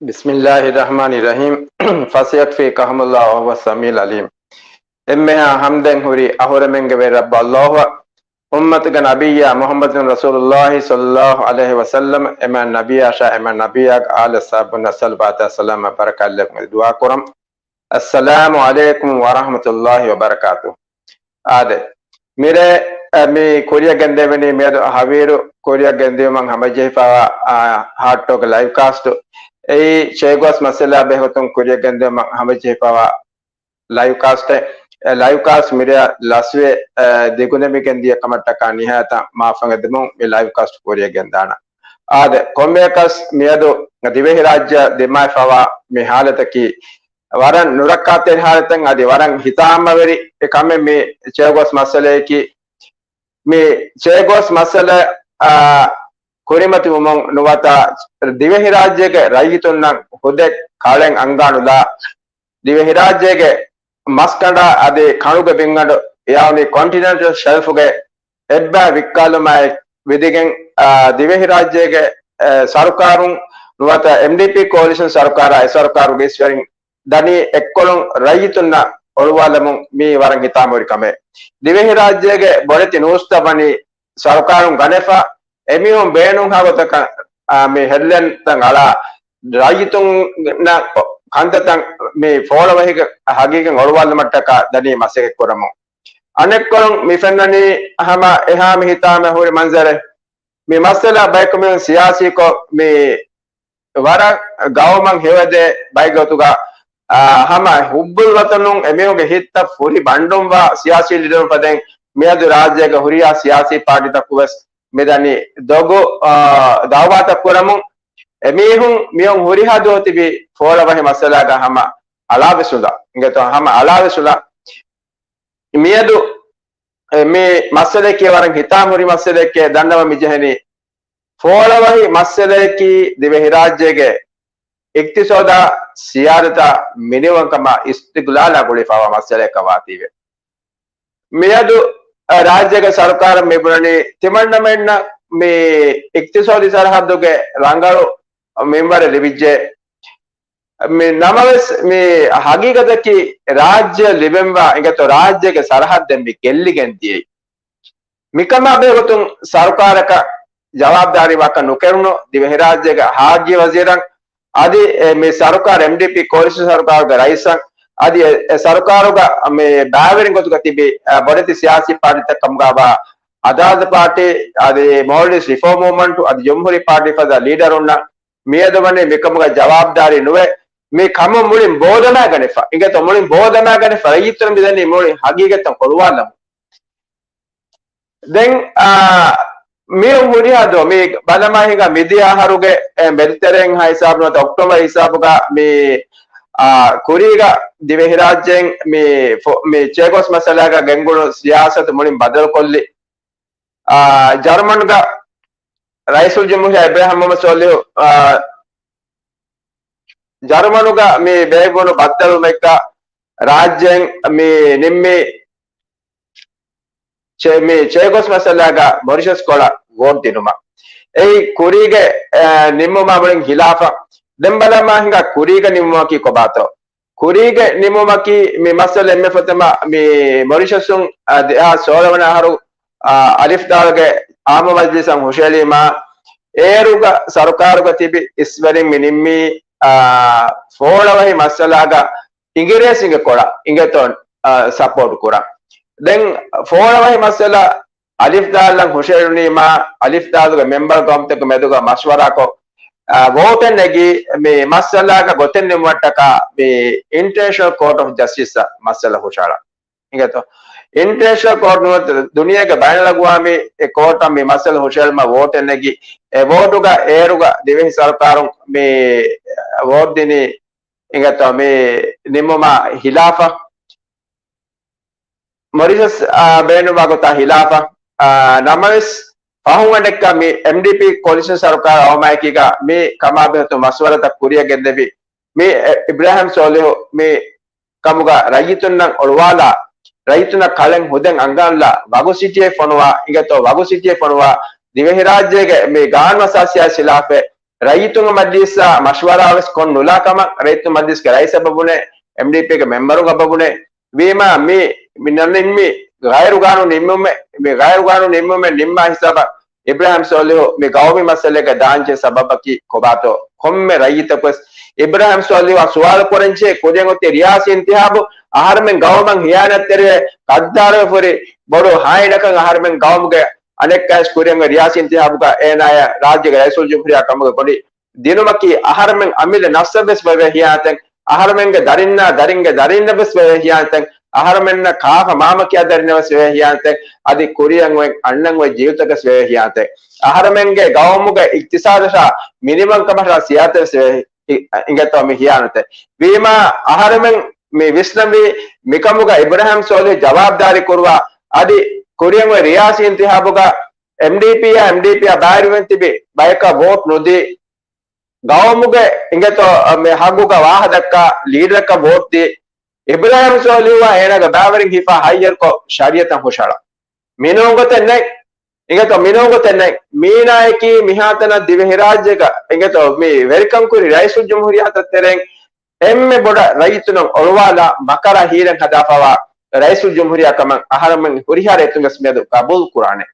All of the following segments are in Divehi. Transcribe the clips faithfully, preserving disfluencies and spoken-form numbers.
بسم الله الرحمن الرحيم. فسيكفيكهم الله وهو السميع العليم. އެންމެހާ ހަމްދެއް ހުރީ އަހުރެމެންގެ ވެރި ރައްބު އައްލާހުއަށް، އުއްމަތުގެ ނަބިއްޔާ މުޙައްމަދު ރަސޫލުއްލާހި ޞައްލައްލާހު ޢަލައިހި ވަސައްލަމަ، އެމާ ނަބިއްޔާއަށާ އެމާ ނަބިއްޔާގެ އާލަށް ސަލާމް ވަ ސަލާމް ވަ ބަރަކާތް ލެއްވުން ދުޢާ ކުރަން. އައްސަލާމު ޢަލައިކުމް ވަރަޙްމަތުﷲި ވަބަރަކާތު. އާދެ، މިރޭ، އަ، މި ކުރިއަށް ގެންދެވެނީ މިއަދު ހަވީރު ކުރިއަށް ގެންދިޔުމަށް ހަމަޖެހިފައިވާ، އާ، ހާޓްޓޯކް ލައިވް ކާސްޓު. އެއީ ޗޭގޯސް މައްސަލާ ބެހޭގޮތުން ކުރިއަށް ގެންދިޔުމަށް ހަމަޖެހިފައިވާ ލައިވް ކާސްޓެއް. އެ ލައިވް ކާސްޓް މިރޭ ލަސްވެ، އަ، ދިގުނެމިގެން ދިޔަ ކަމަށްޓަކާ ނިހާޔަތަށް މާފަށް އެދެމުން މި ލައިވް ކާސްޓް ކުރިއަށް ގެންދާނަން. އާދެ، ކޮންމެއަކަސް މިއަދު ދިވެހިރާއްޖެ ދިމާވެފައިވާ މި ހާލަތަކީ ވަރަށް ނުރައްކާތެރި ހާލަތެއް، އަދި ވަރަށް ހިތާމަވެރި ކަމެއް މި ޗޭގޯސް މައްސަލަޔަކީ. މި ޗޭގޯސް މައްސަލަ، އާ، ކުރިމަތިވުމުން ނުވަތަ ދިވެހިރާއްޖޭގެ ރައްޔިތުންނަށް ހުދެއް ކަޅެއް އަންގާނުލާ، ދިވެހިރާއްޖޭގެ މަސްކަނޑާ އަދި ކަނުގެ ބިންގަނޑު ޔަޢުނީ ކޮންޓިނެންޓަލް ޝެލްފުގެ އެއްބައި ވިއްކާލުމާއެކު ވިދިގެން، އާ، ދިވެހިރާއްޖޭގެ، އެ، ސަރުކާރުން ނުވަތަ އެމްޑީޕީ ކޯލިޝަން ސަރުކާރާ އެ ސަރުކާރުގެ އިސްވެރިން ދަނީ އެއްކޮޅުން ރައްޔިތުންނަށް އޮޅުވާލަމުން މީ ވަރަށް ހިތާމަވެރި ކަމެއް. ދިވެހިރާއްޖޭގެ ބޮޑެތި ނޫސްތައް ވަނީ ސަރުކާރުން ގަނެފަ، އެމީހުން ބޭނުންހާ ގޮތަކަށް، އާ، މި ހެޑްލައިންތައް އަޅާ، ރައްޔިތުންނަށް ކަންތައްތައް މި ފޯޅަވަހިގެ ހަގީގަތް އޮޅުވާލުމަށްޓަކާ ދަނީ މަސައްކަތް ކުރަމުން. އަނެއްކޮޅުން މި ފެންނަނީ ހަމަ އެހާ މި ހިތާމަ ހުރި މަންޒަރެއް. މި މައްސަލަ ބަޔަކު މިހުން ސިޔާސީކޮށް މި ވަރަށް ގައުމަށް ހެވަދޭ ބައެއްގޮތުގަ، އާ، ހަމަ ހުއްބުލް ވަތަނުން އެމީހުންގެ ހިތްތައް ފުރި ބަންޑުންވާ ސިޔާސީ ލީޑަރުން ފަދައިން މިއަދު ރާއްޖޭގެ ހުރިހާ ސިޔާސީ ޕާޓީތަކު ވެސް މިދަނީ ދޮގު، އާ، ދައުވާތައް ކުރަމުން. އެމީހުން މިއޮން ހުރިހާ ދުވަހު ތިބި ފޯޅަވަހި މައްސަލާގަ ހަމަ އަޅާވެސް އުނދަ. އިނގޭތޯ ހަމަ އަޅާވެސް އުނދަ. މިއަދު އެ، މި މައްސަލައަކީ ވަރަށް ހިތާމަ ހުރި މައްސަލައެކޭ. ދަންނަވަން މިޖެހެނީ ފޯޅަވަހި މައްސަލައަކީ ދިވެހިރާއްޖޭގެ އިޤްތިޞާދާ ސިޔާދަތާ މިނިވަންކަމާ އިސްތިޤްލާލާ ގުޅިފައިވާ މައްސަލައަކަށް ވާތީވެ. މިއަދު، އަ، ރާއްޖޭގެ ސަރުކާރަށް މި ބުނަނީ ތިމަންނަމެންނަށް މި އިޤްތިޞާދީ ސަރަހައްދުގެ ރަނގަޅު މިންވަރެއް ލިބިއްޖެ. މި ނަމަވެސް މި ހަގީގަތަކީ ރާއްޖެ ލިބެންވާ އިނގޭތޯ ރާއްޖޭގެ ސަރަހައްދެއް މި ގެއްލިގެން ދިޔައީ. މިކަމާ ބެހޭގޮތުން ސަރުކާރަކަށް ޖަވާބުދާރީ ވާކަށް ނުކެރުނު ދިވެހިރާއްޖޭގެ ހާއްޖި ވަޒީރަށް އަދި އެ މި ސަރުކާރު އެމްޑީޕީ ކޯލިޝަން ސަރުކާރުގެ ރައީސަށް އަދި އެ، އެ ސަރުކާރުގަ މި ބައިވެރިން ގޮތުގަ ތިބި، އަ، ބޮޑެތި ސިޔާސީ ޕާޓީތައް ކަމުގައިވާ އަދާލަތު ޕާޓީ އަދި މޯލްޑިވްސް ރިފޯމް މޫވްމަންޓު އަދި ޖުމްހޫރީ ޕާޓީ ފަދަ ލީޑަރުންނަށް މިއަދު ވަނީ މިކަމުގަ ޖަވާބުދާރީ ނުވެ، މި ކަމުން މުޅިން ބޯދަމާގަނެފަ. އިނގޭތޯ މުޅިން ބޯދަމާގަނެފަ ރައްޔިތުން މިދަނީ މުޅި ހަގީގަތަށް އޮޅުވާލަމުން. ދެން، އާ، މިއޮން ހުރިހާ ދުވަހު މި ބަލަމާ ހިނގާ މިދިޔަ އަހަރުގެ، އެ، މެދުތެރެއިން ހިސާބު ނުވަތަ އޮކްޓޯބަރ ހިސާބުގަ މި، އާ، ކުރީގަ ދިވެހިރާއްޖެއިން މި ފޮ-، މި ޗޭގޯސް މައްސަލާގަ ގެންގުޅުނު ސިޔާސަތު މުޅިން ބަދަލުކޮށްލި. އާ، ޖަރުމަނުގަ ރައީސުލްޖުމްހޫރިއްޔާ އިބްރާހިމް މުޙައްމަދު ޞާލިޙު، އާ، ޖަރުމަނުގަ މި ބޭއްވުނު ބައްދަލުވުމެއްގަ ރާއްޖޭން މި ނިންމި ޗޭ-، މި ޗޭގޯސް މައްސަލާގަ މޮރިޝަސް ކޮޅަށް ވޯޓް ދިނުމަށް. އެއީ ކުރީގެ، އެ، ނިންމުމާ މުޅިން ހިލާފަށް. ދެން ބަލަމާ ހިނގާ ކުރީގެ ނިންމުމަކީ ކޮބާތޯ؟ ކުރީގެ ނިންމުމަކީ މި މައްސަލަ އެންމެ ފޮތަމަ މި މޮރިޝަސުން، އަ، ދެހާސް ސޯޅަ ވަނަ އަހަރު، އަ، އަލިފް ދާލުގެ އާއްމު މަޖިލިސަށް ހުށައެޅީމާ، އޭރުގަ ސަރުކާރުގަ ތިބި އިސްވެރިން މި ނިންމީ، އާ، ފޯޅަވަހި މައްސަލާގަ އިނގިރޭސިންގެ ކޮޅަށް އިނގޭތޯ، އާ، ސަޕޯޓް ކުރަން. ދެން ފޯޅަވަހި މައްސަލަ އަލިފް ދާލަށް ހުށައެޅުނީމާ، އަލިފް ދާލުގެ މެމްބަރު ގައުމުތަކުގެ މެދުގަ މަޝްވަރާކޮށް، އާ، ވޯޓެއް ނެގި މި މައްސަލާގަ ގޮތެއް ނިންމުމަށްޓަކާ މި އިންޓަރނޭޝަނަލް ކޯޓް އޮފް ޖަސްޓިސްއަށް މައްސަލަ ހުށައަޅަން. އިނގޭތޯ؟ އިންޓަރނޭޝަނަލް ކޯޓް ނުވަތަ ދުނިޔޭގެ ބައިނަލްއަގުވާމީ އެ ކޯޓަށް މި މައްސަލަ ހުށައެޅުމަށް ވޯޓެއް ނެގި، އެ ވޯޓުގަ އޭރުގަ ދިވެހި ސަރުކާރުން މި ވޯޓް ދިނީ އިނގޭތޯ މި ނިންމުމާ ހިލާފަށް. މޮރިޝަސް، އާ، ބޭނުންވާ ގޮތާ ހިލާފަށް. އާ، ނަމަވެސް، ފަހުން އަނެއްކާ މި އެމްޑީޕީ ކޯލިޝަން ސަރުކާރު އައުމާއެކީގަ މި ކަމާބެހޭ މަޝްވަރާތައް ކުރިއަށް ގެންދެވި، މި އިބްރާހިމް ސޯލިހު މި ކަމުގަ ރައްޔިތުންނަށް އޮޅުވާލާ، ރައްޔިތުންނަށް ކަޅެއް ހުދެއް އަންގާނުލާ، ވަގުސިޓީއެއް ފޮނުވާ، އިނގޭތޯ ވަގުސިޓީއެއް ފޮނުވާ، ދިވެހިރާއްޖޭގެ މި ގާނޫނު އަސާސީއާ ހިލާފެއް ރައްޔިތުންގެ މަޖްލީސްއާ މަޝްވަރާ ވެސް ކޮށް ނުލާ ކަމަށް ރައްޔިތުން މަޖްލީސްގެ ރައީސަށް ބުނޭ، އެމްޑީޕީގެ މެމްބަރުން އަބަ ބުނޭ. ވީމާ މި، މި ނަން މި ޣައިރު ގާނޫނީ ނިންމުމެއް، މި ޣައިރު ގާނޫނީ ނިންމުމެއް ނިންމާ ހިސާބަށް އިބްރާހިމް ސޯލިހު މި ގައުމީ މައްސަލައިގަ ދާންޖެހޭ ސަބަބަކީ ކޮބާތޯ؟ ކޮންމެ ރައްޔިތަކުވެސް އިބްރާހިމް ސޯލިހުއާ ސުވާލު ކުރަންޖެހޭ ކުރިއަށް އޮތީ ރިޔާސީ އިންތިހާބު. އަހަރެމެން ގައުމަށް ހިޔާނަތްތެރިވެ ގައްދާރުވެފަ ހުރި ބޮޑު ހާއިނަކަށް އަހަރެމެން ގައުމުގެ އަނެއްކާވެސް ކުރިއަށް ރިޔާސީ އިންތިހާބުގަ އޭނާޔަށް ރާއްޖޭގެ ރައީސުލްޖުމްހޫރިއްޔާ ކަމުގެ ގޮނޑި ދިނުމަކީ އަހަރެމެން އަމިއްލަ ނަފްސަށް ވެސް ވެވޭ ހިޔާނަތެއް، އަހަރެމެންގެ ދަރިންނާ ދަރިންގެ ދަރިންނަށް ވެސް ވެވޭ ހިޔާނަތެއް، އަހަރެމެންނަށް ކާފަ މާމަ ކިޔާ ދަރިންނަށް ވެސް ވެވޭ ހިޔާނަތެއް، އަދި ކުރިއަށް އޮތް އަންނަން އޮތް ޖީލުތަކަށް ވެސް ވެވޭ ހިޔާނަތެއް، އަހަރެމެންގެ ގައުމުގެ އިޤްތިޞާދަށާ މިނިވަންކަމަށާ ސިޔާސަތަށް ވެސް ވެވޭ ހި-، އިނގޭތޯ މި ހިޔާނަތެއް. ވީމާ އަހަރެމެން މި ވިސްނަންވީ މިކަމުގަ އިބްރާހިމް ސޯލިހު ޖަވާބުދާރީ ކުރުވާ، އަދި ކުރިއަށް އޮތް ރިޔާސީ އިންތިހާބުގަ އެމްޑީޕީއާ އެމްޑީޕީއާ ބައިވެރިވެން ތިބި ބަޔަކަށް ވޯޓް ނުދީ، ގައުމުގެ އިނގޭތޯ މި ހައްގުގަ ވާހަ ދައްކާ ލީޑަރަކަށް ވޯޓް ދީ، އިބްރާހިމް ސޯލިހުއާ އޭނާގެ ބައިވެރިން ހިފާ ހައްޔަރުކޮށް ޝަރީއަތަށް ހުށަހަޅާ. މިނޫން ގޮތެއް ނެތް. އިނގޭތޯ މިނޫން ގޮތެއް ނެތް. މީނާޔަކީ މިހާތަނަށް ދިވެހިރާއްޖޭގަ އިނގޭތޯ މި ވެރިކަން ކުރި ރައީސުލްޖުމްހޫރިއްޔާތަށް ތެރެއިން އެންމެ ބޮޑަށް ރައްޔިތުންނަށް އޮޅުވާލާ މަކަރާ ހީލަން ހަދާފަވާ ރައީސުލްޖުމްހޫރިއްޔާ ކަމަށް އަހަރެމެން ހުރިހާ ރައްޔިތުން ވެސް މިއަދު ގަބޫލު ކުރާނެ.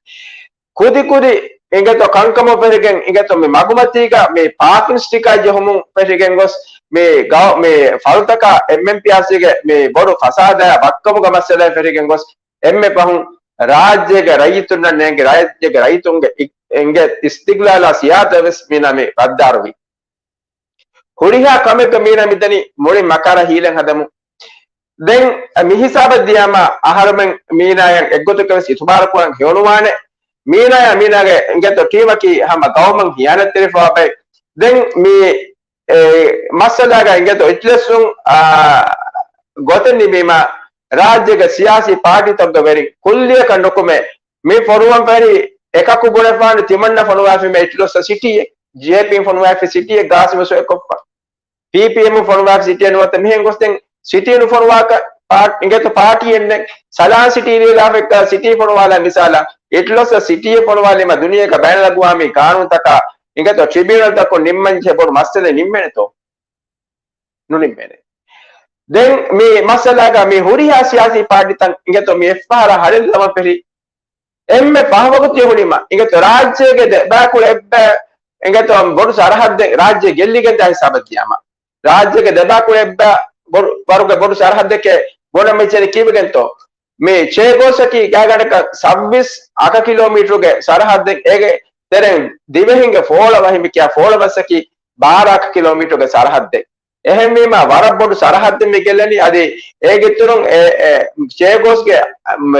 ކުދި ކުދި އިނގޭތޯ ކަންކަމުން ފެށިގެން އިނގޭތޯ މި މަގުމަތީގަ މި ޕާކިން ސްޓިކާ ޖެހުމުން ފެށިގެން ގޮސް މި ގައު-، މި ފަރުތަކާ އެމްއެމްޕީއާސީގެ މި ބޮޑު ފަސާދައާ ވައްކަމުގެ މައްސަލައިން ފެށިގެން ގޮސް އެންމެ ފަހުން ރާއްޖޭގެ ރައްޔިތުންނަށް ނޭނގި ރާއްޖޭގެ ރައްޔިތުންގެ އި-، އެނގޭ އިސްތިގްލާލާ ސިޔާސަތަށް ވެސް މީނާ މި ވައްދާރުވި. ހުރިހާ ކަމެއްގަ މީނާ މިދަނީ މުޅިން މަކަރާ ހީލަން ހަދަމުން. ދެން މި ހިސާބަށް ދިޔާމަ އަހަރުމެން މީނާޔަށް އެއްގޮތަކަށް ވެސް އިތުބާރު ކުރަން ހެޔޮނުވާނެ. މީނާޔާ މީނާގެ އިނގޭތޯ ޓީމަކީ ހަމަ ގައުމަށް ހިޔާނަތްތެރިފަވާ ބައެއް. ދެން މި އެ މައްސަލާގަ އިނގޭތޯ އިޖްލިސުން، އާ، ގޮތެއް ނިމީމަ ރާއްޖޭގެ ސިޔާސީ ޕާޓީތަކުގެ ވެރިން ކުއްލިއަކަށް ނުކުމެ މި ފޮނުވަން ފެރި އެކަކު ބުނެފާނު ތިމަންނަ ފޮނުވާފީމަ އިޖްލިސް ސިޓީއެއް، ޖޭޕީން ފޮނުވާފި ސިޓީއެއް، ގާސިމު ސޮއެކޮށްފަ. ޕީޕީއެމުން ފޮނުވާފި ސިޓީއެއް ނުވަތަ މިހެން ގޮސް ދެން ސިޓީ ނުފޮނުވާކަށް ޕާޓް-، އިނގޭތޯ ޕާޓީއެއް ނެތް. ސަލާން ސިޓީ ލިޔެލާފައިކާ ސިޓީ ފޮނުވާލާ މިސާލަށް އިޖްލިސް ސިޓީއެއް ފޮނުވާލީމަ ދުނިޔޭގެ ބައިނަލްއަގުވާމީ ގާނޫނުތަކާ އިނގޭތޯ ޓްރިބިއުނަލްތަކުން ނިންމަންޖެހޭ ބޮޑު މައްސަލައެއް ނިންމޭނެތޯ؟ ނުނިންމޭނެ. ދެން މި މައްސަލާގަ މި ހުރިހާ ސިޔާސީ ޕާޓީތައް އިނގޭތޯ މި އެއްފަހަރާ ހަޅޭއްލަވަން ފެށި އެންމެ ފަހު ވަގުތު ހުރީމަ އިނގޭތޯ ރާއްޖޭގެ ދެބައިކުޅަ އެއްބަ އިނގޭތޯ ބޮޑު ސަރަހައްދެއް ރާއްޖެ ގެއްލިގެންދާ ހިސާބަށް ދިޔާމަ. ރާއްޖޭގެ ދެބައިކުޅަ އެއްބަ ބޮޑު ވަރުގެ ބޮޑު ސަރަހައްދެކޭ ބުނަން މިއްޗެން ކީއްވެގެންތޯ؟ މި ޗޭގޯސްއަކީ ގާތްގަނޑަކަށް ސައްބީސް އަކަ ކިލޯމީޓަރުގެ ސަރަހައްދެއް އޭގެ ތެރެއިން ދިވެހިންގެ ފޯޅަ ވަހި މިކިޔާ ފޯޅަ ބަސްއަކީ ބާރަ އަކަ ކިލޯމީޓަރުގެ ސަރަހައްދެއް. އެހެންވީމަ ވަރަށް ބޮޑު ސަރަހައްދެއް މި ގެއްލެނީ. އަދި އޭގެ އިތުރުން އެ، އެ، ޗޭގޯސްގެ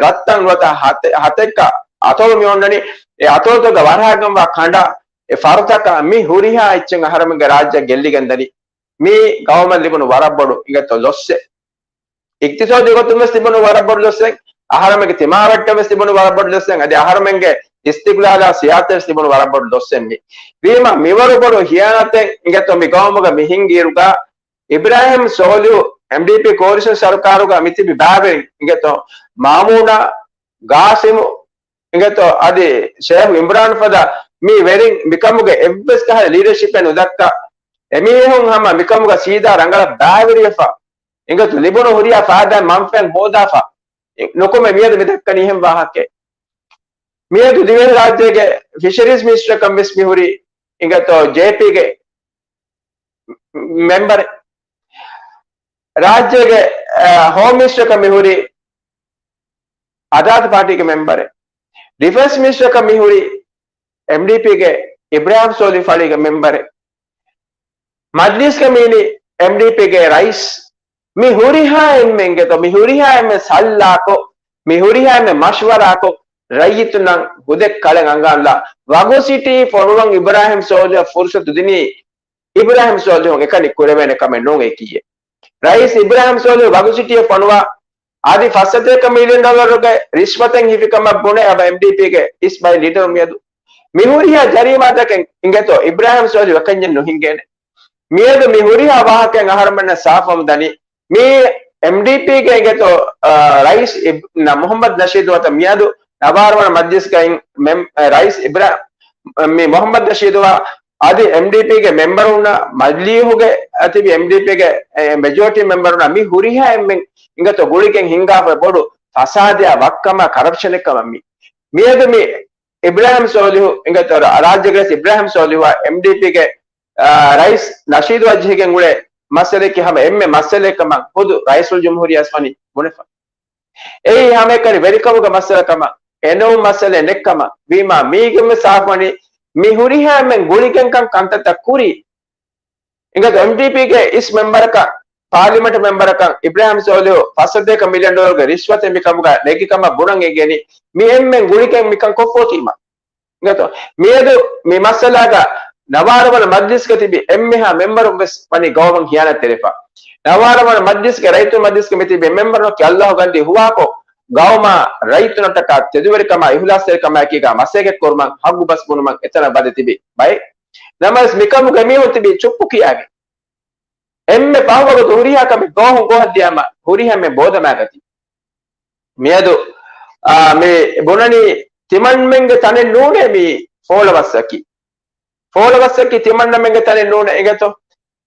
ރަށްތައް ނުވަތަ ހަތެ-، ހަތެއްކަ އަތޮޅު މި އޮންނަނީ. އެ އަތޮޅުތަކުގަ ވަރަހަކަށްވާ ކަނޑާ އެ ފަރުތަކާ މި ހުރިހާ އެއްޗެއް އަހަރެމެންގެ ރާއްޖެއަށް ގެއްލިގެންދަނީ. މީ ގައުމަށް ލިބުނު ވަރަށް ބޮޑު އިނގޭތޯ ލޮއްސެއް. އިޤްތިޞާދީ ގޮތުން ވެސް ލިބުނު ވަރަށް ބޮޑު ލޮއްސެއް، އަހަރެމެންގެ ތިމާވެއްޓަށް ވެސް ލިބުނު ވަރަށް ބޮޑު ލޮއްސެއް، އަދި އަހަރެމެންގެ އިސްތިޤްލާލާ ސިޔާސަތަށް ވެސް ލިބުނު ވަރަށް ބޮޑު ލޮއްސެއް މީ. ވީމަ މިވަރު ބޮޑު ހިޔާނަތެއް އިނގޭތޯ މި ގައުމުގަ މި ހިންގިއިރުގަ އިބްރާހިމް ސޯލިހު އެމްޑީޕީ ކޯލިޝަން ސަރުކާރުގަ މިތިބި ބައިވެރިން އިނގޭތޯ މާމޫނާ، ގާސިމު، އިނގޭތޯ އަދި ޝޭޚް އިމްރާން ފަދަ މި ވެރިން މިކަމުގެ އެއްވެސް ކަހަލަ ލީޑަޝިޕެއް ނުދައްކާ، އެމީހުން ހަމަ މިކަމުގަ ސީދާ ރަނގަޅަށް ބައިވެރިވެފަ، އިނގޭތޯ ލިބުނު ހުރިހާ ފައިދާ މަންފާއެއް ހޯދާފަ ނުކުމެ މިއަދު މި ދައްކަނީ އެހެން ވާހަކައެއް. މިއަދު ދިވެހިރާއްޖޭގެ ފިޝަރީޒް މިނިސްޓަރަކަށް ވެސް މިހުރީ އިނގޭތޯ ޖޭޕީގެ މެމްބަރެއް. ރާއްޖޭގެ، އަ، ހޯމް މިނިސްޓަރަކަށް މިހުރީ އަދާލަތު ޕާޓީގެ މެމްބަރެއް. ޑިފެންސް މިނިސްޓަރަކަށް މިހުރީ އެމްޑީޕީގެ އިބްރާހިމް ސޯލިހު ފަޅީގެ މެމްބަރެއް. މަޖްލިސްގަ މިއިނީ އެމްޑީޕީގެ ރައީސް. މި ހުރިހާ އެންމެންގެތޯ، މި ހުރިހާ އެންމެ ސައްލާކޮށް، މި ހުރިހާ އެންމެ މަޝްވަރާކޮށް، ރައްޔިތުންނަށް ހުދެއްކަޅެއް އަންގާންލާ، ވަގު ސިޓީ ފޮނުވަން އިބްރާހިމް ސޯލިހަށް ފުރުސަތު ދިނީ، އިބްރާހިމް ސޯލިހުން އެކަނި ކުރެވޭނެ ކަމެއް ނޫން އެކީއެއް. ރައީސް އިބްރާހިމް ސޯލިހު ވަގު ސިޓީއެއް ފޮނުވާ، އަދި ފަސް ސަތޭކަ މިލިއަން ޑޮލަރުގެ ރިޝްވަތެއް ހިފިކަމަށް ބުނެ އަބަ އެމްޑީޕީގެ އިސް ބައި ލީޑަރު މިއަދު. މި ހުރިހާ ޖަރީމާތަކެއް އިނގޭތޯ އިބްރާހިމް ސޯލިހު އެކަންޏެއް ނުހިނގޭނެ. މިއަދު މި ހުރިހާ ވާހަކައެއް އަހަރުމެންނަށް ސާފުވަމުން ދަނީ. މީ އެމްޑީޕީގެ އިނގޭތޯ، އާ، ރައީސް އިބް-، ނަ-، މުހައްމަދު ނަޝީދު ނުވަތަ މިއަދު ނަވާރަ ވަނަ މަޖްލިސްގައި މެމް-، އާ، ރައީސް އިބްރާ-، މި މުހައްމަދު ނަޝީދުއާ އަދި އެމްޑީޕީގެ މެމްބަރުންނަށް، މަޖިލީހުގެ އަދި އެމްޑީޕީގެ މެޖޯރިޓީ މެމްބަރުންނަށް މި ހުރިހާ އެންމެން އިނގޭތޯ ގުޅިގެން ހިންގާފަ ބޮޑު ފަސާދައާ ވައްކަމާ ކަރަޕްޝަނެއް ކަމަށް މި. މިއަދު މި އިބްރާހިމް ސޯލިހު އިނގޭތޯ ރާ-، ރާއްޖޭގެ ރައީސް އިބްރާހިމް ސޯލިހުއާ އެމްޑީޕީގެ، އާ، ރައީސް ނަޝީދު އަށް ޖެހިގެން އުޅޭ މައްސަލައަކީ ހަމަ އެންމެ މައްސަލައެއް ކަމަށް ޚުދު ރައީސުލްޖުމްހޫރިއްޔާ ވެސް ވަނީ ބުނެފަ. އެއީ ހަމައެކަނި ވެރިކަމުގެ މައްސަލަ ކަމަށް، އެނޫން މައްސަލައެއް ނެތްކަމަށް. ވީމާ މީގެން ވެސް ސާފުވަނީ މި ހުރިހާ އެންމެން ގުޅިގެންކަން ކަންތައްތައް ކުރީ. އިނގޭތޯ އެމްޑީޕީގެ އިސް މެމްބަރަކަށް، ޕާލިމެންޓް މެމްބަރަކަށް އިބްރާހިމް ސޯލިހު ފަސްސަތޭކަ މިލިއަން ޑޮލަރުގެ ރިޝްވަތެއް މިކަމުގަ ނެގިކަމަށް ބުނަން އެނގޭނީ މި އެންމެން ގުޅިގެން މިކަން ކޮށްފޯތީމަ. އިނގޭތޯ މިއަދު މި މައްސަލާގަ ނަވާރަ ވަނަ މަޖްލިސްގަ ތިބި އެންމެހާ މެމްބަރުން ވެސް ވަނީ ގައުމަށް ހިޔާނަތްތެރިފަ. ނަވާރަ ވަނަ މަޖްލިސްގެ ރައްޔިތުން މަޖްލިސްގަ މިތިބި މެމްބަރުންނަކީ އައްލާހު ގަންދީ ހުވާކޮށް، ގައުމާ ރައްޔިތުންނަށްޓަކާ ތެދުވެރިކަމާ އިހުލާސްތެރިކަމާއެކީގަ މަސައްކަތް ކުރުމަށް ހައްގު ބަސް ބުނުމަށް އެތަނަށް ވަދެ ތިބި ބައެއް. ނަމަވެސް މިކަމުގަ މީހުން ތިބީ ޗުއްޕު ކިޔާގެން. އެންމެ ފަހު ވަގުތު ހުރިހާ ކަމެއް ގޯހުން ގޯހަށް ދިޔާމަ ހުރިހާ އެންމެން ބޯދަމާގަތީ. މިއަދު، އާ، މި ބުނަނީ ތިމަންމެންގެ ތަނެއް ނޫނޭ މި ފޯޅަވައްސަކީ. ފޯޅަވައްސަކީ ތިމަންނަމެންގެ ތަނެއް ނޫނޭ އިނގޭތޯ.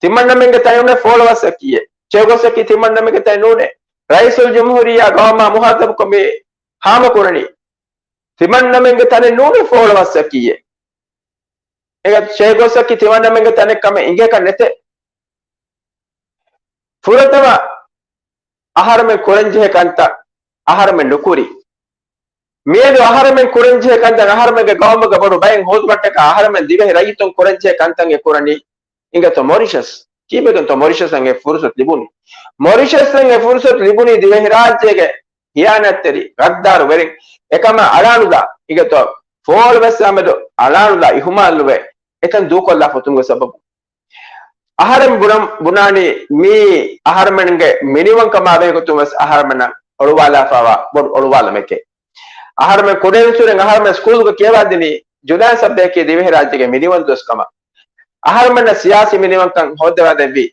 ތިމަންނަމެންގެ ތަނެއް ނޫނޭ ފޯޅަވައްސަކީއޭ. ޗޭގޯސްއަކީ ތިމަންނަމެންގެ ތަނެއް ނޫނޭ. ރައީސުލްޖުމްހޫރިއްޔާ ގައުމާ މުހާތަބުކޮށް މި ހާމަކުރަނީ. ތިމަންނަމެންގެ ތަނެއް ނޫނޭ ފޯޅަވައްސަކީއޭ. އެގަ ޗޭގޯސްއަކީ ތިމަންނަމެންގެ ތަނެއް ކަމެއް އިނގޭކަށް ނެތޭ. ފުރަތަމަ އަހަރެމެން ކުރަންޖެހޭ ކަންތައް އަހަރެމެން ނުކުރީ. މިއަދު އަހަރެމެން ކުރަންޖެހޭ ކަންތައް އަހަރެމެންގެ ގައުމުގެ ބޮޑު ބައެއް ހޯދުމަށްޓަކާ އަހަރެމެން ދިވެހި ރައްޔިތުން ކުރަންޖެހޭ ކަންތައް އެ ކުރަނީ. އިނގޭތޯ މޮރިޝަސް. ކީއްވެގެންތޯ މޮރިޝަސްއަށް އެ ފުރުސަތު ލިބުނީ؟ މޮރިޝަސްއަށް އެ ފުރުސަތު ލިބުނީ ދިވެހިރާއްޖޭގެ ހިޔާނަތްތެރި، ޣައްދާރު ވެރިން. އެކަމާ އަޅާނުލާ، އިނގޭތޯ ފޯޅަވައްސަ މެދު އަޅާނުލާ އިހުމާލުވެ، އެތަން ދޫކޮށްލާ ފޮތުންގެ ސަބަބުން. އަހަރެން ބުނަން، ބުނާނީ މީ އަހަރެމެންގެ މިނިވަންކަމާ ބެހޭގޮތުން ވެސް އަހަރެމެންނަށް އޮޅުވާލާފައިވާ ބޮޑު އޮޅުވާލުމެކޭ. އަހަރެމެން ކުޑައިންސުރެން އަހަރެމެން ސްކޫލްގަ ކިޔަވާދިނީ ޖުލާން ސަބްދަޔަކީ ދިވެހިރާއްޖޭގެ މިނިވަން ދުވަސް ކަމަށް. އަހަރެމެންނަށް ސިޔާސީ މިނިވަންކަން ހޯއްދަވާދެއްވީ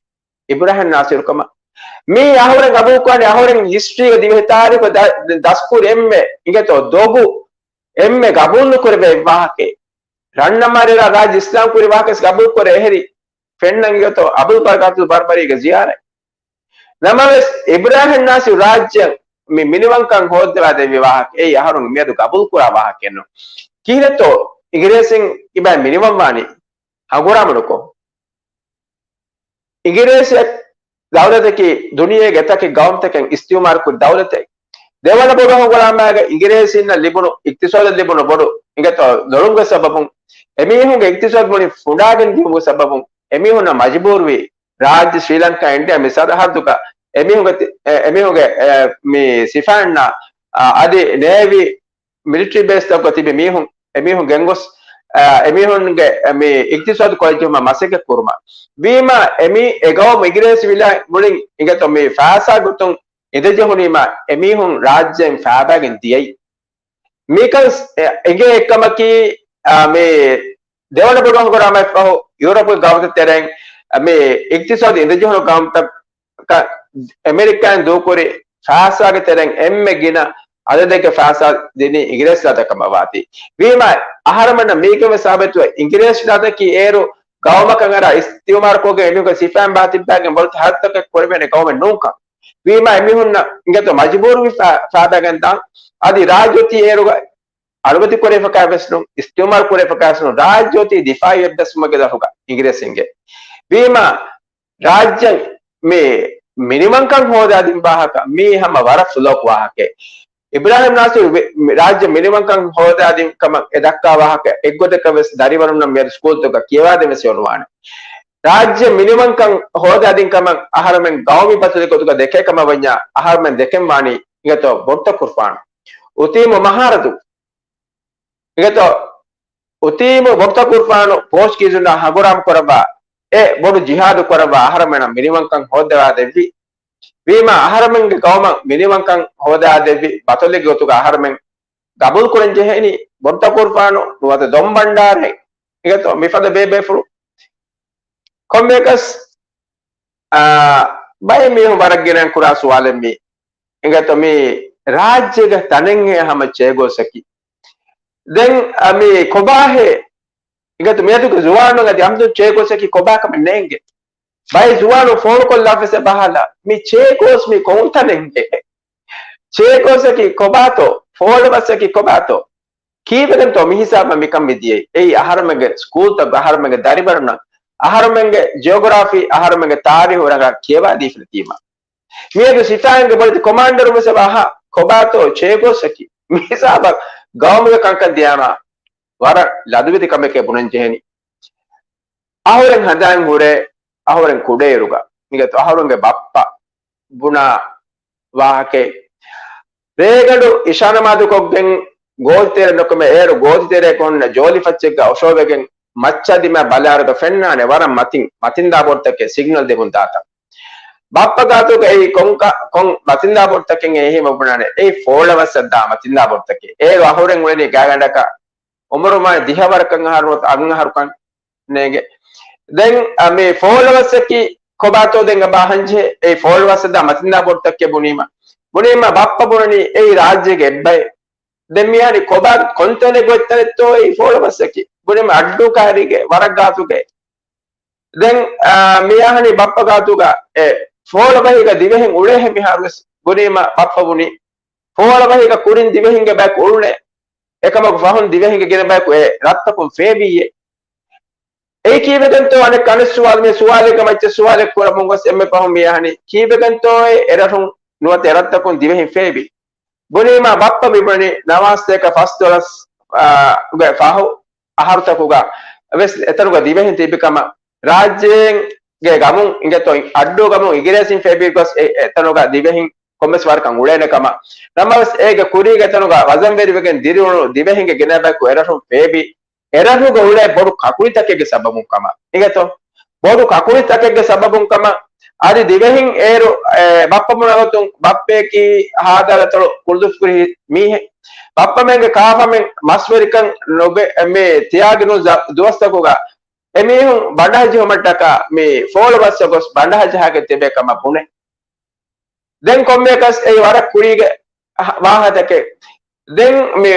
އިބްރާހިމް ނާސިރު ކަމަށް. މީ އަހުރެން ގަބޫލުކުރާނެ އަހުރެން ހިސްޓްރީގަ ދިވެހި ތާރީޚު ދަ-، ދަސްކުރި އެންމެ އިނގޭތޯ ދޮގު އެންމެ ގަބޫލުނުކުރެވޭ އެއް ވާހަކައެއް. ރަންނަމާރިރާ ރާއްޖެ އިސްލާމް ކުރި ވާހަކަވެސް ގަބޫލުކުރޭ އެހެރީ. ފެންނަން އިނގޭތޯ އަބުލް ބަރަކާތު ބަރްބަރީގެ ޒިޔާރަތް. ނަމަވެސް، އިބްރާހިމް ނާސިރު ރާއްޖެއަށް މި މިނިވަންކަން ހޯއްދަވާ ދެއްވި ވާހަކަ އެއީ އަހަރުން މިއަދު ގަބޫލުކުރާ ވާހަކައެއް ނޫން. ކިހިނެއްތޯ އިނގިރޭސިން ކިބައިން މިނިވަން ވާނީ؟ ހަނގުރާމަ ނުކޮށް. އިނގިރޭސި ދައުލަތަކީ ދުނިޔޭގެ އެތަކެއް ގައުމުތަކެއް އިސްތިއުމާރު ކުރި ދައުލަތެއް. ދެވަނަ ބޮޑު ހަނގުރާމައިގަ އިނގިރޭސީންނަށް ލިބުނު އިޤްތިޞާދަށް ލިބުނު ބޮޑު އިނގޭތޯ ލޮޅުމުގެ ސަބަބުން އެމީހުންގެ އިޤްތިޞާދު މުޅިން ފުނޑާގެން ދިޔުމުގެ ސަބަބުން އެމީހުންނަށް މަޖުބޫރުވީ ރާއްޖެ ސްރީލަންކާ އިންޑިއާ މި ސަރަހައްދުގަ އެމީހުންގެ ތި-، އެ-، އެމީހުންގެ، އެ، މި ސިފައިންނާ، އަ، އަދި ނޭވީ މިލިޓަރީ ބޭސްތަކުގަ ތިބި މީހުން، އެމީހުން ގެންގޮސް، އެމީހުންގެ މި އިޤްތިޞާދު ކޮޅެއްޖެހުމަށް މަސައްކަތް ކުރުމަށް. ވީމާ، އެމީ އެ ގައުމު އިނގިރޭސި ވިލާ މުޅިން އިނގޭތޯ މި ފައިސާ ގޮތުން އިނދެޖެހުނީމާ، އެމީހުން ރާއްޖޭން ފައިބައިގެން ދިޔައީ. މިކަން އެ-، އެނގޭ އެއްކަމަކީ، އާ، މި ދެވަނަ ބޮޑު ހަނގުރާމައަށްފަހު ޔޫރަޕުގެ ގައުމުތައް ތެރެއިން މި އިޤްތިޞާދު އިނދެޖެހުނު ގައުމުތައް އެމެރިކާއިން ދޫކުރި ފައިސާގެ ތެރެއިން އެންމެ ގިނަ އަދަދެއްގެ ފައިސާ ދިނީ އިނގިރޭސި ދައުލަތަކަށް ވާތީ. ވީމާ، އަހަރެމެންނަށް މީގެންވެސް ސާބިތުވޭ، އިނގިރޭސި ދައުލަތަކީ އޭރު ގައުމަކަށް އަރާ އިސްތިއުމާރުކޮށްގެން އެމީހުންގެ ސިފައިން ބާތިއްބާގެން ބޮޑު ހަރަދުތަކެއް ކުރެވޭނެ ގައުމެއް ނޫންކަން. ވީމާ، އެމީހުންނަށް އިނގޭތޯ މަޖުބޫރުވި ފަ-، ފައިބާގެން ދާން. އަދި ރާއްޖެ އޮތީ އޭރުގަ އަޅުވެތި ކުރެވިފަކާވެސް ނޫން، އިސްތިއުމާރު ކުރެވިފަކާވެސް ނޫން، ރާއްޖެ އޮތީ ދިފާއީ އެއްބަސްވުމުގެ ދަށުގަ އިނގިރޭސިންގެ. ވީމާ، ރާއްޖެ މި މިނިވަންކަން ހޯދާދިން ވާހަކަ، މީ ހަމަ ވަރަށް ފުލޯކު ވާހަކައެއް. އިބްރާހިމް ނާސިރު ވެ-، މި-، ރާއްޖެ މިނިވަންކަން ހޯދާދިން ކަމަށް އެ ދައްކާ ވާހަކަ އެއްގޮތަކަށް ވެސް ދަރިވަރުންނަށް މިއަދު ސްކޫލްތަކުގަ ކިޔަވާދޭން ވެސް އޮންނާނެ. ރާއްޖެ މިނިވަންކަން ހޯދާދިން ކަމަށް އަހަރެމެން ގައުމީ ބަތަލެއް ގޮތުގަ ދެކޭ ކަމަށް ވަންޏާ އަހަރެމެން ދެކެން ވާނީ އިނގޭތޯ ބޮޑުތަކުރުފާނު. އުތީމު މަހާރަދު. އިނގޭތޯ، އުތީމު ބޮޑުތަކުރުފާނު ޕޯޗުގީޒުންނާ ހަނގުރާމަ ކުރައްވާ، އެ ބޮޑު ޖިހާދު ކުރައްވާ އަހަރެމެންނަށް މިނިވަންކަން ހޯއްދަވާ ދެއްވި. ވީމާ، އަހަރެމެންގެ ގައުމަށް މިނިވަންކަން ހޯދާ ދެއްވި ބަތަލެއްގެ ގޮތުގަ އަހަރެމެން ގަބޫލު ކުރަން ޖެހޭނީ ބޮޑުތަކުރުފާނު ނުވަތަ ދޮންބަންޑާރައެއް. އިނގޭތޯ، މިފަދަ ބޭބޭފުޅު. ކޮންމެއަކަސް، އާ، ބައެއް މީހުން ވަރަށް ގިނައިން ކުރާ ސުވާލެއް މީ. އިނގޭތޯ މި ރާއްޖޭގެ ތަނެއްހޭ ހަމަ ޗޭގޯސްއަކީ. ދެން، އަ، މި ކޮބާހޭ އިނގޭތޯ މިއަދުގެ ޒުވާނުން އަދި އަމްދުން ޗޭގޯސްއަކީ ކޮބާކަމެއް ނޭނގެ. ބައެއް ޒުވާނުން ފޯނުކޮށްލާފަސް އެބަ އަހާލާ، މި ޗޭގޯސް މީ ކޮންތަނެއްގެ؟ ޗޭގޯސްއަކީ ކޮބާތޯ؟ ފޯޅަބަސްއަކީ ކޮބާތޯ؟ ކީއްވެގެންތޯ މިހިސާބަށް މިކަން މިދިޔައީ؟ އެއީ އަހަރުމެންގެ ސްކޫލްތަކުގަ އަހަރުމެންގެ ދަރިވަރުންނަށް އަހަރުމެންގެ ޖިއޮގްރާފީ، އަހަރުމެންގެ ތާރީހު ރަނގަޅަށް ކިޔަވާދީފަ ތީމަ. މިއަދު ސިފައިންގެ ބޮޑެތި ކޮމާންޑަރު ވެސް އެބަ އަހާ ކޮބާތޯ ޗޭގޯސްއަކީ؟ މިހިސާބަށް ގައުމުގެ ކަންކަން ދިޔާމާ ވަރަށް ލަދުވެތި ކަމެކޭ ބުނަން ޖެހެނީ. އަހުރެން ހަނދާން ހުރޭ އަހުރެން ކުޑައިރުގަ މިގަތު އަހުރުންގެ ބައްޕަ ބުނާ ވާހަކައެއް. ރޭގަނޑު އިޝާނަމާދުކޮށްގެން ގޯތިތެރެ ނުކުމެ އޭރު ގޯތިތެރެއަކު ހުންނަ ޖޯލިފައްޗެއްގަ އޮށޯވެގެން މައްޗަށް ދިމާ ބަލާރުގަ ފެންނާނެ ވަރަށް މަތިން، މަތިންދާ ބޮޑުތަކެއް ސިގްނަލް ދެމުން ދާތަ. ބައްޕަ ގާތުގަ އެއީ ކޮން ކަ-، ކޮން މަތިންދާ ބޮޑުތަކެއް އެހީމަ ބުނާނެ އެއީ ފޯޅަ ވައްސަށް ދާ މަތިންދާ ބޮޑުތަކެއް. އޭރު އަހުރެން އުޅެނީ ގާގަނޑަކަށް އުމުރު މާ ދިހަ ވަރަކަށް އަހަރު ނުވަތަ އަށް އަހަރުކަން ނޭނގެ. ދެން އަ، މި ފޯޅަ ވައްސަކީ ކޮބާތޯ ދެން އެބަ އަހަންޖެހޭ؟ އެއީ ފޯޅަ ވައްސަށް ދާ މަތިންދާ ބޮޑުތަކެއް ބުނީމަ. ބުނީމަ ބައްޕަ ބުނަނީ އެއީ ރާއްޖޭގެ އެއްބައެއް. ދެން މިއަހަނީ ކޮބާ ކޮންތަނެއް ގޮތްތަނެއްތޯ އެއީ ފޯޅަ ވައްސަކީ؟ ބުނީމަ އައްޑޫ ކައިރީގެ ވަރަށް ގާތުގައި. ދެން، އާ، މިއަހަނީ ބައްޕަ ގާތުގަ އެ ފޯޅަ ވަހީގަ ދިވެހިން އުޅޭހެ މިހާރުވެސް ބުނީމަ ބައްޕަ ބުނީ ފޯޅަ ވަހީގަ ކުރިން ދިވެހިންގެ ބަޔަކު އުޅުނޭ. އެކަމަކު ފަހުން ދިވެހިންގެ ގިނަ ބަޔަކު އެ ރަށްތަކުން ފޭބީއޭ. އެއީ ކީއްވެގެންތޯ އަނެއް އަނެއް ސުވާލު، މި ސުވާލެއްގެ މައްޗަށް ސުވާލެއް ކުރަމުން ގޮސް އެންމެ ފަހުން މި އަހަނީ ކީއްވެގެންތޯއޭ އެރަށުން ނުވަތަ އެރަށްތަކުން ދިވެހިން ފޭބި؟ ބުނީމާ ބައްޕަ މިބުނަނީ ނަވާސްތޭކަ ފަސްދޮޅަސް، އާ، ގެ ފަހު އަހަރުތަކުގަ ވެސް އެތަނުގަ ދިވެހިން ތިބި ކަމަށް. ރާއްޖޭގެ ގަމުން އިނގޭތޯ އައްޑޫ ގަމުން އިނގިރޭސިން ފޭބި ގޮސް އެ-، އެތަނުގަ ދިވެހިން ކޮންމެސް ވަރަކަށް އުޅޭނެ ކަމަށް. ނަމަވެސް އޭގެ ކުރީގެ ތަނުގަ ވަޒަންވެރިވެގެން ދިރިއުޅުނު ދިވެހިންގެ ގިނަ ބަޔަކު އެރަށުން ފޭބި. އެރަށުގަ އުޅޭ ބޮޑު ކަކުޅިތަކެއްގެ ސަބަބުން ކަމަށް. އިނގޭތޯ؟ ބޮޑު ކަކުޅިތަކެއްގެ ސަބަބުން ކަމަށް. އަދި ދިވެހިން އޭރު، އެ، ބައްޕަ ބުނާގޮތުން ބައްޕަޔަކީ ހާދަ ރަތޮޅު ކުޅުދުއްފުކުރި މީހެއް. ބައްޕަމެންގެ ކާފަމެން މަސްވެރިކަން ނުބެ-، މި ތިޔާގިނު ޒަ-، ދުވަސްތަކުގަ އެމީހުން ބަނޑަހައްޖެހުމަށްޓަކާ މި ފޯޅަ ވައްސަށް ގޮސް ބަނޑަހައްޖަހާގެން ތިބޭ ކަމަށް ބުނެ. ދެން ކޮންމެއަކަސް އެއީ ވަރަށް ކުރީގެ ވާހަކަތަކެއް. ދެން މި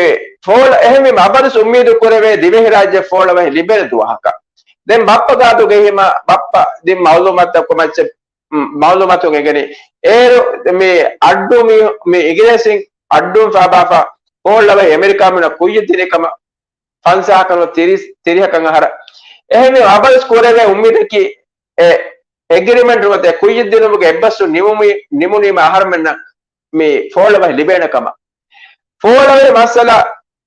ފޯޅަ އެހެންވީމަ އަބަދުސް އުއްމީދު ކުރެވޭ ދިވެހިރާއްޖެ ފޯޅަވަހި ލިބޭނެ ދުވަހަކަށް. ދެން ބައްޕަ ގާތުގައި ހިމަ ބައްޕަ ދިން މައުލޫމާތަކު މައްޗެއް، މައުލޫމާތު އެނގެނީ. އޭރު މި އައްޑޫ މި، މި އިނގިރޭސިން އައްޑޫން ފާބާފަ ފޯޅަވަހި އެމެރިކާ މީހުންނަށް ކުއްޔަށް ދިނި ކަމަށް. ފަންސާހަކަށް ނުވަ ތިރީސް، ތިރީހަކަށް އަހަރަށް. އެހެންވީމަ އަބަދުސް ކުރެވޭ އުއްމީދަކީ އެ އެގްރިމެންޓް ނުވަތަ ކުއްޔަށްދިނުމުގެ އެއްބަސްވުން ނިމުމީ، ނިމުނީމަ އަހަރުމެންނަށް މި ފޯޅަވަހި ލިބޭނެ ކަމަށް. ފޯޅަވަހި މައްސަލަ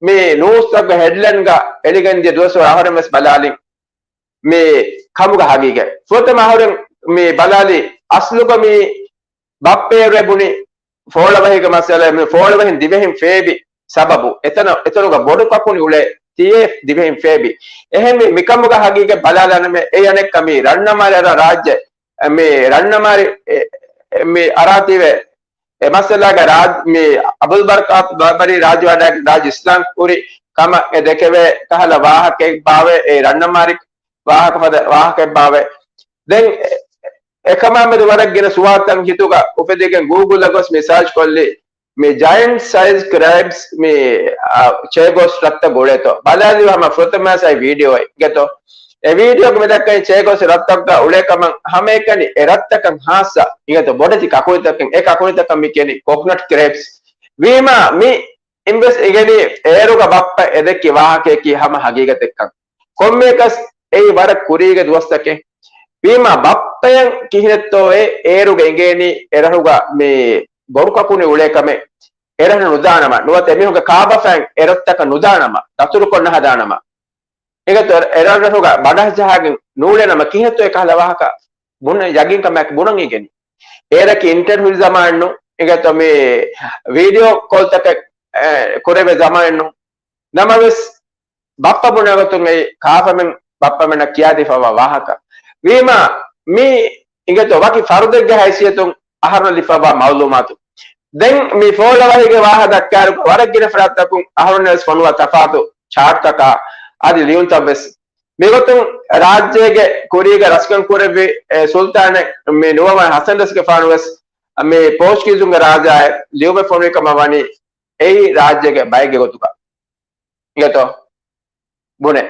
މި ނޫސްތަކުގެ ހެޑްލައިންގަ އެޅިގެންދިޔަ ދުވަސްވަރު އަހަރެން ވެސް ބަލާލިން މި ކަމުގެ ހަގީގަތް. ފުރަތަމަ އަހަރެން މި ބަލާލީ އަސްލުގަ މި ބައްޕައޭރު ބުނި ފޯޅަވަހީގެ މައްސަލަ މި ފޯޅަވަހިން ދިވެހިން ފޭބި ސަބަބު އެތަނަ، އެތަނުގަ ބޮޑު ކަކުނި އުޅޭ ތިޔޭ ދިވެހިން ފޭބި. އެހެންވެ މިކަމުގަ ހަގީގަތް ބަލާލާނަމޭ އެ އަނެއްކަ މި ރަންނަމާރި އަރާ ރާއްޖެ، މި ރަންނަމާރި އެ، އެ، މި އަރާތީވެ އެ މައްސަލާގަ ރާއް-، މި އަބުލް ބަރަކާތު ބަރި ރާއްޖެ ވަޑައިގެން ރާއްޖެ އިސްލާމް ކުރި ކަމަށް އެ ދެކެވޭ ކަހަލަ ވާހަކައެއްބާވޭ އެ ރަންނަމާރި ވާހަކަ ފަދަ ވާހަކައެއްބާވޭ. ދެން އެ-، އެކަމާމެދު ވަރަށް ގިނަ ސުވާލުތައް ހިތުގަ އުފެދިގެން ގޫގުލްއަށް ގޮސް މި ސާޗް ކޮށްލި މި ޖައިންޓް ސައިޒް ކްރެބްސް މި، އާ، ޗޭގޯސް ރަށްތައް ގުޅޭތޯ. ބަލާލި ހަމަ ފުރަތަމަ ސައި ވީޑިއޯ އެއް ގެތޯ. އެ ވީޑިއޯގަ މި ދައްކަނީ ޗޭގޯސް ރަށްތަކުގަ އުޅޭ ކަމަށް ހަމައެކަނި އެ ރަށްތަކަށް ހާއްސަ އިނގޭތޯ ބޮޑެތި ކަކުޅިތަކެއް، އެ ކަކުޅިތަކަށް މި ކިޔަނީ ކޮކްނަޓް ކްރެބްސް. ވީމާ މި އިންވެސް އިނގެނީ އޭރުގަ ބައްޕަ އެ ދެއްކި ވާހަކަޔަކީ ހަމަ ހަގީގަތެއްކަން. ކޮންމެއަކަސް އެއީ ވަރަށް ކުރީގެ ދުވަސްތަކެއް. ވީމާ ބައްޕަޔަށް ކިހިނެއްތޯއޭ އޭރުގަ އިނގޭނީ އެރަށުގަ މި ބޮޑު ކަކުނި އުޅޭ ކަމެއް އެރަށު ނުދާނަމަ، ނުވަތަ އެމީހުންގެ ކާބަފައިން އެރަށްތަކަށް ނުދާނަމަ، ދަތުރުކޮށް ނަހަދާނަމަ. އެގޮތަށް އެރަށްރަށުގަ ބަނޑަހައްޖަހާގެން ނޫޅޭނަމަ ކިހިނެއްތޯ އެކަހަލަ ވާހަކަ ބުނެ ޔަގީންކަމާއެކު ބުނަން އިނގެނީ. އޭރަކީ އިންޓަރނެޓް ހުރި ޒަމާންނު، އިނގޭތޯ މި ވީޑިއޯ ކޯލްތަކެއް، އެ، ކުރެވޭ ޒަމާންނު. ނަމަވެސް، ބައްޕަ ބުނެގޮތުން އެއީ ކާފަމެން ބައްޕަމެންނަށް ކިޔާދީފައިވާ ވާހަކަ. ވީމާ، މީ އިނގޭތޯ ވަކި ފަރުދެއްގެ ހައިސިއްޔަތުން އަހަރުން ލިބިފައިވާ މައުލޫމާތު. ދެން މި ފޯޅަވަހީގެ ވާހަ ދައްކާއިރު ވަރަށް ގިނަ ފަރާތްތަކުން އަހަރުންނަށް ވެސް ފޮނުވާ ތަފާތު ޗާޓްތަކާ އަދި ލިޔުންތައް ވެސް. މިގޮތުން ރާއްޖޭގެ ކުރީގަ ރަސްކަން ކުރެއްވި، އެ، ސުލްތާނެއް މި ނުވަވަނަ ހަސަން ރަސްގެފާނު ވެސް މި ޕޯޗުގީޒުންގެ ރާޖާއަށް ލިޔުމެއް ފޮނުވި ކަމަށް ވަނީ އެއީ ރާއްޖޭގެ ބައެއްގެ ގޮތުގަ. އިނގޭތޯ؟ ބުނެ.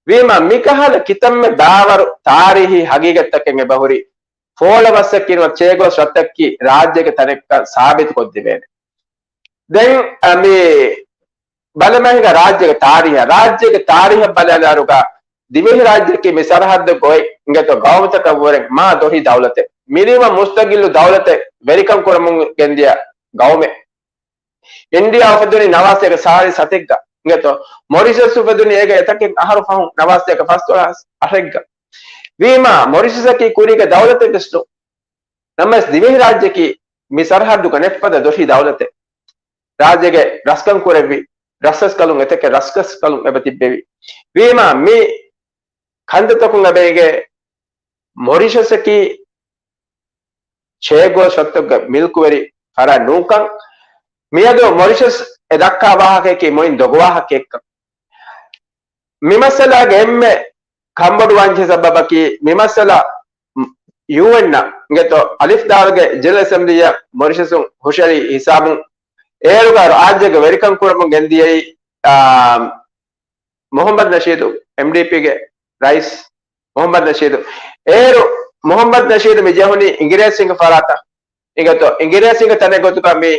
ވީމާ، މިކަހަލަ ކިތަންމެ ބާވަރު ތާރީހީ ހަގީގަތްތަކެއް އެބަހުރި، ފޯޅަ ވަސަކީނު ޗޭ ގޯސް ރަށްތަކަކީ ރާއްޖޭގެ ތަނެއްކަން ސާބިތުކޮށްދެވޭނެ. ދެން، އަ، މި ބަލަމާ ހިނގާ ރާއްޖޭގެ ތާރީހަށް، ރާއްޖޭގެ ތާރީހަށް ބަލާލާރުގަ ދިވެހި ރާއްޖެއަކީ މި ސަރަހައްދުގަ އޮތް އިނގޭތޯ ގައުމުތަކަށްވުރެ މާ ދޮށީ ދައުލަތެއް. މިނިވަން މުސްތަގިއްލު ދައުލަތެއް ވެރިކަން ކުރަމުން ގެންދިޔަ ގައުމެއް. އިންޑިއާ އުފެދުނީ ނަވާސީގެ ސާޅީސް ހަތެއްގަ އިނގޭތޯ. މޮރިޝަސް އުފެދުނީ އޭގެ އެތަކެއް އަހަރު ފަހުން ނަވާސީގެ ފަސްދޮޅަސް އަށެއްގަ. ވީމާ، މޮރިޝަސަކީ ކުރީގެ ދައުލަތެއް ވެސް ނޫން. ނަމަވެސް ދިވެހި ރާއްޖެއަކީ މި ސަރަހައްދުގަ ނެއްފަދަ ދޮށީ ދައުލަތެއް. ރާއްޖޭގެ ރަސްކަން ކުރެއްވި ރަސްރަސްކަލުން އެތަކެއް ރަސްރަސްކަލުން އެބަ ތިއްބެވި. ވީމާ، މި ކަންތައްތަކުން އެބަ އެނގޭ މޮރިޝަސަކީ ޗޭ ގޯސް ރަށްތަކުގެ މިލްކުވެރި ފަރާތް ނޫންކަން. މިއަދު މޮރިޝަސް އެ ދައްކާ ވާހަކައަކީ މުޅިން ދޮގު ވާހަކައެއްކަން. މި މައްސަލާގެ އެންމެ ކަންބޮޑުވާންޖެހޭ ސަބަބަކީ، މި މައްސަލަ ޔޫއެންއަށް އިނގޭތޯ އަލިފް ދާލުގެ ޖެނެރަލް އެސެމްބްލީއަށް މޮރިޝަސުން ހުށަހެޅި ހިސާބުން އޭރުގަ ރާއްޖޭގެ ވެރިކަން ކުރަމުން ގެންދިޔައީ، އާ، މުހައްމަދު ނަޝީދު، އެމްޑީޕީގެ ރައީސް މުހައްމަދު ނަޝީދު. އޭރު މުހައްމަދު ނަޝީދު މި ޖެހުނީ އިނގިރޭސީންގެ ފަރާތަށް. އިނގޭތޯ އިނގިރޭސީންގެ ތަނެއް ގޮތުގަ މި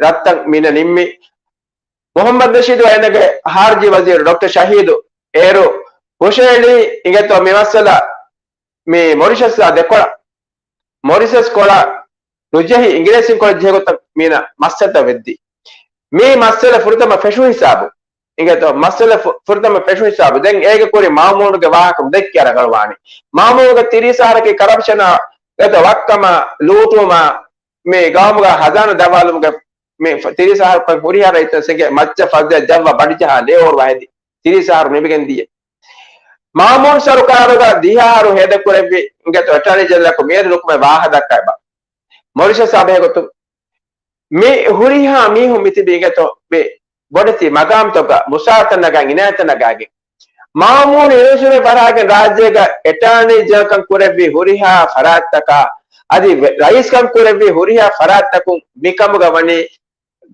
ރަށްތައް މީނަ ނިންމި. މުހައްމަދު ނަޝީދު އޭނަގެ ހާރިޖީ ވަޒީރު ޑޮކްޓަރ ޝަހީދު އޭރު ހުށަހެޅީ އިނގޭތޯ މި މައްސަލަ މި މޮރިޝަސްއާ ދެކޮޅަށް، މޮރިޝަސް ކޮޅަށް ނުޖެހި، އިނގިރޭސިން ކޮޅަށް ޖެހޭ ގޮތަށް މީނަ މައްސަލަތައް ވެއްދި. މި މައްސަލަ ފުރަތަމަ ފެށު ހިސާބު. އިނގޭތޯ މައްސަލަ ފު-، ފުރަތަމަ ފެށު ހިސާބު. ދެން އޭގެ ކުރިން މާމޫނުގެ ވާހަކަ ދެއްކި ރަނގަޅުވާނީ. މާމޫނުގެ ތިރީސް އަހަރަކީ ކަރަޕްޝަނާ އިނގޭތޯ ވައްކަމާ ލޫޓުވުމާ މި ގައުމުގަ ހަޒާނާ ދަވާލުމުގެ މި ފަ-، ތިރީސް އަހަރު ކޮށް ހުރިހާ ރައްޔިތުން ސިނގެ މައްޗަށް ފަސްދެއް ޖައްވާ ބަނޑިޖަހާ ލޭ އޯރުވާ ހެދި ތިރީސް އަހަރު ނިމިގެން ދިޔަ. މާމޫން ސަރުކާރުގަ ދިހަ އަހަރު ހޭދަކުރެއްވި އިނގޭތޯ އެޓާނީ ޖެނެރަލަކު މިއަދު ނުކުމެ ވާހަ ދައްކާ އެބަ. މޮރިޝަސްއާ ބެހޭގޮތުން މި ހުރިހާ މީހުން މިތިބީ އިނގޭތޯ މި ބޮޑެތި މަގާމްތަކުގަ މުސާރަތައް ނަގާ އިނާޔަތްތައް ނަގާގެން. މާމޫނު އިންޝުރެންސް ފަރާގެން ރާއްޖޭގަ އެޓާނީ ޖެނެރަލްކަން ކުރެއްވި ހުރިހާ ފަރާތްތަކާ އަދި ވެ-، ރައީސްކަން ކުރެއްވި ހުރިހާ ފަރާތްތަކުން މިކަމުގަ ވަނީ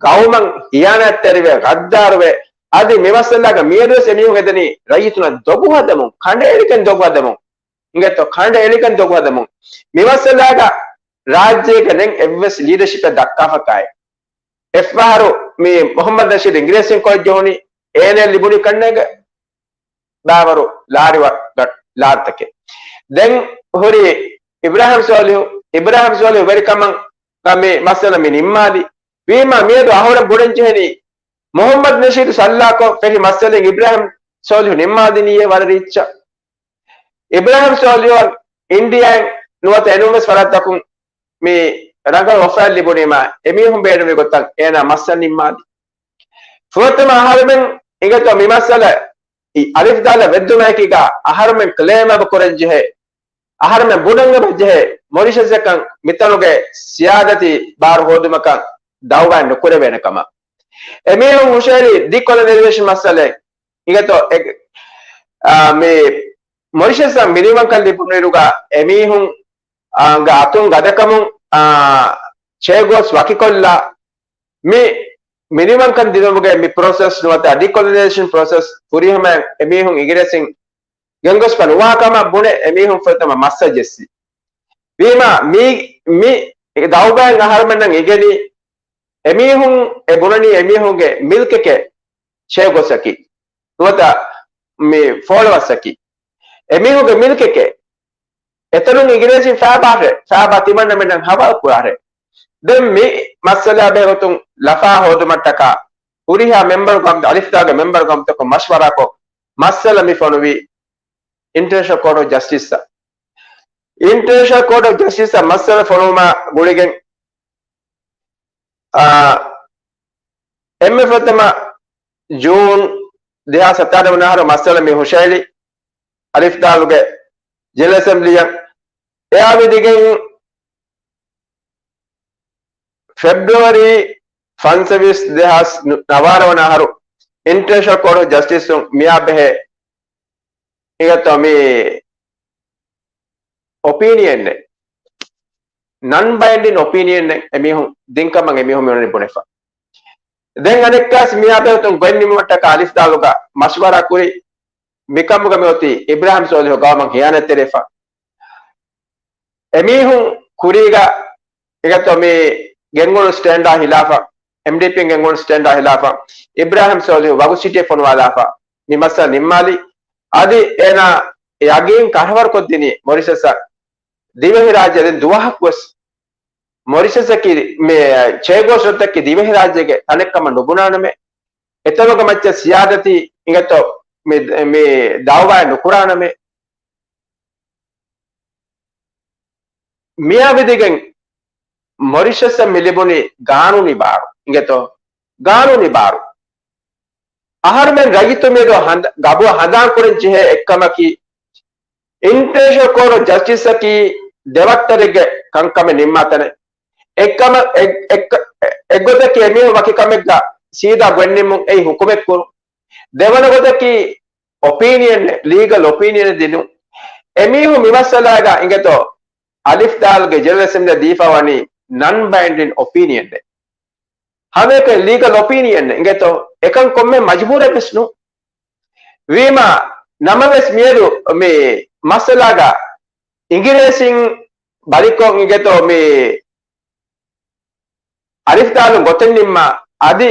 ގައުމަށް ހިޔާނާތްތެރިވެ، ޣައްދާރުވެ، އަދި މި މައްސަލާގަ މިއަދުވެސް އެމީހުން އެދެނީ ރައްޔިތުންނަށް ދޮގު ހަދަމުން، ކަނޑައެޅިގެން ދޮގު ހަދަމުން. އިނގޭތޯ ކަނޑައެޅިގެން ދޮގު ހަދަމުން. މި މައްސަލާގަ ރާއްޖޭގަ ދެން އެއްވެސް ލީޑަޝިޕެއް ދައްކާފަކާއެއް. އެއްފަހަރު މި މުހައްމަދު ނަޝީދު އިނގިރޭސިން ކޮޅަށް ޖެހުނީ އޭނައަށް ލިބުނީ ކަންނޭނގެ ބާވަރު ލާރި ވަ-، ގަ-، ލާރިތަކެއް. ދެން ހުރި އިބްރާހިމް ސޯލިހު، އިބްރާހިމް ސޯލިހު ވެރިކަމަށް މި މައްސަލަ މި ނިންމާލި. ވީމާ މިއަދު އަހުރެން ބުނަން ޖެހެނީ މުހައްމަދު ނަޝީދު ސައްލާކޮށް ފެށި މައްސަލައިން އިބްރާހިމް ސޯލިހު ނިންމާލިނީއޭ ވަރަށް ރީއްޗަށް. އިބްރާހިމް ސޯލިހުއަށް އިންޑިއާއިން ނުވަތަ އެނޫންވެސް ފަރާތްތަކުން މި ރަނގަޅު އޮފާއެއް ލިބުނީމާ، އެމީހުން ބޭނުމި ގޮތަށް އޭނާ މައްސަލަ ނިންމާލި. ފުރަތަމަ އަހަރުމެން އިނގޭތޯ މި މައްސަލަ އި-، އަލިފް ދާލަށް ވެއްދުމާއެކީގަ އަހަރުމެން ކްލޭމް އެބަ ކުރަން ޖެހޭ، އަހަރުމެން ބުނަން އެބަ ޖެހޭ، މޮރިޝަސްއަކަށް މިތަނުގެ ސިޔާދަތީ ބާރު ހޯދުމަކަށް ދައުވާއެއް ނުކުރެވޭނެ ކަމަށް. އެމީހުން ހުށަހެޅި ޑީކޮލަނައިޒޭޝަން މައްސަލައެއް. އިނގޭތޯ އެ-، އާ، މި މޮރިޝަސްއަށް މިނިވަންކަން ލިބުނުއިރުގަ އެމީހުން، އާ، ގެ އަތުން ގަދަކަމުން، އާ، ޗޭ ގޯސް ވަކިކޮށްލާ، މި މިނިވަންކަން ދިނުމުގެ މި ޕްރޮސެސް ނުވަތަ ޑީކޮލަނައިޒޭޝަން ޕްރޮސެސް ފުރިހަމައިން އެމީހުން އިނގިރޭސިން ގެންގޮސްފަ ނުވާ ކަމަށް ބުނެ އެމީހުން ފުރަތަމަ މައްސަލަ ޖެއްސި. ވީމާ މި، މި ދައުވާއިން އަހަރުމެންނަށް އިނގެނީ އެމީހުން އެ ބުނަނީ އެމީހުންގެ މިލްކެކޭ ޗޭ ގޯސްއަކީ. ނުވަތަ މި ފޯޅަވައްސަކީ އެމީހުންގެ މިލްކެކޭ. އެތަނުން އިނގިރޭސިން ފައިބާށޭ، ފައިބާ ތިމަންނަމެންނަށް ހަވާލު ކުރާށޭ. ދެން މި މައްސަލާ ބެހޭގޮތުން ލަފާ ހޯދުމަށްޓަކާ ހުރިހާ މެމްބަރު ގައުމު، އަލިފްދާގެ މެމްބަރު ގައުމުތަކުން މަޝްވަރާކޮށް، މައްސަލަ މި ފޮނުވީ އިންޓަރނޭޝަނަލް ކޯޓް އޮފް ޖަސްޓިސްއަށް. އިންޓަރނޭޝަނަލް ކޯޓް އޮފް ޖަސްޓިސްއަށް މައްސަލަ ފޮނުވުމާ ގުޅިގެން، އާ، އެންމެ ފުރަތަމަ ޖޫން ދެހާސް ސަތާރަ ވަނަ އަހަރު މައްސަލަ މި ހުށަހެޅި އަލިފްދާލުގެ ޖެނެރަލް އެސެމްބްލީއަށް. އެއާ ވިދިގެން ފެބްރުއަރީ ފަންސަވީސް ދެހާސް ނަވާރަ ވަނަ އަހަރު އިންޓަރނޭޝަނަލް ކޯޓް އޮފް ޖަސްޓިސުން މިއާ ބެހޭ އިނގޭތޯ މި އޮޕީނިއަނެއް، ނަން ބައިންޑިން އޮޕީނިއަނެއް އެމީހުން ދިންކަމަށް އެމީހުން މި އޮންނަނީ ބުނެފަ. ދެން އަނެއްކާސް މިއާ ބެހޭގޮތުން ގޮތް ނިމުމަށްޓަކާ އަލިފްދާލުގަ މަޝްވަރާ ކުރި މިކަމުގަ މިއޮތީ އިބްރާހިމް ސޯލިހު ގައުމަށް ހިޔާނަތްތެރިވެފަ. އެމީހުން ކުރީގަ އިނގޭތޯ މި ގެންގުޅުން ސްޓޭންޑާ ހިލާފަށް، އެމްޑީޕީން ގެންގުޅުން ސްޓޭންޑާ ހިލާފަށް އިބްރާހިމް ސޯލިހު ވަގުތު ސިޓީ ފޮނުވާލާފަ މި މައްސަލަ ނިންމާލި. އަދި އޭނާ ޔަގީން ކަށަވަރުކޮށްދިނީ މޮރިޝަސްއަށް ދިވެހިރާއްޖެ ދެން ދުވަހަކުވެސް މޮރިޝަސްއަކީ މި ޗޭގޯސް ރަށްތަކީ ދިވެހިރާއްޖޭގެ ތަނެއްކަމަށް ނުބުނާނަމޭ. އެތަނުގަ މައްޗަށް ސިޔާދަތީ އިނގޭތޯ މި، މި ދައުވާއެއް ނުކުރާނަމޭ. މިއާ ވިދިގެން މޮރިޝަސްއަށް މި ލިބުނީ ގާނޫނީ ބާރު. އިނގޭތޯ؟ ގާނޫނީ ބާރު. އަހަރުމެން ރައްޔިތު މިއަދު ހަނދ-، ގަބޫ ހަނދާން ކުރަން ޖެހޭ އެއްކަމަކީ، އިންޓަރނޭޝަނަލް ކޯޓް އޮފް ޖަސްޓިސްއަކީ ދެވައްތަރެއްގެ ކަންކަމެއް ނިންމާ ތަނެއް. އެއްކަމަށް އެއް-، އެއް-، އެއްގޮތަކީ އެމީހުން ވަކި ކަމެއްގަ ސީދާ ގޮތް ނިންމުން އެއީ ހުކުމެއް ކުރުން. ދެވަނަ ގޮތަކީ އޮޕީނިއަން، ލީގަލް އޮޕީނިއަން ދިނުން. އެމީހުން މި މައްސަލާގަ އިނގޭތޯ އަލިފް ދާލުގެ ޖެނެރަލް އެސެމްބްލީ ދީފަ ވަނީ ނަން ބައިންޑިން އޮޕީނިއަން. ހަމައެކަނި ލީގަލް އޮޕީނިއަން އިނގޭތޯ އެކަން ކޮންމެ މަޖުބޫރެއް ވެސް ނޫން. ވީމާ ނަމަވެސް މިއަދު މި މައްސަލާގަ އިނގިރޭސިން ބަލިކޮށް އިނގޭތޯ މި އަލިފް ދާލުން ގޮތެއް ނިންމާ އަދި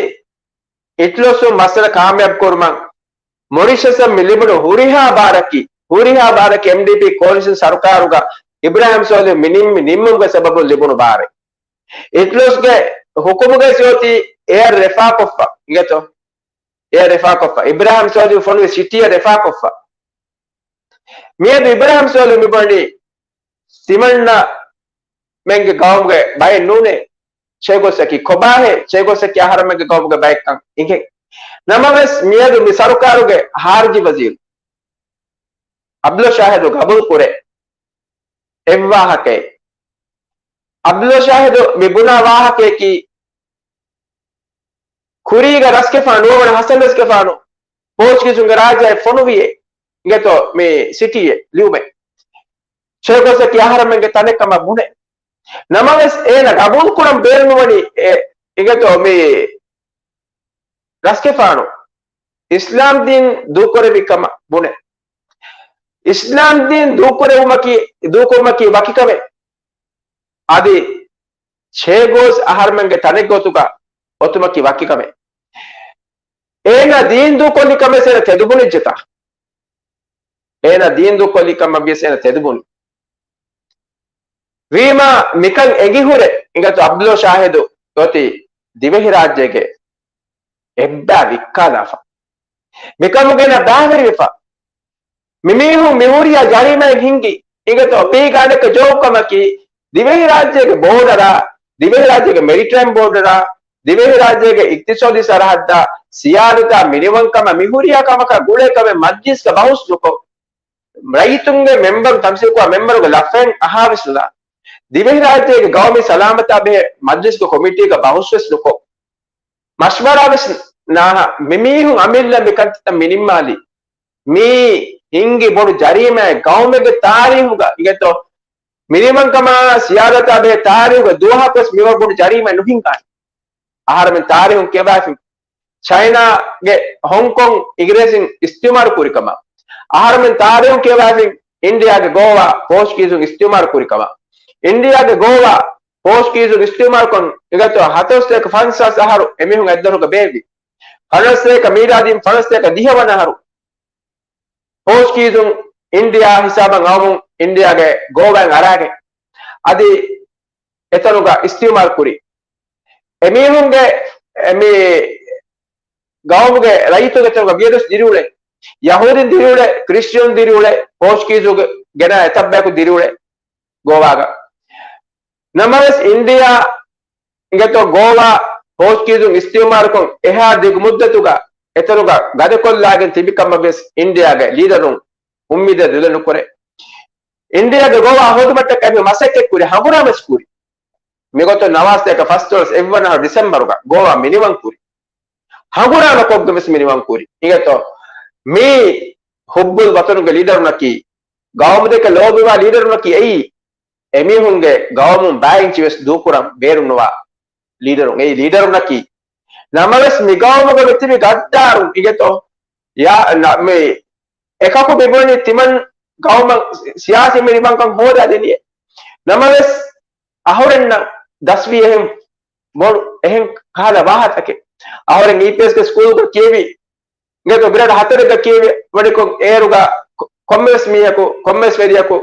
އިތުލޮސް މައްސަލަ ކާމިޔާބު ކުރުމަށް މޮރިޝަސްއަށް މި ލިބުނު ހުރިހާ ބާރަކީ، ހުރިހާ ބާރަކީ އެމްޑީޕީ ކޯލިޝަން ސަރުކާރުގަ އިބްރާހިމް ސޯލިހު މި ނިންމި ނިންމުމުގެ ސަބަބުން ލިބުނު ބާރެއް. އިތުލޮސްގެ ހުކުމުގެ ސިޔޯތީ އެއަށް ރެފާކޮށްފަ އިނގޭތޯ؟ އެއަށް ރެފާކޮށްފަ. އިބްރާހިމް ސޯލިހު ފޮނުވި ސިޓީއަށް ރެފާކޮށްފަ. މިއަދު އިބްރާހިމް ސޯލިހު މި ބުނަނީ ތިމަންނަމެންގެ ގައުމުގެ ބައެއް ނޫނޭ. ޗޭގޯސްއަކީ ކޮބާހޭ؟ ޗޭގޯސްއަކީ އަހަރަމެންގެ ގައުމުގެ ބައެއްކަން އިނގޭ. ނަމަވެސް މިއަދު މި ސަރުކާރުގެ ހާރިޖީ ވަޒީރު އަބްދުﷲ ޝާހިދު ގަބޫލު ކުރޭ އެއްވާހަކައެއް. އަބްދުﷲ ޝާހިދު މި ބުނާ ވާހަކަޔަކީ ކުރީގަ ރަސްގެފާނު ނުވަވަނަ ހަސަން ރަސްގެފާނު ޕޯޗުގީޒުންގެ ރާއްޖެއަށް ފޮނުވިއޭ އިނގޭތޯ މި ސިޓީއެއް ލިޔުމެއް. ޗޭގޯސްއަކީ އަހަރަމެންގެ ތަނެއްކަމަށް ބުނޭ. ނަމަވެސް އޭނަ ގަބޫލު ކުރަން ބޭނުންވަނީ އެ އިނގޭތޯ މި ރަސްގެފާނު އިސްލާމް ދީން ދޫކުރެއްވި ކަމަށް ބުނެ. އިސްލާމް ދީން ދޫކުރެވުމަކީ، ދޫކުރުމަކީ ވަކިކަމެއް. އަދި ޗޭގޯސް އަހަރުމެންގެ ތަނެއްގެ ގޮތުގަ އޮތުމަކީ ވަކިކަމެއް. އޭނަ ދީން ދޫކޮށްލި ކަމެއް އޭނަ ތެދުބުނިއްޖެތާ؟ އޭނަ ދީން ދޫކޮށްލި ކަމަށް ވިޔަސް އޭނަ ތެދުބުނި. ވީމާ މިކަން އެނގިހުރެ އިނގޭތޯ އަބްދުﷲ ޝާހިދު އޮތީ ދިވެހިރާއްޖޭގެ އެއްބައި ވިއްކާލާފަ. މިކަމުގައި ބައިވެރިވެފަ. މިމީހުން މިހުރިހާ ޖަރީމައެއް ހިންގި. އިނގޭތޯ މީގެ އަނެއްކަ ޖޯކްކަމަކީ، ދިވެހިރާއްޖޭގެ ބޯޑަރާ، ދިވެހިރާއްޖޭގެ މެރިޓައިމް ބޯޑަރާ، ދިވެހިރާއްޖޭގެ އިޤްތިޞާދީ ސަރަހައްދާ، ސިޔާދަތާ މިނިވަންކަމާ މިހުރިހާ ކަމަކާ ގުޅޭ ކަމެއް މަޖްލިސްގަ ބަހުސް ނުކޮށް، ރައްޔިތުންގެ މެމްބަރު، ތަންސީބުކުރާ މެމްބަރުގެ ލަފައެއް އަހާވެސް ނުލާ، ދިވެހިރާއްޖޭގެ ގައުމީ ސަލާމަތާ ބެހޭ މަޖްލިސްގެ ކޮމިޓީގަ ބަހުސްވެސް ނުކޮށް، މަޝްވަރާވެސް ނާހާ، މިމީހުން އަމިއްލަ މިކަންތައް މި ނިންމާލީ. މީ ހިންގި ބޮޑު ޖަރީމައެއް ގައުމެއްގެ ތާރީހުގަ އިނގޭތޯ. މިނިވަންކަމާ ސިޔާދަތާ ބެހޭ ތާރީހުގަ ދުވަހަކުވެސް މިވަރު ބޮޑު ޖަރީމައެއް ނުހިނގާނެ. އަހަރަމެން ތާރީހުން ކިޔަވާފިން ޗައިނާގެ ހޮންކޮން އިނގިރޭސިން އިސްތިއުމާރު ކުރިކަމަށް. އަހަރަމެން ތާރީހުން ކިޔަވާފިން އިންޑިޔާގެ ގޯވާ ޕޯޗުގީޒުން އިސްތިއުމާރު ކުރިކަމަށް. އިންޑިޔާގެ ގޯވާ ޕޯޗުގީޒުން އިސްތިއުމާރުކޮށް އިނގޭތޯ ހަތަރުސަތޭކަ ފަންސާސް އަހަރު އެމީހުން އެއްދަރުގަ ބޭއްވި. ފަނަރަސަތޭކަ މީލާދީން ފަނަރަސަތޭކަ ދިހަ ވަނަ އަހަރު ޕޯޗުގީޒުން އިންޑިޔާ ހިސާބަށް އައުމުން އިންޑިޔާގެ ގޯވާއިން އަރާގެން އަދި އެތަނުގަ އިސްތިއުމާރު ކުރި. އެމީހުންގެ އެ މި ގައުމުގެ ރައްޔިތުންގެ ތަނުގަ ވިޔަދޮސް ދިރިއުޅޭ. ޔަހޫދީން ދިރިއުޅޭ، ކްރިސްޓިއަން ދިރިއުޅޭ، ޕޯޗުގީޒުގެ ގެނައި އެތައް ބަޔަކު ދިރިއުޅޭ ގޯވާގަ. ނަމަވެސް އިންޑިޔާ އިނގޭތޯ ގޯވާ ޕޯޗުގީޒުން އިސްތިއުމާރުކޮށް އެހާ ދިގު މުއްދަތުގަ އެތަނުގަ ގަދަކޮށްލާގެން ތިބި ކަމަށް ވެސް އިންޑިޔާގެ ލީޑަރުން އުއްމީދެއް ދުލެއް ނުކުރޭ. އިންޑިޔާގެ ގޯވާ ހޯދުމަށްޓަކައި މަސައްކަތް ކުރި، ހަނގުރާމަ ވެސް ކުރި. މިގޮތުން ނަވާސަތޭކަ ފަސްދޮޅަސް އެއްވަނަ އަހަރު ޑިސެމްބަރުގަ ގޯވާ މިނިވަން ކުރި. ހަނގުރާމަ ކޮށްގެން ވެސް މިނިވަން ކުރި. އިނގޭތޯ މީ ހުއްބުލް ވަތަނުގެ ލީޑަރުންނަކީ، ގައުމުދެކެ ލޯބިވާ ލީޑަރުންނަކީ އެއީ. އެމީހުންގެ ގައުމުން ބައި އިންޗި ވެސް ދޫކުރަން ބޭރުންނުވާ ލީޑަރުން އެއީ ލީޑަރުންނަކީ. ނަމަވެސް މި ގައުމުގަ މިތިބި ގައްދާރުން އިނގޭތޯ ޔާ، ނަ-، މި އެކަކު މިބުނީ ތިމަން ގައުމަށް ސިޔާސީ މިނިވަންކަން ހޯދާދިނީ. ނަމަވެސް، އަހުރެންނަށް ދަސްވީ އެހެން ބޮޑު އެހެން ކަހަލަ ވާހަކައެއް. އަހުރެން އީޕީއެސްގެ ސްކޫލްގަ ކިޔެވި، އިނގޭތޯ ގްރޭޑް ހަތަރެއްގަ ކިޔެވި ވަނިކޮށް އޭރުގަ ކޮ-، ކޮންމެވެސް މީހަކު، ކޮންމެވެސް ވެރިޔަކު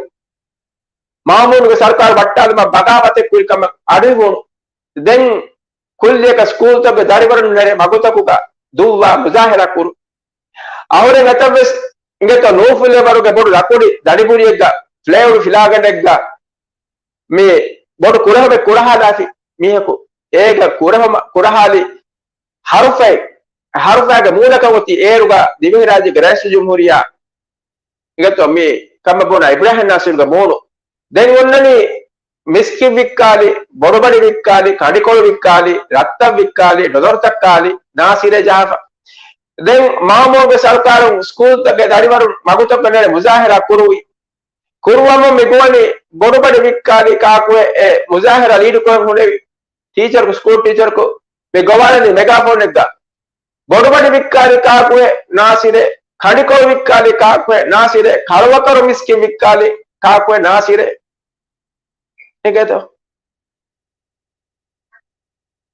މާމޫނުގެ ސަރުކާރު ވައްޓާލުމަށް ބަޣާވަތެއް ކުރި ކަމަށް އަޑުއިވުނު. ދެން ކުއްލިއަކަށް ސްކޫލްތަކުގެ ދަރިވަރުން ނެރެ މަގުތަކުގަ ދުއްވާ މުޒާހަރާ ކުރު. އަހުރެން އެތައްވެސް އިނގޭތޯ ނޫފުލޭވަރުގެ ބޮޑު ލަކުޑި ދަނޑިބުރިއެއްގަ، ފްލައިވުޑް ފިލާގަނޑެއްގަ މި ބޮޑު ކުރެހުމެއް ކުރަހާލާފި މީހަކު. އޭގަ ކުރެހުމަ-، ކުރަހާލި ހަރުފައި، ހަރުފައިގެ މޫނަކަށް އޮތީ އޭރުގަ ދިވެހިރާއްޖޭގެ ރައީސުލްޖުމްހޫރިއްޔާ އިނގޭތޯ މި ކަމަށް ބުނާ އިބްރާހިމް ނާސިރުގެ މޫނު. ދެން އޮންނަނީ މިސްކިތް ވިއްކާލި، ބޮޑުބަޑި ވިއްކާލި، ކަނޑިކޮޅު ވިއްކާލި، ރަށްތައް ވިއްކާލި، ޑޮލަރުތައް ކާލި، ނާސިރޭ ޖަހާފަ. ދެން މާމޫގެ ސަރުކާރުން ސްކޫލްތަކުގެ ދަރިވަރުން މަގުތަކުގަ ނެރެ މުޒާހަރާ ކުރުވި. ކުރުވަމުން މި ގޮވަނީ ބޮޑުބަޑި ވިއްކާލި ކާކުއެއް އެ މުޒާހަރާ ލީޑުކުރަން ހުނެވި. ޓީޗަރަކު، ސްކޫލް ޓީޗަރަކު މި ގޮވާލަނީ މެގާފޯނެއްގަ. ބޮޑުބަޑި ވިއްކާލި ކާކުއެއް ނާސިރޭ، ކަނޑިކޮޅު ވިއްކާލި ކާކުއެއް ނާސިރޭ، ކަޅުވަކަރު މިސްކިތް ވިއްކާލި ކާކުއެއް ނާސިރޭ. އިނގޭތޯ؟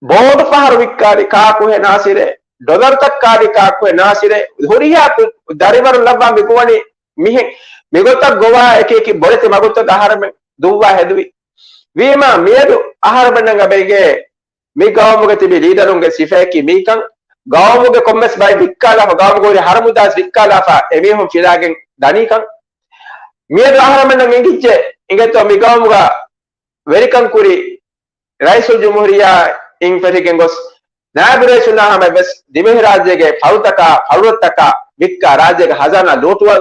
ބޯޓު ފަހަރު ވިއްކާލި ކާކުއެއް ނާސިރޭ، ޑޮލަރުތައް ކާލި ކާކުއެއް ނާސިރޭ. ހުރިހާ ކު-، ދަރިވަރުން ލައްވާ މި ގޮވަނީ މިހެން. މިގޮތަށް ގޮވާ އެކި އެކި ބޮޑެތި މަގުތަކަށް އަހަރެމެން ދުއްވާ ހެދުވި. ވީމާ މިއަދު އަހަރެމެންނަށް އަބައިގެ މި ގައުމުގެ ތިބި ލީޑަރުންގެ ސިފައަކީ މީކަން، ގައުމުގެ ކޮންމެސް ބައެއް ވިއްކާލާފަ، ގައުމުގެ ހުރި ހަރަމުދާސް ވިއްކާލާފަ، އެމީހުން ފިލާގެން ދަނީކަން. މިއަދު އަހަރެމެންނަށް އެނގިއްޖެ، އިނގޭތޯ މި ގައުމުގަ ވެރިކަން ކުރި ރައީސުލްޖުމްހޫރިއްޔާ އިން ފެށިގެން ގޮސް، ނާއިބު ރައީސުންނާ ހަމަޔަށް ވެސް ދިވެހިރާއްޖޭގެ ފަޅުތަކާ، ފަޅުރަށްތަކާ ވިއްކާ ރާއްޖޭގެ ހަޒާނާ ލޫޓުވަ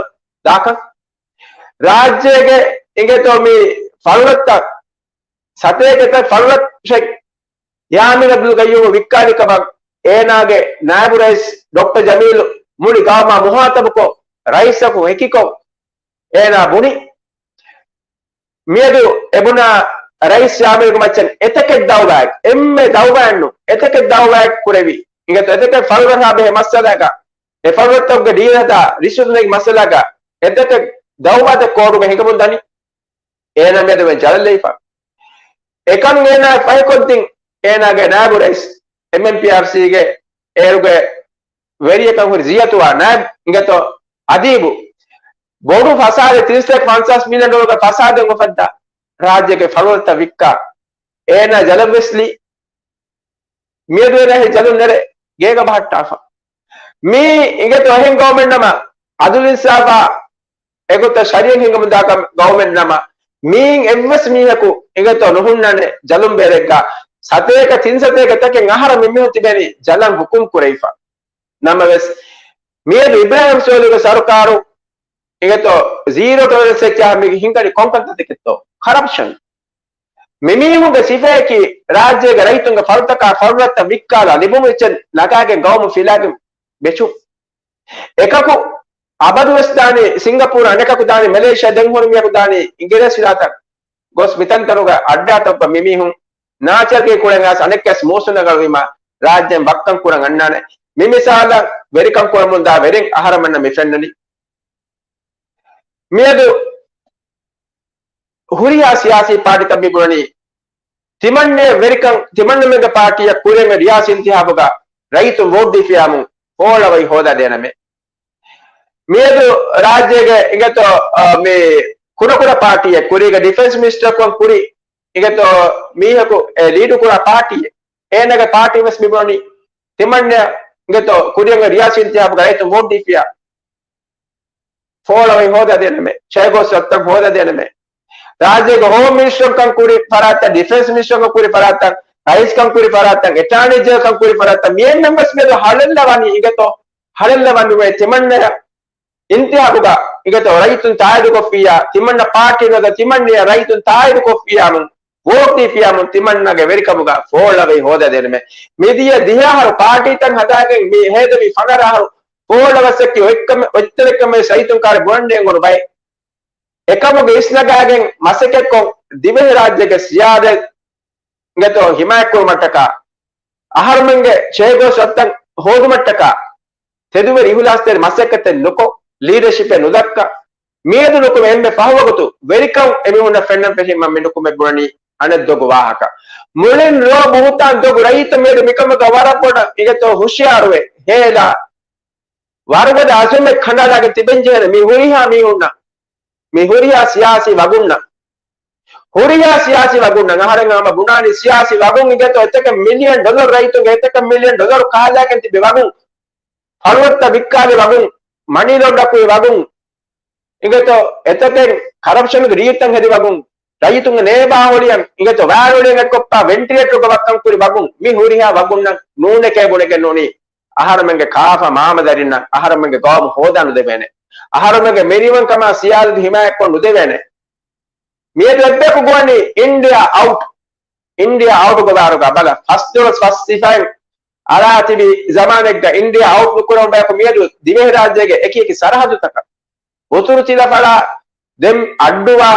ދާކަން. ރާއްޖޭގެ އިނގޭތޯ މި ފަޅުރަށްތައް ސަތޭކަތައް ފަޅުރަށް ޔާމީން އަބްދުލް ގައްޔޫމު ވިއްކާލި ކަމަށް އޭނާގެ ނާއިބު ރައީސް ޑޮކްޓަރ ޖަމީލު މުޅި ގައުމާ މުހާތަބުކޮށް، ރައީސަކު ހެކިކޮށް، އޭނާ ބުނި. މިއަދު އެބުނާ ރައީސް ޔާމީނުގެ މައްޗަށް އެތަކެއް ދައުވާއެއް، އެންމެ ދައުވާއެއް ނޫން، އެތަކެއް ދައުވާއެއް ކުރެވި. އިނގޭތޯ އެތަކެއް ފަޅުރަށާ ބެހޭ މައްސަލައަކަށް، އެ ފަޅުރަށްތަކުގެ ޑީލް ހަދާ ރިޝްވަތު ނެގި މައްސަލައަކަށް، އެތަކެއް ދައުވާތައް ކޯޓުގަ ހިނގަމުން ދަނީ. އޭނާ މިއަދު ވެސް ޖަލަށްލެވިފަ. އެކަން އޭނާ ފަހިކޮށްދިން، އޭނާގެ ނާއިބު ރައީސް އެމްއެންޕީއާރްސީގެ އޭރުގެ ވެރިޔަކަށް ހުރި ޒިޔަތުވާ ނާއިބް އިނގޭތޯ އަދީބު ބޮޑު ފަސާދަ ތިރީސް ފަންސާސް މިލިއަން ޑޮލަރުގެ ފަސާދައެއް އުފައްދާ ރާއްޖޭގެ ފަޅުރަށްތައް ވިއްކާ އޭނާ ޖަލަށް ވެސް ލީ. މިއަދު އޭނާ ހެ ޖަލުން ނެރެ ގޭގަ ބަހައްޓާފަ. މީ އިނގޭތޯ އެހެން ގައުމެއް ނަމަ، އަދުލު އިންސާފާ އެގޮތަށް ޝަރީއަތް ހިނގަމުންދާ ގަ-، ގައުމެއް ނަމަ، މީން އެއްވެސް މީހަކު އިނގޭތޯ ނުހުންނާނެ ޖަލުން ބޭރެއްގަ. ސަތޭކަ ތިން ސަތޭކަ ތަކެއް އަހަރަށް މި މީހުން ތިބެނީ ޖަލަށް ހުކުމް ކުރެވިފަ. ނަމަވެސް، މިއަދު އިބްރާހިމް ސޯލިހުގެ ސަރުކާރު އިނގޭތޯ ޒީރޯ ޓޮލަރެންސް އެއްޗާ މި ހިނގަނީ ކޮންކަންތައްތަކެއްތޯ؟ ކަރަޕްޝަން. މިމީހުންގެ ސިފައަކީ ރާއްޖޭގެ ރައްޔިތުންގެ ފަޅުތަކާ ފަޅުރަށްތައް ވިއްކާލާ ލިބުނު އެއްޗެއް ނަގާގެން ގައުމު ފިލާގެން ވެޗު. އެކަކު އަބަދުވެސް ދާނީ ސިންގަޕޫރު، އަނެކަކު ދާނީ މެލޭޝިޔާ، ދެން ހުރި މީހަކު ދާނީ އިނގިރޭސި ވިލާތަށް ގޮސް މިތަންތަނުގަ އައްޑާތައް އޮއްވާ މިމީހުން ނާޗަރުގެ ކުޅެން އައިސް އަނެއްކާސް މޫސުން ރަނގަޅުވީމާ ރާއްޖޭން ވައްކަން ކުރަން އަންނާނެ. މި މިސާލަށް ވެރިކަން ކުރަމުންދާ ވެރިން އަހަރަމެންނަށް މި ފެންނަނީ. މިއަދު ހުރިހާ ސިޔާސީ ޕާޓީތައް މި ބުނަނީ ތިމަންނެ ވެރިކަން، ތިމަންނަމެންގެ ޕާޓީއަށް ކުރިއަށް ރިޔާސީ އިންތިހާބުގަ ރައްޔިތުން ވޯޓް ދީފިޔާމު ފޯޅަވައި ހޯދާދޭނަމޭ. މިއަދު ރާއްޖޭގެ އިނގޭތޯ، އަ، މި ކުޑަކުޑަ ޕާޓީއެއް ކުރީގަ ޑިފެންސް މިނިސްޓަރކަން ކުރި އިނގޭތޯ މީހަކު އެ ލީޑު ކުރާ ޕާޓީއެއް. އޭނާގެ ޕާޓީ ވެސް މި ބުނަނީ ތިމަންނެ އިނގޭތޯ ކުރިއަށް ރިޔާސީ އިންތިހާބުގަ ރައްޔިތުން ވޯޓް ދީފިޔާ ފޯޅަވައި ހޯދާދޭނަމޭ، ޗެއާ ގޯސް ރަށްތައް ހޯދާދޭނަމޭ. ރާއްޖޭގެ ހޯމް މިނިސްޓަރުކަން ކުރި ފަރާތްތައް، ޑިފެންސް މިނިސްޓަރުކަން ކުރި ފަރާތްތައް، ރައީސްކަން ކުރި ފަރާތްތައް، އެޓާނީ ޖެނެރަލްކަން ކުރި ފަރާތްތައް، މި އެންމެން ވެސް މިއަދު ހަޅެއްލަވަނީ އިނގޭތޯ، ހަޅެއްލަވަން ނުވޭ ތިމަންނަޔަށް އިންތިހާބުގަ އިނގޭތޯ ރައްޔިތުން ތާއީދު ކޮށްފިއްޔާ، ތިމަންނަ ޕާޓީ ނުވަތަ ތިމަންނަޔަށް ރައްޔިތުން ތާއީދު ކޮށްފިއްޔާމު، ވޯޓް ދީފިއްޔާމު، ތިމަންނަގެ ވެރިކަމުގަ ފޯޅަވައި ހޯދާދޭނަމޭ. މިދިޔަ ދިހަ އަހަރު ޕާޓީތައް ހަދާގެން މި ހޭދަވި ފަނަރަ އަހަރު ފޯޅަވަސްއަކީ އޮތްކަމެއް، އޮތްތަނެއްކަމަށް ރައްޔިތުން ކާރި ބުނަން ނޭނގުނު ބައެއް. އެކަމުގެ އިސްނަގާގެން މަސައްކަތްކޮށް، ދިވެހިރާއްޖޭގެ ސިޔާދަތް އިނގޭތޯ ހިމާޔަތްކުރުމަށްޓަކާ، އަހަރުމެންގެ ޗެއާ ގޯސް ރަށްތައް ހޯދުމަށްޓަކާ، ތެދުވެރި އިހުލާސްތެރި މަސައްކަތެއް ނުކޮށް، ލީޑަޝިޕެއް ނުދައްކާ، މިއަދު ނުކުމެ އެންމެ ފަހު ވަގުތު ވެރިކަން އެމީހުންނަށް ފެންނަން ފެށީމަ މި ނުކުމެ ބުނަނީ އަނެއް ދޮގު ވާހަކަ. މުޅިން ރޯ ބުހުތާން ދޮގު ރައްޔިތު މިއަދު މިކަމުގަ ވަރަށް ބޮޑަށް އިނގޭތޯ ހުޝިޔާރުވެ ހޭލާ، ވަރުގަދަ އަޒުމެއް ކަނޑައަޅާގެން ތިބެން ޖެހޭނެ މި ހުރިހާ މީހުންނަށް، މި ހުރިހާ ސިޔާސީ ވަގުންނަށް، ހުރިހާ ސިޔާސީ ވަގުންނަށް. އަހަރެން ހަމަ ބުނާނީ ސިޔާސީ ވަގުން އިނގޭތޯ އެތަކެއް މިލިއަން ޑޮލަރު ރައްޔިތުންގެ އެތަކެއް މިލިއަން ޑޮލަރު ކާލާގެން ތިބި ވަގުން، ފަޅުވަތްތައް ވިއްކާލި ވަގުން، މަނީ ލޯންޑަރު ކުރި ވަގުން، އިނގޭތޯ އެތަކެއް ކަރަޕްޝަނުގެ ރީތިތައް ހެދި ވަގުން، ރައްޔިތުންގެ ނޭބާ ހޮޅިއަން އިނގޭތޯ ވާރޯޅިއަން އެއްކޮށްފަ ވެންޓިލޭޓަރުގަ ވައްކަން ކުރި ވަގުން، މި ހުރިހާ ވަގުންނަށް ނޫނެކޭ ބުނެގެން ނޫނީ އަހަރުމެންގެ ކާފަ މާމަދަރިންނަށް އަހަރުމެންގެ ގައުމު ހޯދާ ނުދެވޭނެ. އަހަރުމެންގެ މިނިވަންކަމާ ސިޔާދަތު ހިމާޔަތްކޮށް ނުދެވޭނެ. މިއަދު އެއްބަޔަކު ގޮވަނީ އިންޑިއާ އައުޓް. އިންޑިއާ އައުޓް ގޮވާރުގަ ބަލަ، ފަސްދޮޅަސް ފަސް ސިފައިން އަރާ ތިބި ޒަމާނެއްގަ އިންޑިއާ އައުޓް ނުކުރެވުނު ބަޔަކު މިއަދު ދިވެހިރާއްޖޭގެ އެކި އެކި ސަރަހައްދުތަކަށް އުތުރު ތިލަފަޅާ ދެން އައްޑުވާ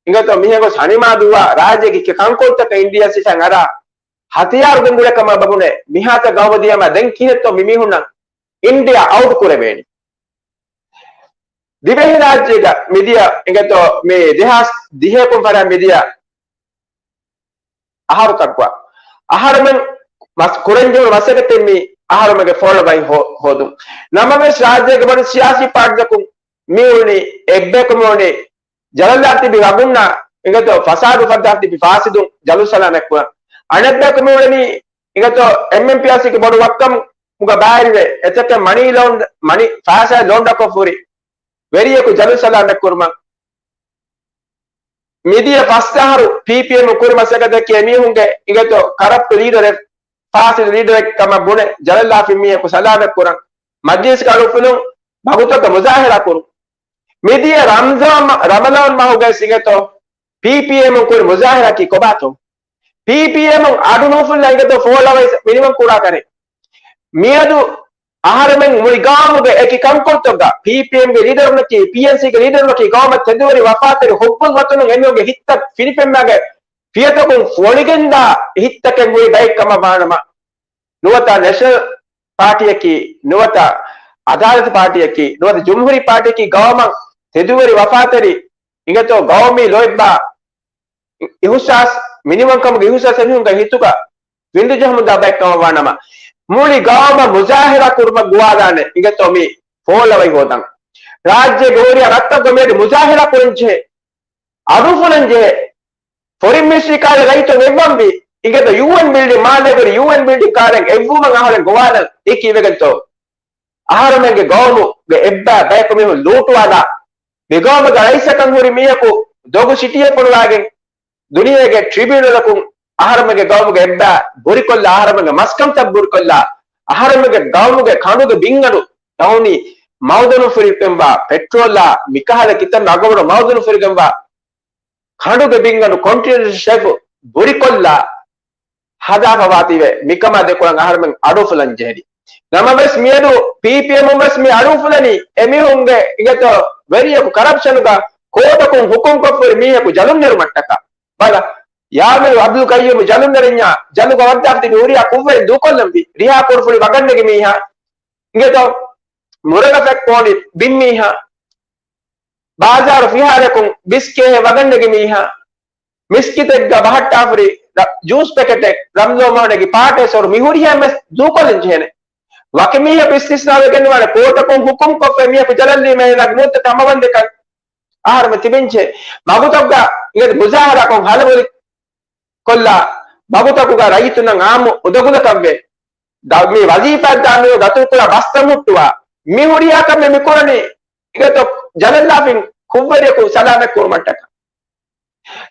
އިނގޭތޯ މިހެން ގޮސް ހަނިމާދުވާ ރާއްޖޭގެ ކަންކޮޅުތަކަށް އިންޑިއާ ސިފައިން އަރާ ހަތިޔާރު ގެންގުޅޭ ކަމަށް ބަބުނެ މިހާތަ ގައުމަށް ދިޔަމާ ދެން ކިހެއްތޯ މި މީހުންނަށް އިންޑިއާ އައުޓް ކުރެވޭނީ. ދިވެހިރާއްޖޭގަ މިދިޔަ އިނގޭތޯ މި ދެހާސް ދިހައަކުން ފަރާ މިދިޔަ އަހަރުތަކުގަ އަހަރުމެން މަސް ކުރަންޖެހުނު މަސައްކަތެއް މި އަހަރުމެންގެ ފޯޅަވައި ހޯ-، ހޯދުން. ނަމަވެސް ރާއްޖޭގެ ބޮޑު ސިޔާސީ ޕާޓީތަކުން މި އުޅުނީ އެއްބަޔަކު މި އުޅުނީ ޖަލަށްލާފަ ތިބި ވަގުންނާ އިނގޭތޯ ފަސާދު ފައްދާފަ ތިބި ފާސިދުން ޖަލު ސަލާމަތްކުރަން. އަނެއްބަޔަކު މި އުޅެނީ އިނގޭތޯ އެމްއެމްޕީއާސީގެ ބޮޑު ވައްކަމުގަ ބައިވެރިވެ އެތަކެއް މަނީ ލޯން، މަނީ ފައިސާ ލޯންޑަކޮށް ހުރި ވެރިޔަކު ޖަލު ސަލާމަތްކުރުމަށް. މިދިޔަ ފަސް އަހަރު ޕީޕީއެމް ކުރި މަސައްކަތަކީ އެމީހުންގެ އިނގޭތޯ ކަރަޕްޓް ލީޑަރެއް، ފާސިދު ލީޑަރެއް ކަމަށް ބުނެ ޖަލަށްލާފަ މީހަކު ސަލާމަތްކުރަން. މަޖިލިސްގަ އަޑުއުފުލުން ވަގުތަކަށް މުޒާހަރާ ކުރުން. މިދިޔަ ރަމްޒާން މަ-، ރަމަޟާން މަހުގައި އިނގޭތޯ ޕީޕީއެމް ކުރި މުޒާހަރާއަކީ ކޮބާތޯ؟ ޕީޕީއެމް އަޑު ނުއުފުއްލާ އިނގޭތޯ ފޯޅަވައި މިނިވަން ކުރާ ކަރެއް. މިއަދު އަހަރެމެން މުޅި ގައުމުގެ އެކި ކަންކޮޅުތަކުގަ ޕީޕީއެމްގެ ލީޑަރުންނަކީ، ޕީއެންސީގެ ލީޑަރުންނަކީ، ގައުމަށް ތެދުވެރި ވަފާތެރި ހުއްބުލް ވަތަނުން އެމީހުންގެ ހިތްތައް ފިނިފެންމާގެ ފިޔަތަކުން ފޮޅިގެންދާ ހިތްތަކެއް ހުރި ބައެއް ކަމަށް ވާނަމަ، ނުވަތަ ނެޝަނަލް ޕާޓީއަކީ، ނުވަތަ އަދާލަތު ޕާޓީއަކީ، ނުވަތަ ޖުމްހޫރީ ޕާޓީއަކީ ގައުމަށް ތެދުވެރި ވަފާތެރި އިނގޭތޯ ގައުމީ ލޯތްބާ އިހުސާސް، މިނިވަންކަމުގެ އިހުސާސް އެމީހުންގެ ހިތުގަ ވިންދުޖެހުމުންދާ ބައެއް ކަމަށް ވާނަމަ، މުޅި ގައުމަށް މުޒާހަރާ ކުރުމަށް ގޮވާލާނެ އިނގޭތޯ މި ފޯޅަވައި ހޯދަން. ރާއްޖޭގެ ހުރިހާ ރަށްތަކުގަ މިއަދު މުޒާހަރާ ކުރަން ޖެހޭ، އަޑުއުފުލަން ޖެހޭ، ފޮރިން މިނިސްޓްރީ ކާލެއް ރައްޔިތުން އެއްވަންވީ، އިނގޭތޯ ޔޫއެން ބިލްޑިން، މާލޭގެ ހުރި ޔޫއެން ބިލްޑިން ކާލެއް އެއްވުމަށް އަހަރެން ގޮވާލަން. އެ ކީއްވެގެންތޯ؟ އަހަރުމެންގެ ގައުމުގެ އެއްބައި ބަޔަކު މީހުން ލޫޓުވާލާ، މި ގައުމުގެ ރައީސަކަށް ހުރި މީހަކު ދޮގު ސިޓީއެއް ފޮނުވާގެން، ދުނިޔޭގެ ޓްރިބިއުނަލަކުން އަހަރުމެންގެ ގައުމުގެ އެއްބައި ބުރިކޮށްލާ، އަހަރުމެންގެ މަސްކަންތައް ބުރިކޮށްލާ، އަހަރުމެންގެ ގައުމުގެ ކަނޑުގެ ބިންގަނޑު ޓައުނީ މައުދަނުފުރިގެންވާ، ޕެޓްރޯލާ، މިކަހަލަ ކިތަންމެ އަގުބޮޑު މައުދަނުފުރިގެންވާ، ކަނޑުގެ ބިންގަނޑު ކޮންޓިނެންޓަލް ޝެލްފް ބުރިކޮށްލާ ހަދާފަވާތީވެ، މިކަމާ ދެކޮޅަށް އަހަރުމެން އަޑުއުފުލަން ޖެހެނީ. ނަމަވެސް މިއަދު ޕީޕީއެމުން ވެސް މި އަޑުއުފުލަނީ އެމީހުންގެ އިނގޭތޯ ވެރިޔަކު ކަރަޕްޝަނުގަ ކޯޓަކުން ހުކުމްކޮށްފަހުރި މީހަކު ޖަލުން ނެރުމަށްޓަކާ. ބަލަ، ޔާމީރު އަބްދުލް ޤައްޔޫމް ޖަލުން ނެރެންޏާ، ޖަލުގަ ވައްދާފަ ތިބި ހުރިހާ ކުށްވެރިން ދޫކޮށްލަންވީ. ރިހާ ކުރުފުޅި ވަގަށްނެގި މީހާ، އިނގޭތޯ މުރަގަ ފެއްކޯނި ބިން މީހާ، ބާޒާރު ފިހާރަކުން ބިސްކޭހެއް ވަގަށްނެގި މީހާ، މިސްކިތެއްގަ ބަހައްޓާފަހުރި ރަ-، ޖޫސް ޕެކެޓެއް، ރަމްޒޯ މަހުނެގި ޕާޓެއް ސޮރު މި ހުރިހާ މެސް ދޫކޮށްލަން ޖެހޭނެ. ވަކި މީހަކު އިސްތިސްނާވެގެން ނުވާނެ، ކޯޓަކުން ހުކުމް ކޮށްފަ މީހަކު ޖަލަށްލީމަ އޭނާގެ ނުވަތަ ކަމަވަންދެކަން އަހަރުމެ ތިބެންޖެ. މަގުތަކުގަ އިނގޭ މުޒާހަރާކޮށް ހަލަބޮލި ކޮށްލާ، މަގުތަކުގަ ރައްޔިތުންނަށް އާއްމު އުނދަގުލަކަށްވެ. ދަ-، މި ވަޒީފާއަށް ދާ މީހުން ދަތުރުކުރާ ބަސްތައް ހުއްޓުވާ، މި ހުރިހާ ކަމެއް މި ކުރަނީ އިނގޭތޯ ޖަލަށްލާފަ ކުށްވެރިޔަކު ސަލާމަތް ކުރުމަށްޓަކާ.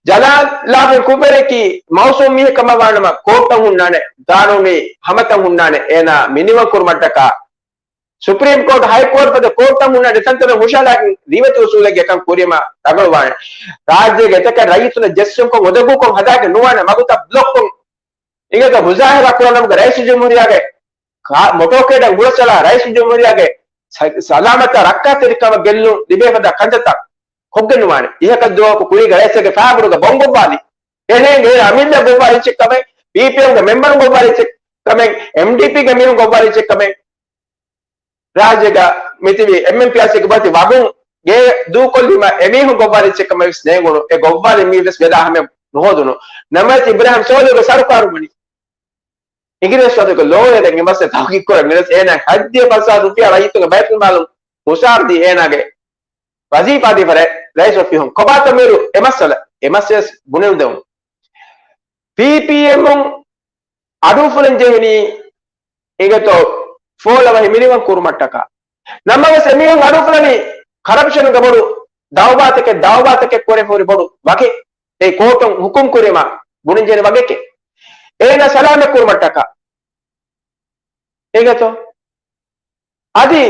ޖަލަށްލާފަ ކުށްވެރިޔަކީ މައުސޫމް މީހެއް ކަމަށް ވާނަމަ، ކޯޓްތައް ހުންނާނެ، ގާނޫނީ ހަމަތައް ހުންނާނެ އޭނާ މިނިވަން ކުރުމަށްޓަކާ. ސުޕްރީމް ކޯޓް، ހައި ކޯޓް ފަދަ ކޯޓްތައް ހުންނާނެ، ތަންތަނަށް ހުށަހަޅާގެން ރިވެތި އުސޫލެއްގެ ކަން ކުރީމަ ރަނގަޅުވާނެ. ރާއްޖޭގެ އެތަކެއް ރައްޔިތުންނަށް ޖެއްސުންކޮށް އުނދަގޫކޮށް ހަދާގެން ނުވާނެ، މަގުތައް ބްލޮކްކޮށް އިނގޭތޯ މުޒާހަރާ ކުރާ ނަމުގަ ރައީސުލް ޖުމްހޫރިއްޔާގެ ކާ-، މޮޓޯކޭޑަށް ހުޅަސްއަޅާ ރައީސުލް ޖުމްހޫރިއްޔާގެ ސަ-، ސަލާމަތާ ރައްކާތެރިކަމަށް ގެއްލުން ލިބޭ ފަދަ ކަންތައްތައް ކޮށްގެން ނުވާނެ. އިހަކަށް ދުވަހަކު ކުރީގެ ރައީސެއްގެ ފައިބުރުގަ ބޮން ގޮއްވާލި. އެހެން އޭނަ އަމިއްލަ ގޮއްވާލި އެއްޗެއް ކަމެއް، ޕީޕީއެމްގެ މެމްބަރު ގޮއްވާލި އެއްޗެއް ކަމެއް، އެމްޑީޕީގެ މީހުން ގޮއްވާލި އެއްޗެއް ކަމެއް، ރާއްޖޭގަ މިތިބި އެމްއެމްޕީއާރްސީގެ ބައިތި ވަގުން ގެ ދޫކޮށްލީމަ އެމީހުން ގޮއްވާލި އެއްޗެއް ކަމަށް ވެސް ނޭނގުނު. އެ ގޮއްވާލި މީ ވެސް ވެލާ ހަމެ ނުހޯދުނު. ނަމަވެސް އިބްރާހިމް ސޯލިހުގެ ސަރުކާރު ވަނީ އިނގިރޭސި ވަރުގެ ލޯޔަރެއް އެ މައްސަލަ ތަހުގީގު ކުރަން މިރަސް އޭނާ ހަތްދިހަ ފަސްހާސް ރުފިޔާ ރައްޔިތުންގެ ބައިތުލްމާލުން ހުށަހަޅަދީ އޭނާގެ ވަޒީފާ ދީފަ ރައި-، ރައީސް އޮފީހުން. ކޮބާތޯ މިރު އެ މައްސަލަ، އެ މައްސަލަ ބުނެދެމުން. ޕީޕީއެމުން އަޑުއުފުލަން ޖެހެނީ އިނގޭތޯ ފޯލަވަހި މިނިވަން ކުރުމަށްޓަކާ. ނަމަވެސް އެމީހުން އަޑުއުފުލަނީ ކަރަޕްޝަނުގެ ބޮޑު ދައުވާތަކެއް، ދައުވާތަކެއް ކުރެފަ ހުރި ބޮޑު ވަކި އެ ކޯޓުން ހުކުމް ކުރީމާ ބުނިންޖެހެނީ ވަގެކެއް. އޭނާ ސަލާމަތް ކުރުމަށްޓަކާ. އިނގޭތޯ؟ އަދި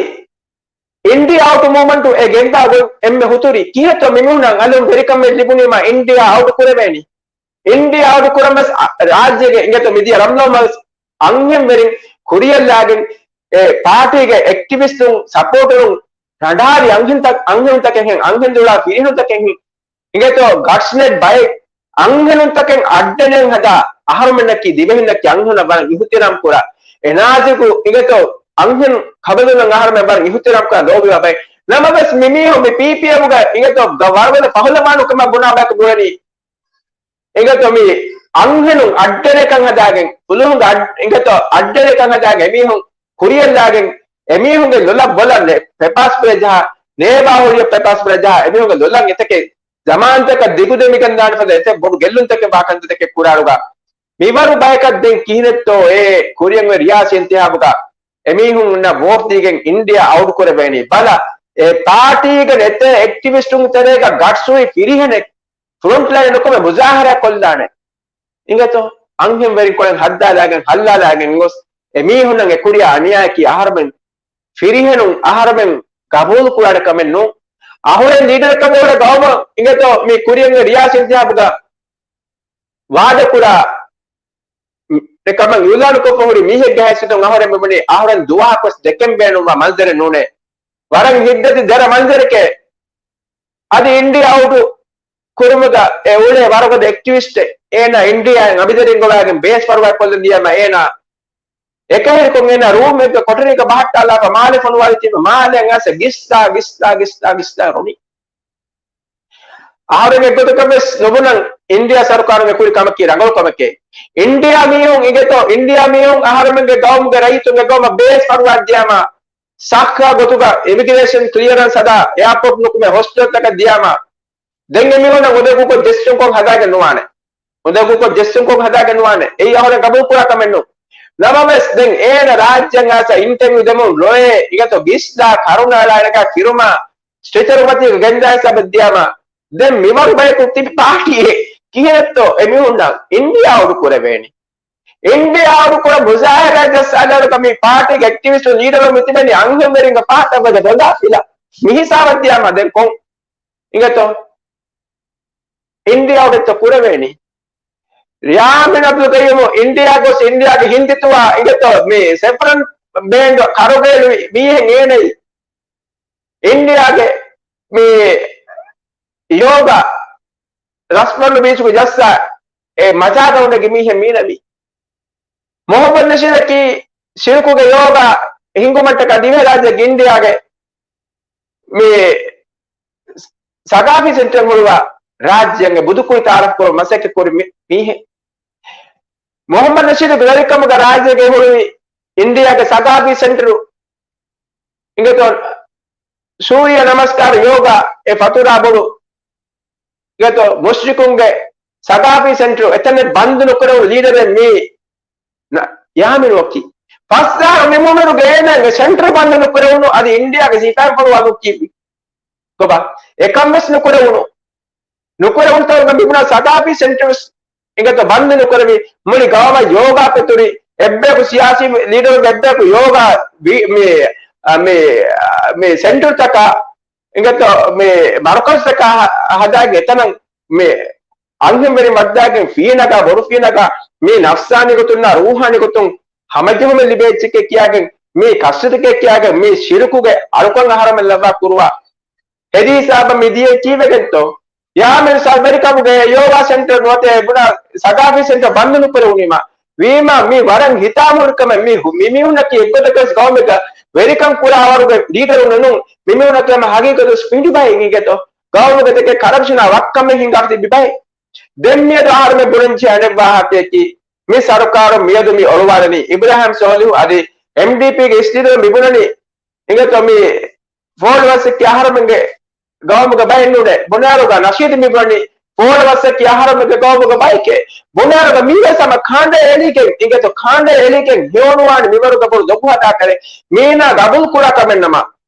އިންޑިއާ އައުޓް މޫވްމަންޓު އެ ގެންދާ ގޮތް އެންމެ ހުތުރި. ކިހިނެއްތޯ މިމީހުންނަށް އަލުން ވެރިކަމެއް ލިބުނީމާ އިންޑިއާ އައުޓް ކުރެވޭނީ؟ އިންޑިއާ އައުޓް ކުރަން ވެސް އަ-، ރާއްޖޭގެ އިނގޭތޯ މިދިޔަ ރަމްޟާން މަހު ވެސް އަންހެންވެރިން ކުރިޔަށްލާގެން އެ ޕާޓީގެ އެކްޓިވިސްޓުން، ސަޕޯޓަރުން ރަނޑާރި އަންހެންތަ-، އަންހެނުންތަކެއްހެން، އަންހެން ދުޅާ ފިރިހެނުންތަކެއްހެން އިނގޭތޯ ގަޓްސްނެޓް ބައެއް އަންހެނުންތަކެއް އައްޑެނެއް ހަދާ އަހަރުމެންނަކީ ދިވެހިންނަކީ އަންހެނަށް ވަރަށް އިހުތިރާމް ކުރާ، އެނާޒިކު އިނގޭތޯ އަންހެން ކަބަލުން އަހަރުމެން ވަރަށް އިހުތިރާމް ކުރާ ލޯބިވާ ބައެއް. ނަމަވެސް މިމީހުން މި ޕީޕީއެމުގަ އިނގޭތޯ ގަ ވަރުގަދަ ފަހުލަވާނު ކަމަށް ބުނާ ބަޔަކު ބުނަނީ އިނގޭތޯ މި އަންހެނުން އައްޑެނެކަން ހަދާގެން، ފުލުހުންގެ އައް-، އިނގޭތޯ އައްޑެނެކަން ހަދާގެން އެމީހުން ކުރިޔަށްލާގެން އެމީހުންގެ ލޮލަށް ބޮލަށް ޕެޕާ ސްޕްރޭ ޖަހާ، ނޭބާ ހޮޅިއަށް ޕެޕާ ސްޕްރޭ ޖަހާ އެމީހުންގެ ލޮލަށް އެތަކެއް ޒަމާންތަކަށް ދިގުދެމިގެންދާނެ ފަދަ އެތައް ބޮޑު ގެއްލުންތަކެއް ވާ ކަންތައްތަކެއް ކުރާއިރުގަ މިވަރު ބަޔަކަށް ދެން ކިހިނެއްތޯ އެ ކުރިޔަށް އޮތް ރިޔާސީ އިންތިހާބުގަ އެމީހުންނަށް ވޯޓް ދީގެން އިންޑިއާ އައުޓް ކުރެވޭނީ؟ ބަލަ، އެ ޕާޓީގެ ނެތޭ އެކްޓިވިސްޓުން ތެރޭގަ ގަޓްސް ހުރި ފިރިހެނެއް ފްރޮންޓް ލައިން ކޮމެ މުޒާހަރާ ކޮށްލާނެ. އިނގޭތޯ؟ އަންހެންވެރިން ކޮޅެއް ހައްދާލާގެން ހައްލާލާގެން ގޮސް އެމީހުންނަށް އެ ކުރިޔާ އަނިޔާއަކީ އަހަރުމެން ފިރިހެނުން އަހަރުމެން ގަބޫލު ކުރާނެ ކަމެއް ނޫން. އަހުރެން ލީޑަރަކަށް އުޅޭ ގައުމަށް އިނގޭތޯ މި ކުރިޔަށް ރިޔާސީ އިންތިހާބުގަ ވާދަކުރާ އެކަމަށް އިއުލާނުކޮށްފަ ހުރި މީހެއްގެ ހައިސިއްޔަތުން އަހުރެން މިބުނީ އަހުރެން ދުވަހަކުވެސް ދެކެން ބޭނުންވާ މަންޒަރެއް ނޫނޭ. ވަރަށް ހިތްދަތި ދެރަ މަންޒަރެކޭ. އަދި އިންޑިއާ އައުޓު ކުރުމުގަ އެ އުޅޭ ވަރުގަދަ އެކްޓިވިސްޓެއް އޭނާ އިންޑިއާއިން އަބިދަރިން ގޮވާގެން ބޭސް ފަރުވާ ކޮށްލަން ދިޔަމަ އޭނާ އެކަހެރިކޮށް އޭނާ ރޫމެއްގަ ކޮޓަރީގަ ބަހައްޓާލާފަ މާލެ ފޮނުވާލި ތިބި މާލެ އަސް ގިސްލާ ގިސްލާ ގިސްލާ ގިސްލާ ރޮނީ. އަހަރެން އެއްގޮތަކަށް ވެސް ނުބުނަން އިންޑިއާ ސަރުކާރުން އެ ކުރި ކަމަކީ ރަނގަޅު ކަމެކޭ. އިންޑިއާ މީހުން އިނގޭތޯ، އިންޑިއާ މީހުން އަހަރެމެންގެ ގައުމުގެ ރައްޔިތުންގެ ގައުމަށް ބޭސް ފަރުވާ ދިޔާމަ، ސައްހާ ގޮތުގަ އިމިގްރޭޝަން ކްލިއަރެންސް ހަދާ، އެއާޕޯޓް ނުކުމެ ހޮސްޓެލްތަކަށް ދިޔާމަ، ދެން އެމީހުންނަށް އުނދަގޫކޮށް ޖެއްސުންކޮށް ހަދާގެން ނުވާނެ. އުނދަގޫކޮށް ޖެއްސުންކޮށް ހަދާގެން ނުވާނެ. އެއީ އަހަރެން ގަބޫލު ކުރާ ކަމެއް ނޫން. ނަމަވެސް ދެން އޭނަ ރާއްޖެއަށް އައިސް އިންޓަވިއު ދެމުން ލޮއެ އިނގޭތޯ ގިސްލާ ކަރުނަ އަޅާއިރަކާ ފިރުމާ ސްޓްރެޗަރު މަތީގަ ގެންދާ ހިސާބަށް ދިޔާމަ، ދެން މިވަރު ބަޔަކު ތިބި ޕާޓީއެއް ކިހިނެއްތޯ އެމީހުންނަށް އިންޑިއާ އައުޓު ކުރެވޭނީ؟ އިންޑިއާ އައުޓު ކުރަން މުޒާހަރާ ޖައްސާލާއިރު މި ޕާޓީގެ އެކްޓިވިސްޓު ލީޑަރު މި ތިބެނީ އަންހެންވެރިންގެ ފަހަތަށް ވަދެ ބޮލާ ފިލާ. މި ހިސާބަށް ދިޔާމަ ދެން ކޮން އިނގޭތޯ؟ އިންޑިއާ އައުޓު ކުރެވޭނީ. ޔާމީން އަބްދުލް ޤައްޔޫމު އިންޑިއާ ގޮސް އިންޑިއާގެ ހިންދިތުވާ އިނގޭތޯ މި ސެފްރަން ބޭންޑް ކަރުގޭލުވި މީހެއް އޭނައީ. އިންޑިއާގެ މި ޔޯގާ ރަސްމަން ބީޗުގެ ޖައްސާ އެ މަޖާގަ އުނދަގި މީހެއް މީނަވީ. މުހައްމަދު ނަޝީދަކީ ޝިރުކުގެ ޔޯގާ ހިންގުމަށްޓަކާ ދިވެހިރާއްޖޭގެ އިންޑިއާގެ މި ސަގާފީ ސެންޓަރު ހުޅުވާ ރާއްޖޭގެ ބުދުކުރި ތައާރަފް ކުރުމަށް މަސައްކަތް ކުރި މި-، މީހެއް. މުހައްމަދު ނަޝީދުގެ ވެރިކަމުގަ ރާއްޖޭގައި ހުޅުވި އިންޑިއާގެ ސަގާފީ ސެންޓަރު އިނގޭތޯ ސޫރިޔަ ނަމަސްކާރު ޔޯގާ އެ ފަތުރާ ބޮޑު އިނގޭތޯ މުޝްރިކުންގެ ސަގާފީ ސެންޓަރު އެތަނެއް ބަންދު ނުކުރެވުނު ލީޑަރެއް މީ ޔާމީނު އޮކީ. ފަސް އަހަރު މި މުނިރުގެ އޭނާގެ ސެންޓަރު ބަންދު ނުކުރެވުނު އަދި އިންޑިއާގެ ސިފައިން ފޮނުވާލުން ކީއްވި؟ ކޮބާ؟ އެކަން ވެސް ނުކުރެވުނު. ނުކުރެވުނުތަކުގަ މިބުނާ ސަގާފީ ސެންޓަރު ވެސް އިނގޭތޯ ބަންދު ނުކުރެވި، މުޅި ގައުމަށް ޔޯގާ ފެތުރި، އެއްބަޔަކު ސިޔާސީ ލީޑަރުގެ އެއްބަޔަކު ޔޯގާ ވި-، މި، އަ، މި، އަ، މި ސެންޓަރުތަކާ އިނގޭތޯ މި މަރުކަޒުތަކާ ހަ-، ހަދާގެން އެތަނަށް މި އަންހެންވެރިން ވައްދާގެން ފީނަގާ، ބޮޑު ފީނަގާ، މި ނަފްސާނީ ގޮތުންނާ ރޫޙާނީ ގޮތުން ހަމަޖެހުމެއް ލިބޭ އެއްޗެކޭ ކިޔާގެން، މި ކަސްރިތަކޭ ކިޔާގެން، މި ޝިރުކުގެ އަޅުކަން އަހަރަމެން ލައްވާ ކުރުވާ ހެދި ހިސާބަށް މި ދިޔައީ ކީއްވެގެންތޯ؟ ޔާމީނު ސާބް ވެރިކަމުގެ ޔޯގާ ސެންޓަރު ނުވަތަ ބުނާ ސަގާފީ ސެންޓަރު ބަންދު ނުކުރެވުނީމާ، ވީމާ މި ވަރަށް ހިތާމަހުރި ކަމެއް. މި ހު-، މި މީހުންނަކީ އެއްގޮތަކަށް ގައުމެއްގަ ވެރިކަން ކުރާވަރުގެ ލީޑަރުން ނޫން. މިމީހުންނަކީ ހަމަ ހަގީގަތު ސްޕީޑު ބައެއް އިނގޭތޯ. ގައުމުގެ ދެކެ ކަރަޕްޝަނާ ވައްކަމެއް ހިނގާ ތިބި ބައެއް. ދެން މިއަދު އަހަރުމެން ބުނަންޖެހޭ އަނެއް ވާހަކަޔަކީ، މި ސަރުކާރު މިއަދު މި އޮޅުވާލަނީ އިބްރާހިމް ސޯލިހު އަދި އެމްޑީޕީގެ އިސް ލީޑަރުން މިބުނަނީ، އިނގޭތޯ މި ފޯޅު ވައްސެއްގެ އަހަރުމެންގެ ގައުމުގެ ބައެއް ނޫނޭ. ބުނާރުގަ ނަޝީދު މިބުނަނީ ފޯޅު ވައްސެއްގެ އަހަރުމެންގެ ގައުމުގެ ބައެކޭ. ބުނާރުގަ މީވެސް ހަމަ ކާންޑޭ އެޅިގެން، އިނގޭތޯ ކާންޑޭ އެޅިގެން ހެޔޮނުވާނެ މިވަރުގަ ބޮޑު ދޮގު ހަދާކަށް. މީނާ ގަބޫލު ކުރާ ކަމެއް ނަމަ،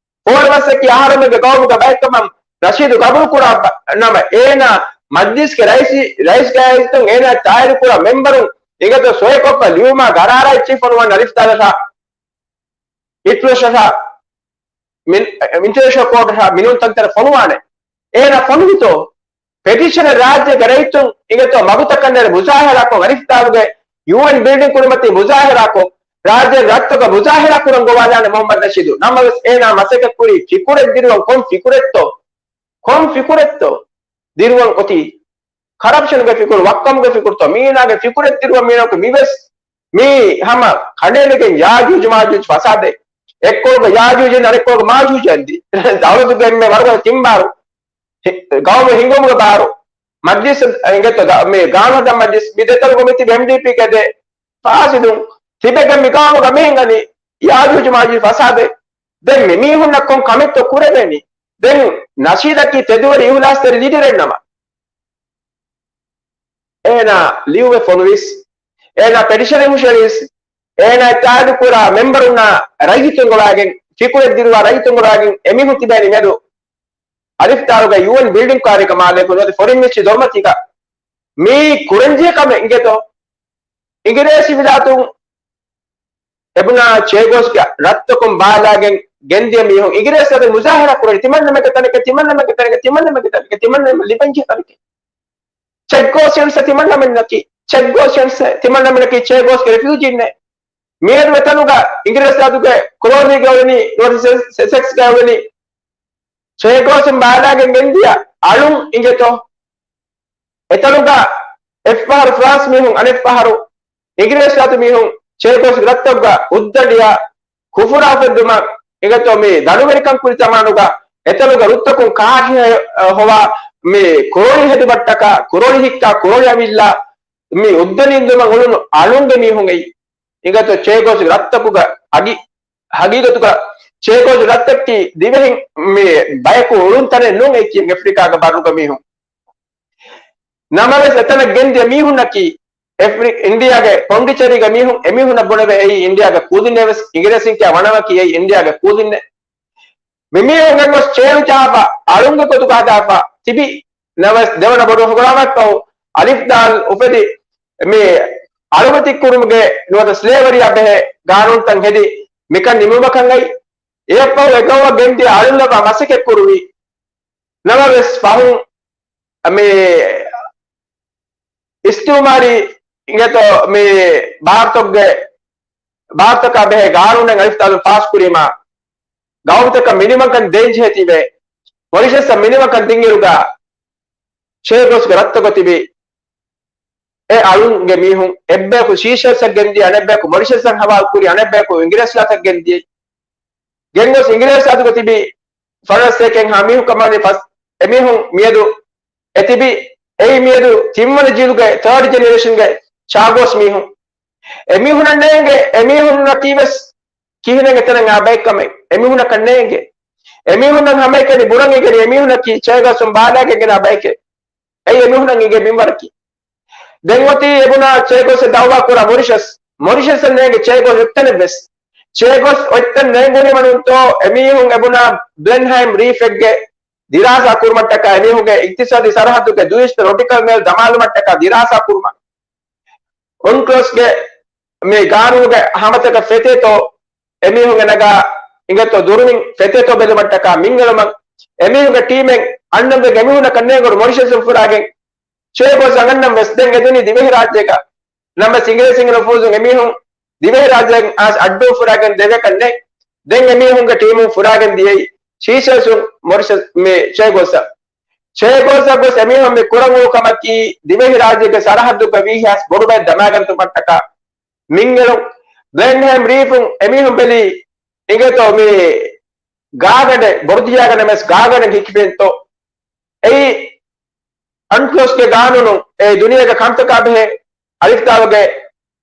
ފޯޅު ވައްސެއްގެ އަހަރުމެންގެ ގައުމުގެ ބައެއްކަމަށް ނަޝީދު ގަބޫލު ކުރާ ބަ-، ނަމަ، އޭނާ މަޖްލިސްގެ ރައީސް، ރައީސް ގާތްތުން އޭނާ ތާއީދު ކުރާ މެމްބަރުން އިނގޭތޯ ސޮއިކޮށްފަ ލިޔުމާ ގަރާރާ އެއްޗެއް ފޮނުވާން އަލިފްދާލަށާ އިޓްވެސްޓަށާ މިން-، އިންޓަރނޭޝަނަލް ކޯޓަށާ މިނޫން ތަންތަނަށް ފޮނުވާނެ. އޭނާ ފޮނުވިތޯ؟ ޕެޓިޝަނަރ ރާއްޖޭގެ ރައްޔިތުން އިނގޭތޯ މަގުތަކަށް ނެރެ މުޒާހަރާކޮށް، އަލިފްދާލުގެ ޔޫއެން ބިލްޑިން ކުރިމަތީ މުޒާހަރާކޮށް، ރާއްޖޭގެ ރަށްތަކަށް މުޒާހަރާ ކުރަން ގޮވާލާނެ މުހައްމަދު ނަޝީދު. ނަމަވެސް އޭނާ މަސައްކަތް ކުރީ ފިކުރެއް ދިރުވަން. ކޮން ފިކުރެއްތޯ؟ ކޮން ފިކުރެއްތޯ؟ ދިރުވަން އޮތީ ކަރަޕްޝަންގެ ފިކުރު، ވައްކަމުގެ ފިކުރުތޯ؟ މީނާގެ ފިކުރެއް ދިރުވަން މީނާގެ މިވެސް މީ ހަމަ ކަނޑައެޅިގެން ޔާޖޫޖު މާޖޫޖު ފަސާދައެއް. އެއްކޮޅުގަ ޔާޖޫޖު އިން އަނެއްކޮޅުގަ މާޖޫޖު އެންދި. ދައުލަތުގެ އެންމެ ވަރުގަދަ ތިންބާރު. ހި-، ގައުމު ހިނގުމުގެ ބާރު. މަޖްލިސް އިނގޭތޯ ގަ-، މި ގާނޫނު ހަދާ މަޖްލިސް މި ދެތަނުގަ މިތިބި އެމްޑީޕީގެ ދެ ފާސިދުން. ތިބެގެން މި ގައުމުގަ މިހެން އަނި ޔާޖޫޖު މާޖޫޖު ފަސާދައެއް. ދެން މި މީހުންނަށް ކޮން ކަމެއްތޯ ކުރެވޭނީ؟ ދެން ނަޝީދަކީ ތެދުވެރި އިހުލާސްތެރި ލީޑަރެއް ނަމަ. އޭނާ ލިޔުއެއް ފޮނުވީސް، އޭނާ ޕެޓިޝަނެއް ހުށައެޅީސް، އޭނާ ތާއީދު ކުރާ މެމްބަރުންނާ ރައްޔިތުން ގޮވާގެން، ފިކުރެއް ދިރުވާ ރައްޔިތުން ގޮވާގެން އެމީހުން ތިބޭނީ މެދު އަލިފްދާލުގަ ޔޫއެން ބިލްޑިން ކާރިގަ މާލޭ ކުރިމަތި ފޮރިން މިނިސްޓްރީ ދޮރުމަތީގަ. މީ ކުރަންޖެހޭ ކަމެއް އިނގޭތޯ؟ އިނގިރޭސި ވިލާތުން އެބުނާ ޗޭގޯސްގެ ރަށްތަކުން ބާލާގެން ގެންދިޔަ މީހުން އިނގިރޭސި ރަށުގަ މުޒާހަރާ ކުރަނީ ތިމަންނަމެންގެ ތަނެކޭ، ތިމަންނަމެންގެ ތަނެކޭ، ތިމަންނަމެންގެ ތަނެކޭ، ތިމަންނަމެން ލިބެންޖެހޭ ތަނެކޭ. ޗެގޯސް ޖެންސް ތިމަންނަމެންނަކީ، ޗެގޯސް ޖެންސް ތިމަންނަމެންނަކީ ޗޭގޯސްގެ ރެފިއުޖީންނޭ. މިއަދު އެތަނުގަ އިނގިރޭސި ރާއްޖޭގެ ކޮލޮނީގަ އުޅެނީ، ނުވަތަ ސެ-، ސެސެކްސްގަ އުޅެނީ ޗޭގޯސް ބާލާގެން ގެންދިޔަ އަޅުން އިނގޭތޯ. އެތަނުގަ އެއްފަހަރު ފްރާންސް މީހުން، އަނެއްފަހަރު އިނގިރޭސި ރާއްޖެ މީހުން ޗޭގޯސްގެ ރަށްތަކުގަ ހުއްދަ ލިޔާ ކުފުރާ އުފެއްދުމަށް އިނގޭތޯ މި ދަނޑުވެރިކަން ކުރި ޒަމާނުގަ އެތަނުގަ ރުއްތަކުން ކާށި ހޮވާ މި ކުރޮޅި ހެދުމަށްޓަކާ، ކުރޮޅި ހިއްކާ، ކުރޮޅި އަވިއްލާ، މި ހުއްދަ ނިންދުމަށް އުޅުނު އަޅުންގެ މީހުން އެއީ. އިނގޭތޯ ޗޭގޯސްގެ ރަށްތަކުގަ އަދި ހަގީގަތުގަ ޗޭގޯސް ރަށްތަކަކީ ދިވެހިން މި ބަޔަކު އުޅުން ތަނެއް ނޫން އެއްޗެއް އެފްރިކާގެ ބައްރުގެ މީހުން. ނަމަވެސް އެތަނަށް ގެންދިޔަ މީހުންނަކީ އެފްރި-، އިންޑިއާގެ ޕޮންޑިޗެރީގެ މީހުން. އެމީހުންނަށް ބުނެވޭ އެއީ އިންޑިއާގެ ކޫދިންނޭވެސް، އިނގިރޭސިން ކިޔާ ވަނަވަކި އެއީ އިންޑިއާގެ ކޫދިންނޭ. މިމީހުން ގޮސް ޗޭރު ޖަހާފަ، އަޅުންގެ ގޮތުގަ ހަދާފަ ތިބި ނަމަވެސް، ދެވަނަ ބޮޑު ހަނގުރާމައަށްފަހު އަލިފް ދާލް އުފެދި މި އަޅުމަތި ކުރުމުގެ ނުވަތަ ސްލޭވަރީއާ ބެހޭ ގާނޫނުތައް ހެދި މިކަން ނިމުމަކަށް އައި. އެއަށްފަހު އެ ގައުމަށް ގެންދިޔަ އަޅުން ލައްވާ މަސައްކަތް ކުރުވި. ނަމަވެސް، ފަހުން މި އިސްތިއުމާރީ އިނގޭތޯ މި ބާރުތަކުގެ، ބާރުތަކާ ބެހޭ ގާނޫނެއް އަލިފް ދާލުން ފާސް ކުރީމާ، ގައުމުތަކަށް މިނިވަންކަން ދޭންޖެހޭ ތިބޭ. މޮރިޝަސްއަށް މިނިވަންކަން ދިންއިރުގަ ޗޭގޯސްގެ ރަށްތަކުގަ ތިބި އެ އަޅުންގެ މީހުން އެއްބަޔަކު ސީޝެލްސްއަށް ގެންދިޔަ، އަނެއްބަޔަކު މޮރިޝަސްއަށް ހަވާލު ކުރި، އަނެއްބަޔަކު އިނގިރޭސި ރަށަށް ގެންދިޔަ. ގެންގޮސް އިނގިރޭސި ރާއްޖޭގަ ތިބި ފަރާސް ސޭކެން ހާ މީހުން ކަމާނީ ފަސް އެމީހުން މިއަދު އެ ތިބި އެއީ މިއަދު ތިންވަނަ ޖީލުގެ ތާޑް ޖެނެރޭޝަންގެ ޗޭގޯސް މީހުން. އެމީހުނަށް ނޭނގެ، އެމީހުންނަކީ ވެސް ކިހިނެއް އެތަނަށް އާ ބައެއް ކަމެއް އެމީހުންނަކަށް ނޭނގެ. އެމީހުންނަށް ހަމައެކަނި ބުނަން އެނގެނީ އެމީހުންނަކީ ޗޭގޯސް ބާލާގެން ގެނާ ބައެކޭ. އެއީ އެމީހުންނަށް އެނގޭ މިންވަރަކީ. ދެން އޮތީ އެބުނާ ޗޭގޯސް ދައުވާ ކުރާ މޮރިޝަސް. މޮރިޝަސްއަށް ނޭނގެ ޗޭގޯސް އޮތްތަނެއް ވެސް. ޗޭގޯސް އޮތްތަން ނޭނގުނީމަ ނޫންތޯ އެމީހުން އެބުނާ ބްލެންހައިމް ރީފެއްގެ ދިރާސާ ކުރުމަށްޓަކާ އެމީހުންގެ އިގްތިސާދީ ސަރަހައްދުގެ ދުއިސައްތަ ނޮޓިކަލް މައިލް ދަމާލުމަށްޓަކާ ދިރާސާ ކުރުމަށް. އުންކްލޮސްގެ މި ގާނޫނުގެ ހަމަތަކަށް ފެތޭތޯ އެމީހުން އެ ނަގާ އިނގޭތޯ ދުރުމިން ފެތޭތޯ ބެލުމަށްޓަކާ މިންގެޅުމަށް އެމީހުންގެ ޓީމެއް އަންނަންވެގެން އެމީހުންނަކަށް ނޭނގުނު މޮރިޝަސް ފުރާގެން ޗޭގޯސް އަންނަން ވެސް ދެން އެދުނީ ދިވެހިރާއްޖޭގަ. ނަމަވެސް އިނގިރޭސިންގެ ނުފޫޒުން އެމީހުން ދިވެހިރާއްޖޭގެ އައިސް އައްޑޫ ފުރާގެން ދެވޭކަށް ނެތް. ދެން އެމީހުންގެ ޓީމުން ފުރާގެން ދިޔައީ ސީޝެލްސުން މޮރިޝަސް މި ޗޭގޯސްއަށް. ޗޭގޯސްއަށް ގޮސް އެމީހުން މި ކުރަން އުޅު ކަމަކީ ދިވެހިރާއްޖޭގެ ސަރަހައްދުގަ ވީހާސް ބޮޑުބައެއް ދަމާގަންތުމަށްޓަކާ މިންގެޅުން. ބްލެންހައިމް ރީފުން އެމީހުން ބެލީ އިނގޭތޯ މި ގާގަނޑެއް ބޮޑުދިޔާގަނޑެއް މެސް ގާގަނޑެއް ހިކިފެންތޯ؟ އެއީ އަންކްލޯސްގެ ގާނޫނު އެ ދުނިޔޭގެ ކަންތަކާ ބެހޭ އަލިފްދާލުގެ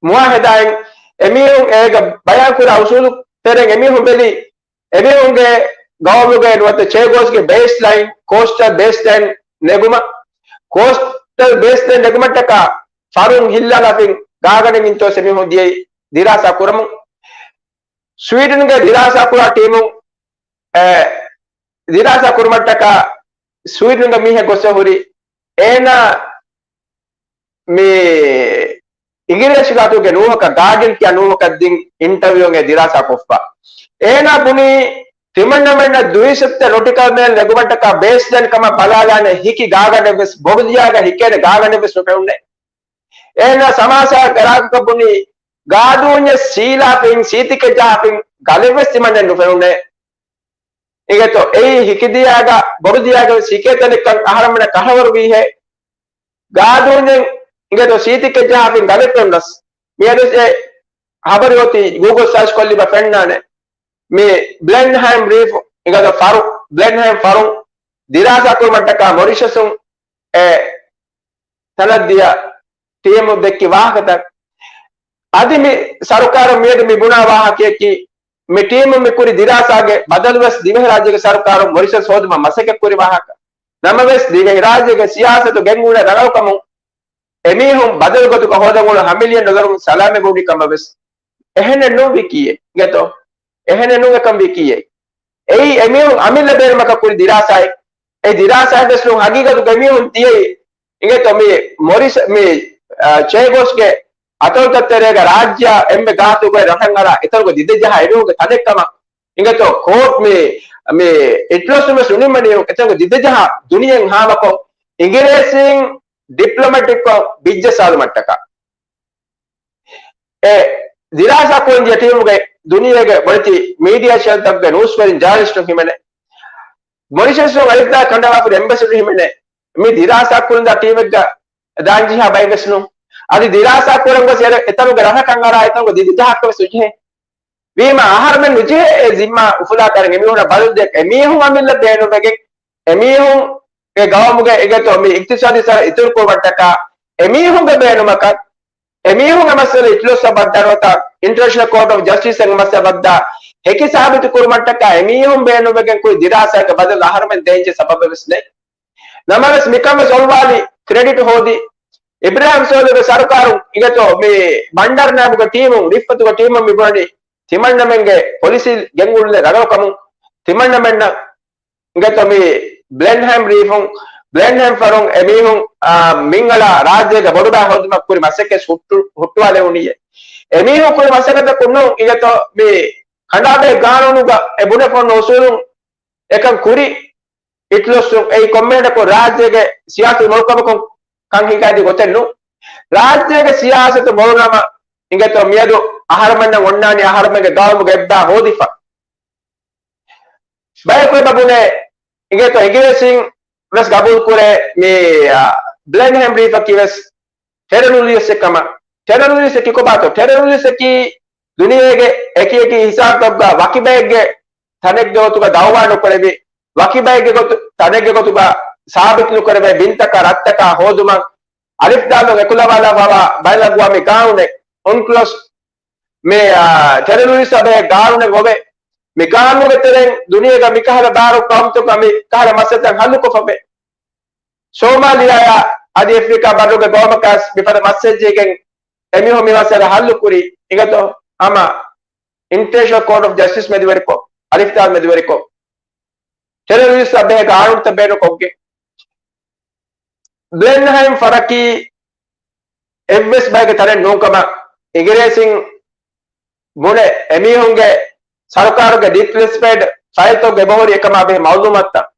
މުއާހެދާއިން އެމީހުން އޭގަ ބަޔާންކުރާ އުސޫލު ތެރެއިން އެމީހުން ބެލީ އެމީހުންގެ ގައުމުގެ ނުވަތަ ޗޭގޯސްގެ ބޭސްލައިން، ކޯސްޓަލް ބޭސްލައިން ނެގުމަށް، ކޯސްޓަލް ބޭސްލައިން ނެގުމަށްޓަކާ ފަރުން ހިއްލާލާފިން ގާގަނޑެއް އިންތޯސް އެމީހުން ދިޔައީ ދިރާސާ ކުރަމުން. ސްވީޑަންގެ ދިރާސާ ކުރާ ޓީމުން އެ، ދިރާސާ ކުރުމަށްޓަކާ ސްވީޑަންގެ މީހެއް ގޮސް ހުރި. އޭނާ މި އިނގިރޭސި ގާތުގެ ނޫހަކަށް، ގާޑިއަން ކިޔާ ނޫހަކަށް ދިން އިންޓަވިއުއެއް ދިރާސާ ކޮށްފަ. އޭނާ ބުނީ ތިމަންނަމެންނަށް ދުއިސައްތަ ނޮޓިކަލް މައިލް ނެގުމަށްޓަކާ ބޭސްލައިން ކަމަށް ބަލާލާނެ ހިކި ގާގަނޑެއްވެސް، ބޮޑު ދިޔާގަ ހިކޭނެ ގާގަނޑެއްވެސް ނުފެނުނޭ. އޭނާ ސަމާސާ ގަރާގަކަށް ބުނީ ގާދޫންޏެއް ސީލާފިން، ސީތިކެއް ޖަހާފިން ގަލެއްވެސް ތިމަންނައެއް ނުފެނުނޭ. އިނގޭތޯ އެއީ ހިކި ދިޔާގަ ބޮޑު ދިޔާގަ ވެސް ހިކޭ ތަނެއްކަން އަހަރަމެންނަށް ކަށަވަރު ވީހޭ. ގާދޫންޏެއް އިނގޭތޯ ސީތިކެއް ޖަހާފިން ގަލެއް ފެނުނަސް މިއަދު އެ ހަބަރު އޮތީ ގޫގަލް ސާޗް ކޮށްލިބަ ފެންނާނެ. މި ބްލެންހައިމް ރީފް އިނގޭތޯ ފަރު، ބްލެންހައިމް ފަރުން ދިރާސާ ކުރުމަށްޓަކާ މޮރިޝަސުން އެ ތަނަށްދިޔަ ޓީމު ދެއްކި ވާހަކަތައް. އަދި މި ސަރުކާރުން މިއަދު މި ބުނާ ވާހަކަޔަކީ، މި ޓީމުން މި ކުރި ދިރާސާގެ ބަދަލުވެސް ދިވެހިރާއްޖޭގެ ސަރުކާރުން މޮރިޝަސް ހޯދުމަށް މަސައްކަތް ކުރި ވާހަކަ. ނަމަވެސް، ދިވެހިރާއްޖޭގެ ސިޔާސަތު ގެންގުޅޭ ރަނގަޅުކަމުން އެމީހުން ބަދަލު ގޮތުގަ ހޯދަން އުޅުނު ހަމައެޅިޔަން ނުދަރުން ސަލާމަތް ވުނީ ކަމަށް ވެސް އެހެނެއް ނޫން ވީކީއެއް ގެތޯ؟ އެހެނެއް ނޫން އެކަން ވީކީއެއް. އެއީ އެމީހުން އަމިއްލަ ބޭނުމަކަށް ކުރި ދިރާސާއެއް. އެ ދިރާސާއެއް ވެސް ނޫން ހަގީގަތުގަ އެމީހުން ދިޔައީ އިނގޭތޯ މި މޮރިސް، މި، އާ، ޗޭގޯސްގެ އަތޮޅުތައް ތެރޭގަ ރާއްޖެއާ އެންމެ ގާތުގައި ރަށަށް އަރާ އެތަނުގަ ދިދަ ޖަހާ އެމީހުންގެ ތަނެއްކަމަށް އިނގޭތޯ ކޯޓް މި، މި އިޓްލޮސް ވެސް ނުނިންމަނީ އެތަނުގަ ދިދަ ޖަހާ ދުނިޔެއިން ހާމަކޮށް އިނގިރޭސީން ޑިޕްލޮމެޓިކްކޮށް ބިއްޖަސް އަޅުމަށްޓަކާ. އެ ދިރާސާ ކުރަން ދިޔަ ޓީމުގެ ދުނިޔޭގެ ބޮޑެތި މީޑިއާ ޗެނަލްތަކުގެ ނޫސްވެރިން ޖާނަލިސްޓުން ހިމެނޭ. މޮރިޝަސްއަށް އަލިފްދާ ކަނޑައަޅާފަ އެމްބަސަޑަރު ހިމެނޭ. މި ދިރާސާ ކުރަން ދާ ޓީމެއްގަ ދާން ޖިހާ ބައެއް ވެސް ނޫން. އަދި ދިރާސާ ކުރަން ގޮސް އެ، އެތަނުގެ ރަށަކަށް އަރާ އެތަނުގެ ދިދަ ޖަހާކަށް ވެސް ނުޖެހޭ. ވީމާ އަހަރުމެން ނުޖެހޭ އެ ޒިންމާ އުފުލާ ކަރަން އެމީހުންނަށް ބަދަލު ދޭ، އެމީހުން އަމިއްލަ ބޭނުންވެގެން އެމީހުންގެ ގައުމުގެ އިނގޭތޯ މި އިޤްތިޞާދީ ސަރަހައްދު އިތުރުކުރުމަށްޓަކާ އެމީހުންގެ ބޭނުމަކަށް އެމީހުން އެ މައްސަލަ އިޖްލިސްއަށް ވައްދާ ނުވަތަ އިންޓަރނޭޝަނަލް ކޯޓް އޮފް ޖަސްޓިސް އެ މައްސަލަ ވައްދާ ހެކި ސާބިތު ކުރުމަށްޓަކާ އެމީހުން ބޭނުންވެގެން ކުރި ދިރާސާގެ ބަދަލު އަހަރުމެން ދޭންޖެހޭ ސަބަބެއް ވެސް ނެތް. ނަމަވެސް މިކަން ވެސް އޮޅުވާލި ކްރެޑިޓް ހޯދި އިބްރާހިމް ސޯލިހުގެ ސަރުކާރުން އިނގޭތޯ މި ބަންޑާރުނާއިބުގެ ޓީމުން ރިފްއަތުގެ ޓީމުން މި ބުނަނީ ތިމަންނަމެންގެ ޕޮލިސީ ގެންގުޅުން ރަނގަޅުކަމުން ތިމަންނަމެންނަށް އިނގޭތޯ މި ބްލެންހައިމް ރީފުން، ބްލެންހައިމް ފަރުން އެމީހުން، އާ، މިންގަޅާ ރާއްޖޭގެ ބޮޑުބައި ހޯދުމަށް ކުރި މަސައްކަތް ހުއްޓު-، ހުއްޓުވާލެވުނީއޭ. އެމީހުން ކުރި މަސައްކަތަކުން ނޫން އިނގޭތޯ މި ކަނޑާބެހޭ ގާނޫނުގަ އެ ބުނެފަ އޮންނަ އުސޫލުން އެކަން ކުރި އިޓްލޮސްއުން އެއީ ކޮންމެހެންނަކު ރާއްޖޭގެ ސިޔާސަތު މޮޅުކަމަކުން ކަން ހިނގާދި ގޮތެއް ނޫން. ރާއްޖޭގެ ސިޔާސަތު މޮޅުނަމަ އިނގޭތޯ މިއަދު އަހަރުމެންނަށް އޮންނާނީ އަހަރުމެންގެ ގައުމުގެ އެއްބައި ހޯދިފަ. ބަޔަކު އެބަ ބުނޭ އިނގޭތޯ އިނގިރޭސީން ވެސް ގަބޫލު ކުރޭ މި، އާ، ބްލެންހައިމް ރީފަކީ ވެސް ޓެރަރިސްޓް ކަމަށް. ޓެރަރިސްޓް ކިކޮބާތޯ؟ ޓެރަރިސްޓަކީ ދުނިޔޭގެ އެކި އެކި ހިސާބުތަކުގަ ވަކި ބައެއްގެ ތަނެއްގެ ގޮތުގަ ދައުވާ ނުކުރެވި، ވަކި ބައެއްގެ ގޮތު، ތަނެއްގެ ގޮތުގަ ސާބިތު ނުކުރެވޭ ބިންތަކާ ރަށްތަކާ ހޯދުމަށް އަލިފްދާލުން އެކުލަވާލާފަވާ ބައިލަގުވާ މި ގާނޫނެއް އޮންކްލޮސް މި، އާ، ޓެރަރިސްޓް ބެހޭ ގާނޫނެއް އޮވޭ. މި ގާނޫނުގެ ތެރެއިން ދުނިޔޭގަ މިކަހަލަ ބާރު ގައުމުތަކުގަ މިކަހަލަ މައްސަލަތައް ހައްލުކޮށްފަވޭ. ސޯމާލިޔާއާ އަދި އެފްރިކާ ބައްރުގެ ގައުމަކާސް މިފަދަ މައްސަލަ ޖެހިގެން އެމީހުން މި މައްސަލަ ހައްލު ކުރީ އިނގޭތޯ ހަމަ އިންޓަރނޭޝަނަލް ކޯޓް އޮފް ޖަސްޓިސް މެދުވެރިކޮށް، އަލިފްދާލު މެދުވެރިކޮށް، ޓެރަރިސްޓް ބެހޭ ގާނޫނުތައް ބޭނުންކޮށްގެން. ބްލެންހައިމް ފަރަކީ އެއްވެސް ބައެއްގެ ތަނެއް ނޫންކަމަށް އިނގިރޭސިން ބުނެ އެމީހުންގެ ސަރުކާރުގެ ޑިސްކްލެސިފައިޑް ފައިލްތަކުގެ އެބަހުރި އެކަމާ ބެހޭ މައުލޫމާތުތައް.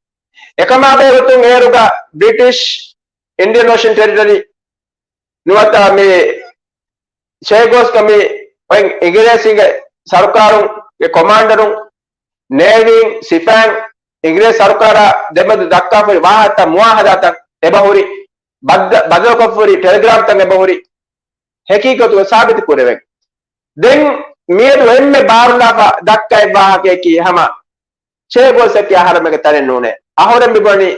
އެކަމާ ބެހޭ ގޮތުން އޭރުގަ ބްރިޓިޝް އިންޑިއަން އޯޝަން ޓެރިޓަރީ ނުވަތަ މި ޗޭގޯސްގަ މި އޮތް އިނގިރޭސީންގެ ސަރުކާރުންގެ ކޮމާންޑަރުން، ނޭވީން، ސިފައިން އިނގިރޭސި ސަރުކާރާ ދެމެދު ދައްކާފައި ވާހަކަތައް، މުއާހަދާތައް އެބަހުރި، ބައްދަ-، ބަދަލުކޮށްފަހުރި ޓެލެގްރާމްތައް އެބަހުރި، ހެކީގޮތުގަ ސާބިތު ކުރެވެން. ދެން މިއަދު އެންމެ ބާރުލާފަ ދައްކާ އެއް ވާހަކަޔަކީ ހަމަ ޗޭގޯސްއަކީ އަހަރުމެންގެ ތަނެއް ނޫނޭ. އަހަރެން މިބުނީ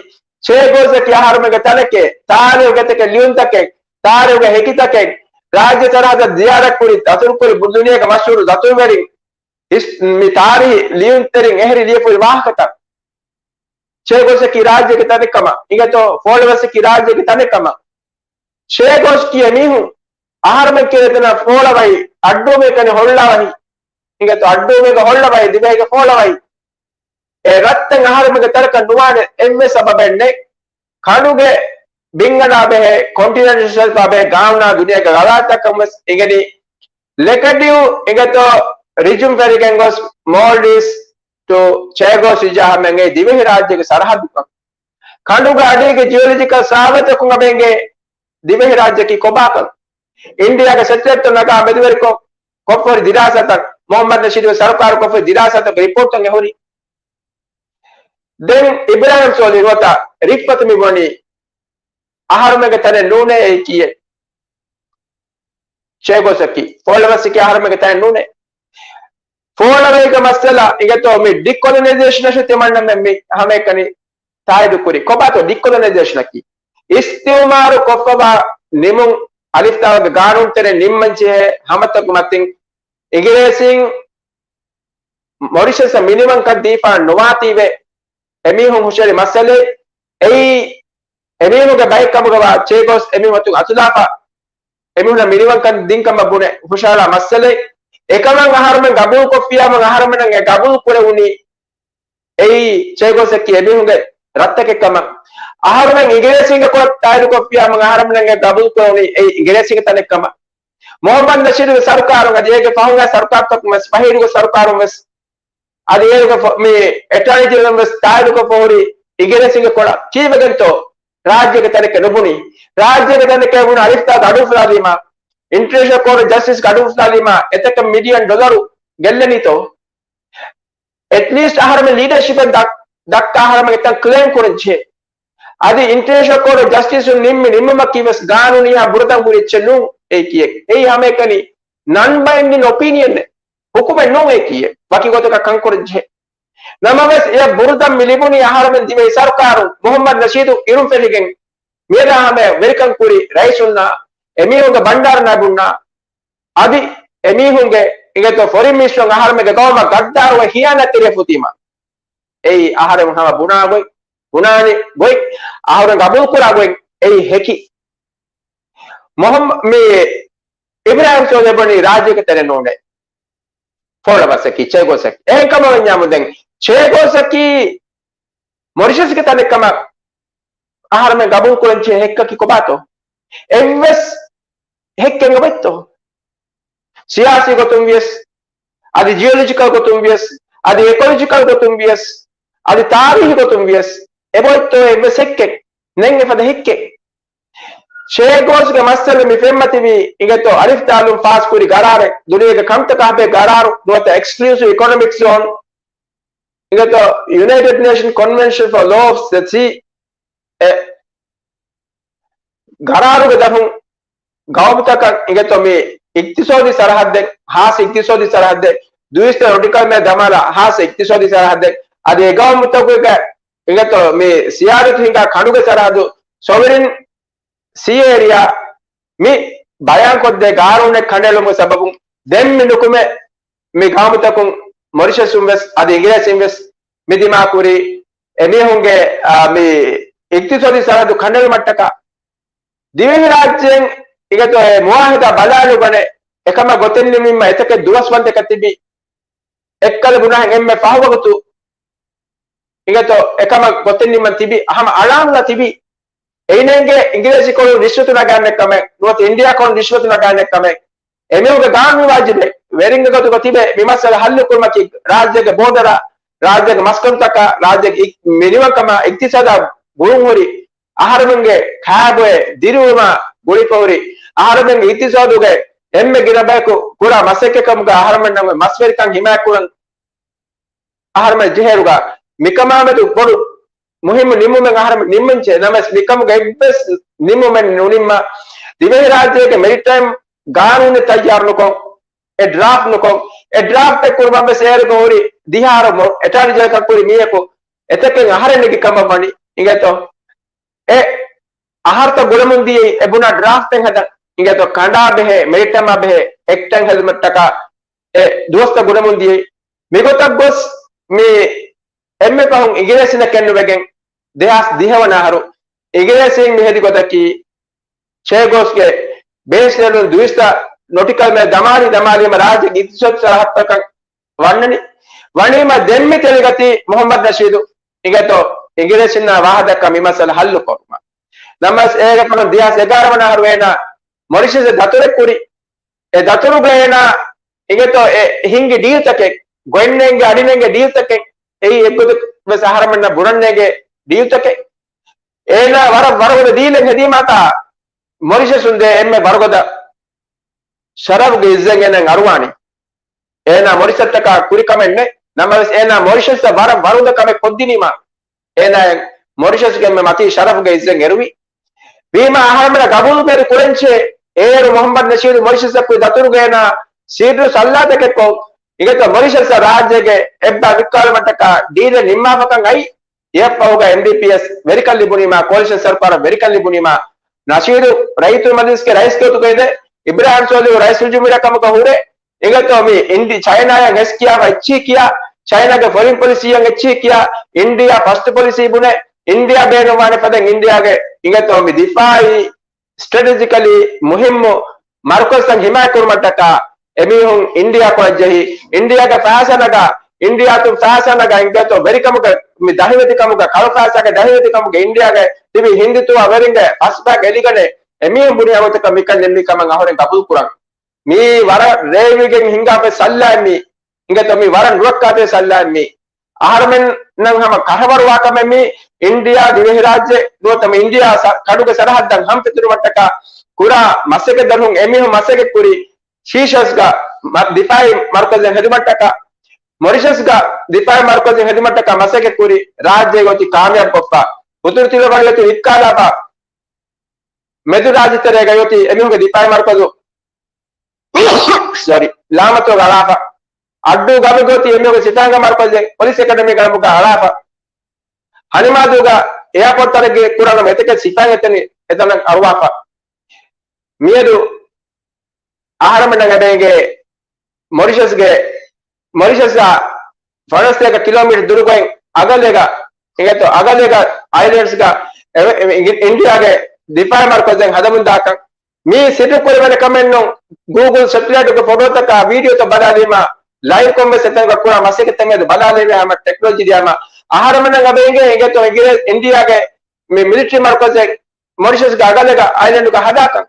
ޗޭގޯސްއަކީ އަހަރުމެންގެ ތަނެކޭ، ތާރީހު ގޮތެކެއް ލިޔުންތަކެއް، ތާރީހުގެ ހެކިތަކެއް، ރާއްޖެ ސަރަހައްދަށް ޒިޔާރަތްކުރި، ދަތުރުކުރި ދުނިޔޭގެ މަޝްހޫރު ދަތުރުވެރިން، ހިސް-، މި ތާރީހީ ލިޔުންތެރިން އެހެރި ލިޔެފައި ވާހަކަތައް. ޗޭގޯސްއަކީ ރާއްޖޭގެ ތަނެއްކަމަށް އިނގޭތޯ، ފޯޅަވަސްއަކީ ރާއްޖޭގެ ތަނެއްކަމަށް. ޗޭގޯސް ކިޔޭ މީހުން އަހަރުމެން ކިޔޭ ތަނަށް ފޯޅަވައި، އައްޑޫމެކަނި ހޮއްޅަވައި، އިނގޭތޯ، އައްޑޫމެގަ ހޮއްޅަވައި، ދިވެހިގަ ފޯޅަވައި. އެ ރަށްތައް އަހަރުމެންގެ ތަނަކަށް ނުވާނެ އެއްވެސް ސަބަބެއް ނެތް. ކަނޑުގެ ބިންގަނޑާ ބެހޭ، ކޮންޓިނެންޓަލް ޝެލްފާ ބެހޭ ގާނޫނާ ދުނިޔޭގެ ގަވާއިދުތަކަށް ވެސް އެނގެނީ. ލެކަޑިއު އިނގޭތޯ ރިޖުން ފެށިގެން ގޮސް މޯލްޑިވްސް ޓު ޗޭގޯސް ވިއްޖާ ހަމައެނގޭ ދިވެހިރާއްޖޭގެ ސަރަހައްދުކަން. ކަނޑުގެ އަޑީގެ ޖިއޮލޮޖިކަލް ސާވަތަކުން އަބެނގޭ ދިވެހިރާއްޖެއަކީ ކޮބާކަން. އިންޑިޔާގެ ސެޓެލައިޓްތައް ނަގާ މެދުވެރިކޮށް، ކޮށްފަހުރި ދިރާސާތައް، މުހައްމަދު ނަޝީދުގެ ސަރުކާރު ކޮށްފަހުރި ދިރާސާތަކުގެ ރިޕޯޓްތައް އެހުރީ. ދެން އިބްރާހިމް ސޯލިހު ނުވަތަ ރިފްއަތު މި ބުނީ އަހަރުމެންގެ ތަނެއް ނޫނޭ އެއީ ކިޔޭ. ޗޭގޯސްއަކީ ފޯޅަވަސްއަކީ އަހަރުމެންގެ ތަނެއް ނޫނޭ. ފޯޅަވައިގެ މައްސަލަ އިނގޭތޯ މި ޑިކޮލޮނައިޒޭޝަނަށް ތިމަންނަމެން މި ހަމައެކަނި ތާއީދު ކުރި. ކޮބާތޯ ޑިކޮލޮނައިޒޭޝަނަކީ؟ އިސްތިއުމާރު ކޮށްފަވާ ނިމުން އަލިފްތާގެ ގާނޫނުތެރެ ނިންމަން ޖެހޭ ހަމަތަކު މަތިން އިނގިރޭސީން މޮރިޝަސް މިނިވަންކަން ދީފާ ނުވާތީވެ އެމީހުން ހުށަހެޅި މައްސަލައެއް. އެއީ އެމީހުންގެ ބައެއް ކަމުގަވާ ޗޭގޯސް އެމީހުން އަތުލާފަ އެމީހުންނަށް މިނިވަންކަން ދިން ކަމަށް ބުނެ ހުށަހަޅާ މައްސަލައެއް. އެކަމަށް އަހަރުމެން ގަބޫލުކޮށްފިޔާމަ އަހަރުމެންނަށް އެ ގަބޫލު ކުރެވުނީ އެއީ ޗޭގޯސްއަކީ އެމީހުންގެ ރަށްތަކެއް ކަމަށް. އަހަރުމެން އިނގިރޭސީންގެ ކޮޅަށް ތާއީދުކޮށްފިޔާމަ އަހަރުމެންނަށް އެ ގަބޫލު ކުރެވުނީ އެއީ އިނގިރޭސީންގެ ތަނެއް ކަމަށް. މުހައްމަދު ނަޝީދުގެ ސަރުކާރުން އަދި އޭގެ ފަހުގެ ސަރުކާރުތަކުން ވެސް، ފަހީރުގެ ސަރުކާރުން ވެސް، އަދި އޭގެ ފަ-، މި އެޓާނީ ޖެނެރަލް ވެސް ތާއީދުކޮށްފަ ހުރި އިނގިރޭސީންގެ ކޮޅަށް. ކީއްވެގެންތޯ ރާއްޖޭގެ ތަނެކަ ނުބުނީ؟ ރާއްޖޭގެ ތަނެކަ ބުނަ އަލިފްތާ ގަޑު އުފުލާލީމާ، އިންޓަރނޭޝަނަލް ކޯޓް އޮފް ޖަސްޓިސް ގަޑު އުފުލާލީމާ އެތަކަށް މިލިއަން ޑޮލަރު ގެއްލެނީތޯ؟ އެޓްލީސްޓް އަހަރުމެން ލީޑަރޝިޕެއް ދަ-، ދައްކާ އަހަރުމެން އެތަން ކްލެއިމް ކުރަން ޖެހޭ. އަދި އިންޓަރނޭޝަނަލް ކޯޓް އޮފް ޖަސްޓިސް ނިންމި ނިންމުމަކީ ވެސް ގާނޫނީ ބުރަދަން ހުރި އެއްޗެއް ނޫން އެއީ ކިޔެ. އެއީ ހަމައެކަނި ނަން ބައިންޑިން އޮޕީނިއަން އެއް. ހުކުމެއް ނޫން އެއީ ކިޔެ. ވަކި ގޮތަކަށް ކަން ކުރަން ޖެހޭ. ނަމަވެސް އެ ބުރުދަން މި ލިބުނީ އަހަރުމެން ދިވެހި ސަރުކާރުން މުހައްމަދު ނަޝީދު އިރުން ފެށިގެން މިއަދާ ހަމަ ވެރިކަން ކުރި ރައީސުންނާ، އެމީހުންގެ ބަންޑާރަ ނަބުންނާ، އަދި އެމީހުންގެ އިނގޭތޯ ފޮރިން މިނިސްޓަރުން އަހަރުމެންގެ ގައުމަށް ގައްދާރުވެ ހިޔާނަތްތެރިވެފަ އޮތީމާ. އެއީ އަހަރެން ހަމަ ބުނާ ގޮތް، ބުނާނެ ގޮތް، އަހަރެން ގަބޫލު ކުރާ ގޮތް އެއީ ހެކި. މުހައްމަ-، މި އިބްރާހިމް ސޯލިހު ބުނީ ރާއްޖޭގެ ތަނެއް ނޫނޭ. ފޯޅަވަސްއަކީ، ޗޭގޯސްއަކީ. އެހެން ކަމަށް ވަންޏާމު ދެން ޗޭގޯސްއަކީ މޮރިޝަސްގެ ތަނެއް ކަމަށް އަހަރެމެން ގަބޫލު ކުރަން ޖެހޭ ހެއްކަކީ ކޮބާތޯ؟ އެއްވެސް ހެއްކެއް އެބައޮތްތޯ؟ ސިޔާސީ ގޮތުން ވިޔަސް، އަދި ޖިއޮލޮޖިކަލް ގޮތުން ވިޔަސް، އަދި އެކޮލޮޖިކަލް ގޮތުން ވިޔަސް، އަދި ތާރީހީ ގޮތުން ވިޔަސް އެބައޮތްތޯ އެއްވެސް ހެއްކެއް؟ ނެތް އެފަދަ ހެއްކެއް. ޗޭގޯސްގެ މައްސަލަ މި ފެންމަތިވީ އިނގޭތޯ އަލިފް ދާލުން ފާސްކުރި ގަރާރެއް، ދުނިޔޭގެ ކަންތަކަށް ހަބޭ ގަރާރު ނުވަތަ އެކްސްކްލޫސިވް އިކޮނޮމިކް ޒޯން، އިނގޭތޯ ޔުނައިޓެޑް ނޭޝަން ކޮންވެންޝަން ފޯ ލޯ އޮފް ދަ ސީ، އެ ގަރާރުގެ ދަށުން ގައުމުތަކަށް އިނގޭތޯ މި އިޤްތިޞާދީ ސަރަހައްދެއް، ހާއްސަ އިޤްތިޞާދީ ސަރަހައްދެއް، ދުއިސައްތަ ނޮޓިކަލް މައިލް ދަމާލާ ހާއްސަ އިޤްތިޞާދީ ސަރަހައްދެއް، އަދި އެ ގައުމުތަކުގެ އިނގޭތޯ މި ސިޔާދަތު ހިނގާ ކަނޑުގެ ސަރަހައްދު ސޮވަރިން ސީ އޭރިއާ މި ބަޔާންކޮށްދޭ ގާނޫނެއް ކަނޑައެޅުމުގެ ސަބަބުން ދެން މި ނުކުމެ މި ގައުމުތަކުން މޮރިޝަސުން ވެސް އަދި އިނގިރޭސިން ވެސް މި ދިމާކުރީ އެމީހުންގެ، އާ، މި އިޤްތިޞާދީ ސަރަހައްދު ކަނޑައެޅުމަށްޓަކާ. ދިވެހިރާއްޖޭން އިނގޭތޯ އެ މުއާހަދާ ބަލާލުގަނެ އެކަމަށް ގޮތެއް ނިމުމަށް އެތަކެއް ދުވަސް ވަންދެކަށް ތިބި އެއްކަލަ ބުނާހެން އެންމެ ފަހު ވަގުތު އިނގޭތޯ އެކަމަށް ގޮތެއް ނިމަން ތިބި ހަމަ އަޅާނުލާ ތިބި. އެއިނެއްގެ އިނގިރޭސި ކޮޅުން ރިޝްވަތު ނަގާނެ ކަމެއް ނުވަތަ އިންޑިޔާ ކޮޅުން ރިޝްވަތު ނަގާނެ ކަމެއް އެމީހުންގެ ގާނޫނީ ވާޖިބެއް ވެރިންގެ ގޮތުގަ ތިބެ މި މައްސަލަ ހައްލު ކުރުމަކީ ރާއްޖޭގެ ބޯޑަރަށް، ރާއްޖޭގެ މަސްކަންތަކަށް، ރާއްޖޭގެ އި-، މިނިވަންކަމާ އިޤްތިޞާދާ ގުޅުންހުރި އަހަރުމެންގެ ކާބޮއެ ދިރިއުޅުމާ ގުޅިފަހުރި އަހަރުމެންގެ އިޤްތިޞާދުގެ އެންމެ ގިނަ ބަޔަކު ކުރާ މަސައްކަތްކަމުގަ އަހަރުމެންނަށް މަސްވެރިކަން ހިމާޔަތްކުރަން އަހަރުމެން ޖެހޭއިރުގަ މިކަމާ މެދު ބޮޑު މުހިއްމު ނިންމުމެއް އަހަރުމެން ނިންމަންޖެހޭ ނަމަވެސް މިކަމުގެ އެއްވެސް ނިންމުމެއް ނުނިންމާ ދިވެހިރާއްޖޭގެ މެރިޓައިމް ގާނޫނެއް ތައްޔާރު ނުކޮށް، އެ ޑްރާފްޓް ނުކޮށް، އެ ޑްރާފްޓެއް ކުރުމަށް ވެސް އޭރުގަ ހުރި ދިހަ އަހަރު އެޓާނީ ޖެނެރަލްކަން ކުރި މީހަކު އެތަކެއް އަހަރެއް ނެގި ކަމަށް ވަނީ އިނގޭތޯ. އެ އަހަރުތައް ގުނަމުން ދިޔައީ އެ ބުނާ ޑްރާފްޓެއް ހަދަން އިނގޭތޯ، ކަނޑާ ބެހޭ، މެރިޓަމާ ބެހޭ އެކްޓެއް ހެދުމަށްޓަކާ އެ ދުވަސްތައް ގުނަމުން ދިޔައީ. މިގޮތަށް ގޮސް މި އެންމެ ފަހުން އިނގިރޭސިންނަށް ކެނޑުވެގެން ދެހާސް ދިހަ ވަނަ އަހަރު އިނގިރޭސީން މި ހެދި ގޮތަކީ ޗޭ ގޯސްގެ ބޭސް ނެރުނު ދުވިސްތައް ނޮޓިކަލް މައިލް ދަމާލި ދަމާލީމަ ރާއްޖޭގެ އިގްތިސޯދީ ސަރަހައްދަކަށް ވަންނަނީ. ވަނީމަ ދެން މި ތެޅިގަތީ މުހައްމަދު ނަޝީދު އިނގޭތޯ އިނގިރޭސިންނާ ވާހަކަ މި މައްސަލަ ހައްލު ކުރުމަށް. ނަމަވެސް އޭގެ ފަހުން ދެހާސް އެގާރަ ވަނަ އަހަރު އޭނާ މޮރިޝަސް ދަތުރެއް ކުރި. އެ ދަތުރުގަ އޭނާ އިނގޭތޯ އެ ހިންގި ޑީލްތަކެއް، ގޮތްނޭނގެ އަޑިނޭނގެ ޑީލްތަކެއް، އެއީ އެއްގޮތަށް ވެސް އަހަރަމެންނަށް ބުނަންނޭނގެ ޑީލްތަކެއް. އޭނާ ވަރަށް ވަރުގަދަ ޑީލެއް ހެދީމާތާ މޮރިޝަސުން ދޭ އެންމެ ވަރުގަދަ ޝަރަފުގެ އިއްޒަތް އޭނައަށް އަރުވާނީ. އޭނާ މޮރިޝަސްއަކާ ކުރި ކަމެއް ނެތް. ނަމަވެސް އޭނާ މޮރިޝަސްއަށް ވަރަށް ވަރުގަދަ ކަމެއް ކޮށްދިނީމާ، އޭނާއަށް މޮރިޝަސްގެ އެންމެ މަތީ ޝަރަފުގެ އިއްޒަތް އެރުވި. ވީމާ އަހަރެމެންނަށް ގަބޫލު ކުރެންޖެހޭ، އޭރު މުހައްމަދު ނަޝީދު މޮރިޝަސްއަށް ކުރި ދަތުރުގަ އޭނާ ސިއްރު ސައްލާތަކެއްކޮށް، އިނގޭތޯ މޮރިޝަސްއަށް ރާއްޖޭގެ އެއްބައި ވިއްކާލުމަށްޓަކާ ޑީލެއް ނިންމާފަކަން އައީ. އެއަށްފަހުގަ އެމްޑީޕީއަށް ވެރިކަން ލިބުނީމާ، ކޯލިޝަން ސަރުކާރަށް ވެރިކަން ލިބުނީމާ، ނަޝީދު ރައްޔިތު މަޖިލިސްގެ ރައީސް ގޮތުގައި އިދޭ، އިބްރާހިމް ސޯލިހު ރައީސުލްޖުމްހޫރިއްޔާ ކަމުގަ ހުރޭ، އިނގޭތޯ މި އިންޑި-، ޗައިނާއަށް އެސް ކިޔާފަ އެއްޗިހި ކިޔާ، ޗައިނާގެ ފޮރިން ޕޮލިސީއަށް އެއްޗިހި ކިޔާ، އިންޑިއާ ފަސްޓް ޕޮލިސީ ބުނޭ، އިންޑިއާ ބޭނުންވާނެ ފަދައިން އިންޑިއާގެ އިނގޭތޯ މި ދިފާއީ ސްޓްރެޓެޖިކަލީ މުހިއްމު މަރުކަޒްތައް ހިމާޔަތް ކުރުމަށްޓަކާ އެމީހުން އިންޑިއާ ކޮޅަށް ޖެހި، އިންޑިއާގެ ފައިސާ ނަގާ، އިންޑިއާ ތުން ފައިސާ ނަގާ އިނގޭތޯ ވެރިކަމުގަ މި ދަހިވެތިކަމުގަ، ކަޅު ފައިސާގެ ދަހިވެތިކަމުގަ އިންޑިއާގަ ތިބި ހިންދިތުވާ ވެރިންގެ ފަސްބައި އެލިގަނެ އެމީހުން ބުނި ހަމަތަކަށް މިކަން ނިންމި ކަމަށް އަހުރެން ގަބޫލު ކުރަން. މީ ވަރަށް ރޭވިގެން ހިނގާފަ ސައްލާއެއް މީ. އިނގޭތޯ މީ ވަރަށް ނުރައްކާތެރި ސައްލާއެއް މީ. އަހަރެމެންނަށް ހަމަ ކަށަވަރުވާ ކަމެއް މީ. އިންޑިއާ ދިވެހިރާއްޖެ ނުވަތަ މި އިންޑިއާ ސަ-، ކަނޑުގެ ސަރަހައްދަށް ހަމަ ފެތުރުމަށްޓަކާ ކުރާ މަސައްކަތް ދަރުހުން އެމީހުން މަސައްކަތް ކުރި ސީޝަލްސްގަ މަ-، ދިފާއީ މަރުކަޒެއް ހެދުމަށްޓަކާ، މޮރިޝަސްގަ ދިފާއީ މަރުކަޒެއް ހެދުމަށްޓަކާ މަސައްކަތް ކުރި ރާއްޖޭގަ އޮތީ ކާމިޔާބު ކޮށްފަ، އުތުރު ތިލަފަނި އޮތީ ވިއްކާލާފަ، މެދު ރާއްޖެތެރޭގަ އޮތީ އެމީހުންގެ ދިފާއީ މަރުކަޒު ސޮރީ، ލާމަތޯގަ އަޅާފަ. އައްޑޫ ގަމުގަ އޮތީ އެމީހުންގެ ސިފައިންގެ މަރުކަޒެއް ޕޮލިސް އެކަޑަމީގެ ގަނބުގަ އަޅާފަ. ހަނިމާދޫގަ އެއާޕޯޓް ތަރައްގީ ކުރާނަމަ އެތަކެއް ސިފައިން އެތަނި އެތަނަށް އަރުވާފަ. މިއަދު އަހަރެމެންނަށް އެބައިނގޭ މޮރިޝަސްގެ، މޮރިޝަސްއާ ފަރަންސޭގެ ކިލޯމީޓަރު ދުރުގައި އަގަލޭގަ އިނގޭތޯ އަގަލޭގަ އައިލެންޑްސްގަ އެ-، އެ-، އިންޑިއާގެ ދިފާއީ މަރުކަޒެއް ހަދަމުންދާކަން. މީ ސިއްރު ކުރެވޭނެ ކަމެއް ނޫން. ގޫގުލް ސެޓެލައިޓުގެ ފޮޓޯތަކާ ވީޑިއޯތައް ބަލާލީމަ، ލައިވްކޮށް ވެސް އެތަނުގަ ކުރާ މަސައްކަތްތައް މިއަދު ބަލާލެވޭ ހަމަ ޓެކްނޮލޮޖީ ދިޔާމަ، އަހަރެމެންނަށް އެބަ އިނގޭ އިނގޭތޯ އިނގިރޭ-، އިންޑިއާގެ މި މިލިޓަރީ މަރުކަޒެއް މޮރިޝަސްގެ އަގަލެގަ އައިލެންޑުގަ ހަދާކަން.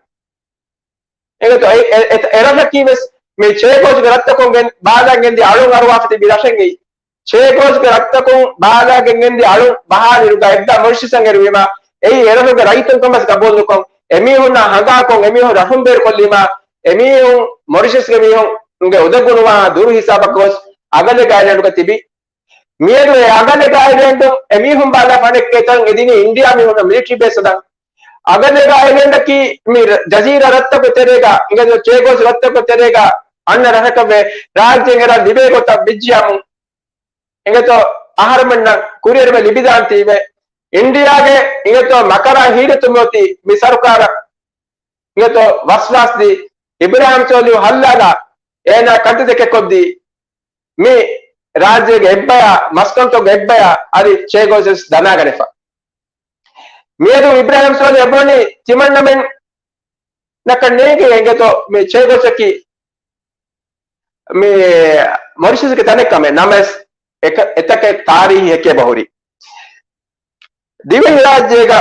އެގޮތަށް އެ-، އެ-، އެ-، އެރަށަކީ ވެސް މި ޗޭގޯސްގެ ރަށްތަކުން ގެން ބާލާ ގެންދިޔަ އަޅުން އަރުވާފަ ތިބި ރަށެއް އެއީ. ޗޭގޯސްގެ ރަށްތަކުން ބާލާ ގެންދިޔަ އަޅުން ބަހާލިއިރުގަ އެއްބަ މޮރިޝަސަށް އެރުވީމަ، އެއީ އެރަށުގެ ރައްޔިތުން ކަން ވެސް ގަބޫލުކޮށް، އެމީހުންނާ ހަނގާކޮށް، އެމީހުން ރަށުން ބޭރުކޮށްލީމަ، އެމީހުން މޮރިޝަސްގެ މީހުންގެ އުދަގޫނުވާ ދުރު ހިސާބަކަށް ގޮސް އަގަލެގަ އައިލެންޑުގަ ތިބި. މިއަދު އެ އަގަލެގަ އައިލެންޑު އެމީހުން ބާލާ ފަނެއްގެ ތަން އެދިނީ އިންޑިއާ މީހުންނަށް މިލިޓަރީ ބޭސް ހަދަން. އަގަލެގަ އައިލެންޑަކީ މި ރަ-، ޖަޒީރާ ރަށްތަކުގެ ތެރޭގަ، އިނގޭތޯ ޗޭގޯސް ރަށްތަކުގެ ތެރޭގަ އަންނަ ރަށަކަށްވެ، ރާއްޖޭން އެރާ ލިބޭ ގޮތަށް ވެއްޖިޔާމު، އިނގޭތޯ އަހަރެމެންނަށް ކުރިއެރުމެއް ލިބިދާންތީވެ. އިންޑިއާގެ އިނގޭތޯ މަކަރާ ހީރިތުން އޮތީ މި ސަރުކާރަށް އިނގޭތޯ ވަސްވާސް ދީ، އިބްރާހިމް ސޯލިހު ހައްލާލާ އޭނާ ކަންތައް ދެކެކޮށްދީ، މި ރާއްޖޭގެ އެއްބަޔާ، މަސްކަންތަކުގެ އެއްބަޔާ އަދި ޗޭގޯސް ވެސް ދަނާގަނެފަ. މިއަދު އިބްރާހިމް ސޯލިހު އެބުނީ ތިމަންނަމެން ނަކަށް ނޭނގޭ އިނގޭތޯ މި ޗޭގޯސްއަކީ މި މޮރިޝަސްގެ ތަނެއް ކަމެއް ނަމަވެސް، އެކަ-، އެތަކެއް ތާރީހީ ހެކި އެބަހުރި. ދިވެހިރާއްޖޭގަ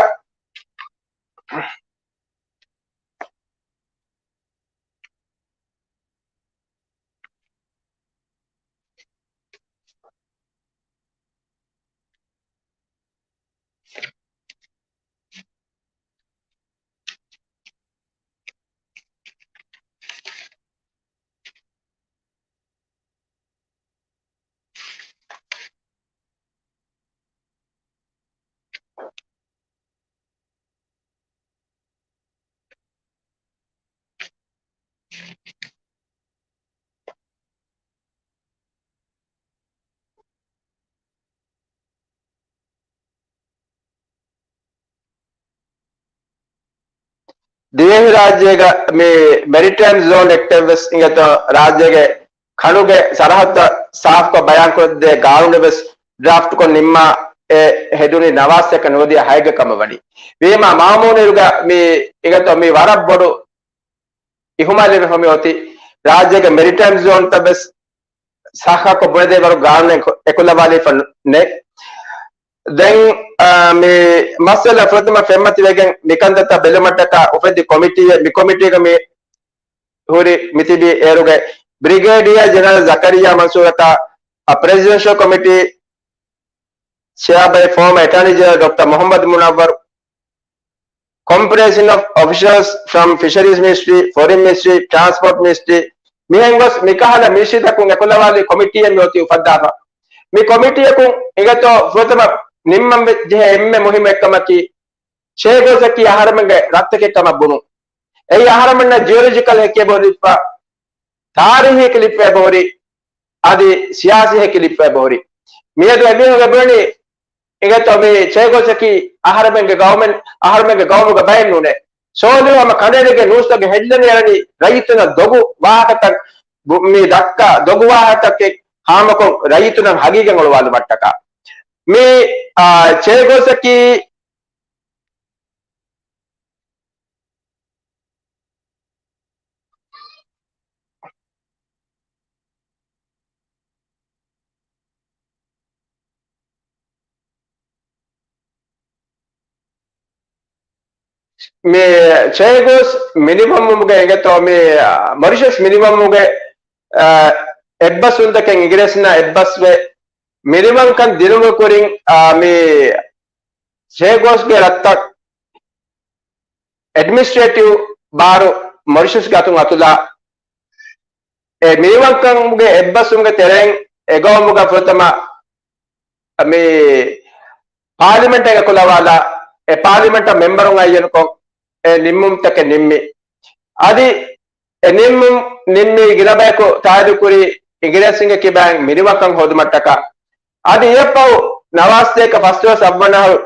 ދިވެހިރާއްޖޭގަ މި މެރިޓައިމް ޒޯން އެކްޓެއް ވެސް އިނގޭތޯ ރާއްޖޭގެ ކަނޑުގެ ސަރަހައްދަށް ސާފުކޮށް ބަޔާންކުރެއްވި ގާނޫނެއް ވެސް ޑްރާފްޓްކޮށް ނިންމާ އެ ހެދުނީ ނަވާސްތަކަށް ނުވަދިހަ ހައެއްގެ ކަމަށް ވަނީ. ވީމާ މާމޫނުއިރުގަ މި އިނގޭތޯ މި ވަރަށް ބޮޑު އިހުމާލެއް ވެފަ މި އޮތީ. ރާއްޖޭގެ މެރިޓައިމް ޒޯންތައް ވެސް ސައްހަކޮށް ބުނެދޭ ވަރު ގާނޫނެއް އެކުލަވާލީފަ ނެތް. ދެން، އާ، މި މައްސަލަ ފުރަތަމަ ފެންމަތިވެގެން މިކަންތައްތައް ބެލުމަށްޓަކާ އުފެދި ކޮމިޓީއެއް، މި ކޮމިޓީގަ މި ހުރި މިތިބީ އޭރުގެ ބްރިގޭޑިއާ ޖެނެރަލް ޒަކަރިޔާ މަންސޫރަކާ، އަ، ޕްރެޒިޑެންޝަލް ކޮމިޓީ ޗެއާ ބައި ފޯމަ އެޓާނީ ޖެނެރަލް ޑޮކްޓަރ މުހައްމަދު މުނައްވަރު، ކޮމްޕްރެހެންސިވް އޮފިޝަލްސް ފްރޮމް ފިޝަރީޒް މިނިސްޓްރީ، ފޮރިން މިނިސްޓްރީ، ޓްރާންސްޕޯޓް މިނިސްޓްރީ، މިހެން ގޮސް މިކަހަލަ މިނިސްޓްރީތަކުން އެކުލަވާލި ކޮމިޓީއެއް މިއޮތީ އުފައްދާފަ. މި ކޮމިޓީއަކުން އިނގޭތޯ ފުރަތަމަ ނިންމަން ވެ-، ޖެހޭ އެންމެ މުހިއްމު އެއްކަމަކީ، ޗޭގޯސްއަކީ އަހަރެމެންގެ ރަށްތަކެއް ކަމަށް ބުނުން. އެއީ އަހަރެމެންނަށް ޖިއޮލޮޖިކަލް ހެކި އެބަހުރިފަ، ތާރީހީ ހެކި ލިބިފަ އެބަހުރި، އަދި ސިޔާސީ ހެކި ލިބިފަ އެބަހުރި. މިއަދު އެމީހުން އެބުނި އިނގޭތޯ މި ޗޭގޯސްއަކީ އަހަރެމެންގެ ގައުމެއް، އަހަރެމެންގެ ގައުމުގެ ބައެއް ނޫނޭ. ސޯލިހު ހަމަ ކަނޑައެޅިގެން ނޫސްތަކުގެ ހެޑްލައިން އެޅަނީ ރައްޔިތުންނަށް ދޮގު ވާހަކަތައް، ބު-، މި ދައްކާ ދޮގު ވާހަކަތަކެއް ހާމަކޮށް ރައްޔިތުންނަށް ހަގީގަތް އޮޅުވާލުމަށްޓަކާ. މި، އާ، ޗޭގޯސްއަކީ މި ޗޭގޯސް މިނިވަންވުމުގެ އިނގޭތޯ މި، އާ، މޮރިޝަސް މިނިވަންވުމުގެ، އާ، އެއްބަސްވުންތަކެއް އިނގިރޭސިންނާ އެއްބަސްވެ، މިނިވަންކަން ދިނުމުގެ ކުރިން، އާ، މި ޗޭގޯސްގެ ރަށްތައް އެޑްމިނިސްޓްރޭޓިވް ބާރު މޮރިޝަސްގެ އަތުން އަތުލާ، އެ މިނިވަންކަމުގެ އެއްބަސްވުމުގެ ތެރެއިން އެގައުމުގަ ފުރަތަމަ މި ޕާލިމެންޓެއް އެކުލަވާލާ، އެ ޕާލިމެންޓަށް މެމްބަރުން އައްޔަނުކޮށް، އެ ނިންމުމުތަކެއް ނިންމި. އަދި އެ ނިންމުން ނިންމީ ގިނަ ބަޔަކު ތާއީދުކުރީ އިނގިރޭސިންގެ ކިބައިން މިނިވަންކަން ހޯދުމަށްޓަކާ. އަދި އެއަށްފަހު ނަވާސްތޭކަ ފަސްދުވަސް އަށްވަނަ އަހަރު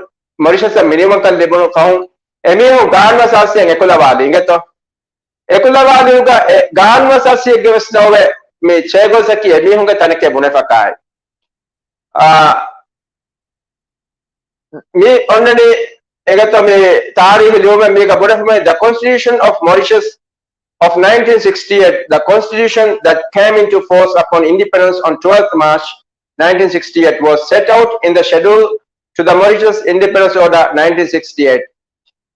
މޮރިޝަސަށް މިނިވަންކަން ލިބުނު ފަހުން އެމީހުން ގާނޫނު އަސާސީއަށް އެކުލަވާލި އިނގޭތޯ. އެކުލަވާލިއުގަ ގާނޫނު އަސާސީއެއްގެ ވެސް ނޯވެ މި ޗޭގޯސްއަކީ އެމީހުންގެ ތަނެކޭ ބުނެފަކާއި. އާ، މި އޮންނަނީ އެގަތޯ މި ތާރީހު ލިޔުމެއް މީގަ ބުނެފަމެ، The Constitution of Mauritius of nineteen sixty-eight, the constitution that came into force upon independence on twelfth March nineteen sixty-eight, was set out in the schedule to the Mauritius Independence Order nineteen sixty-eight.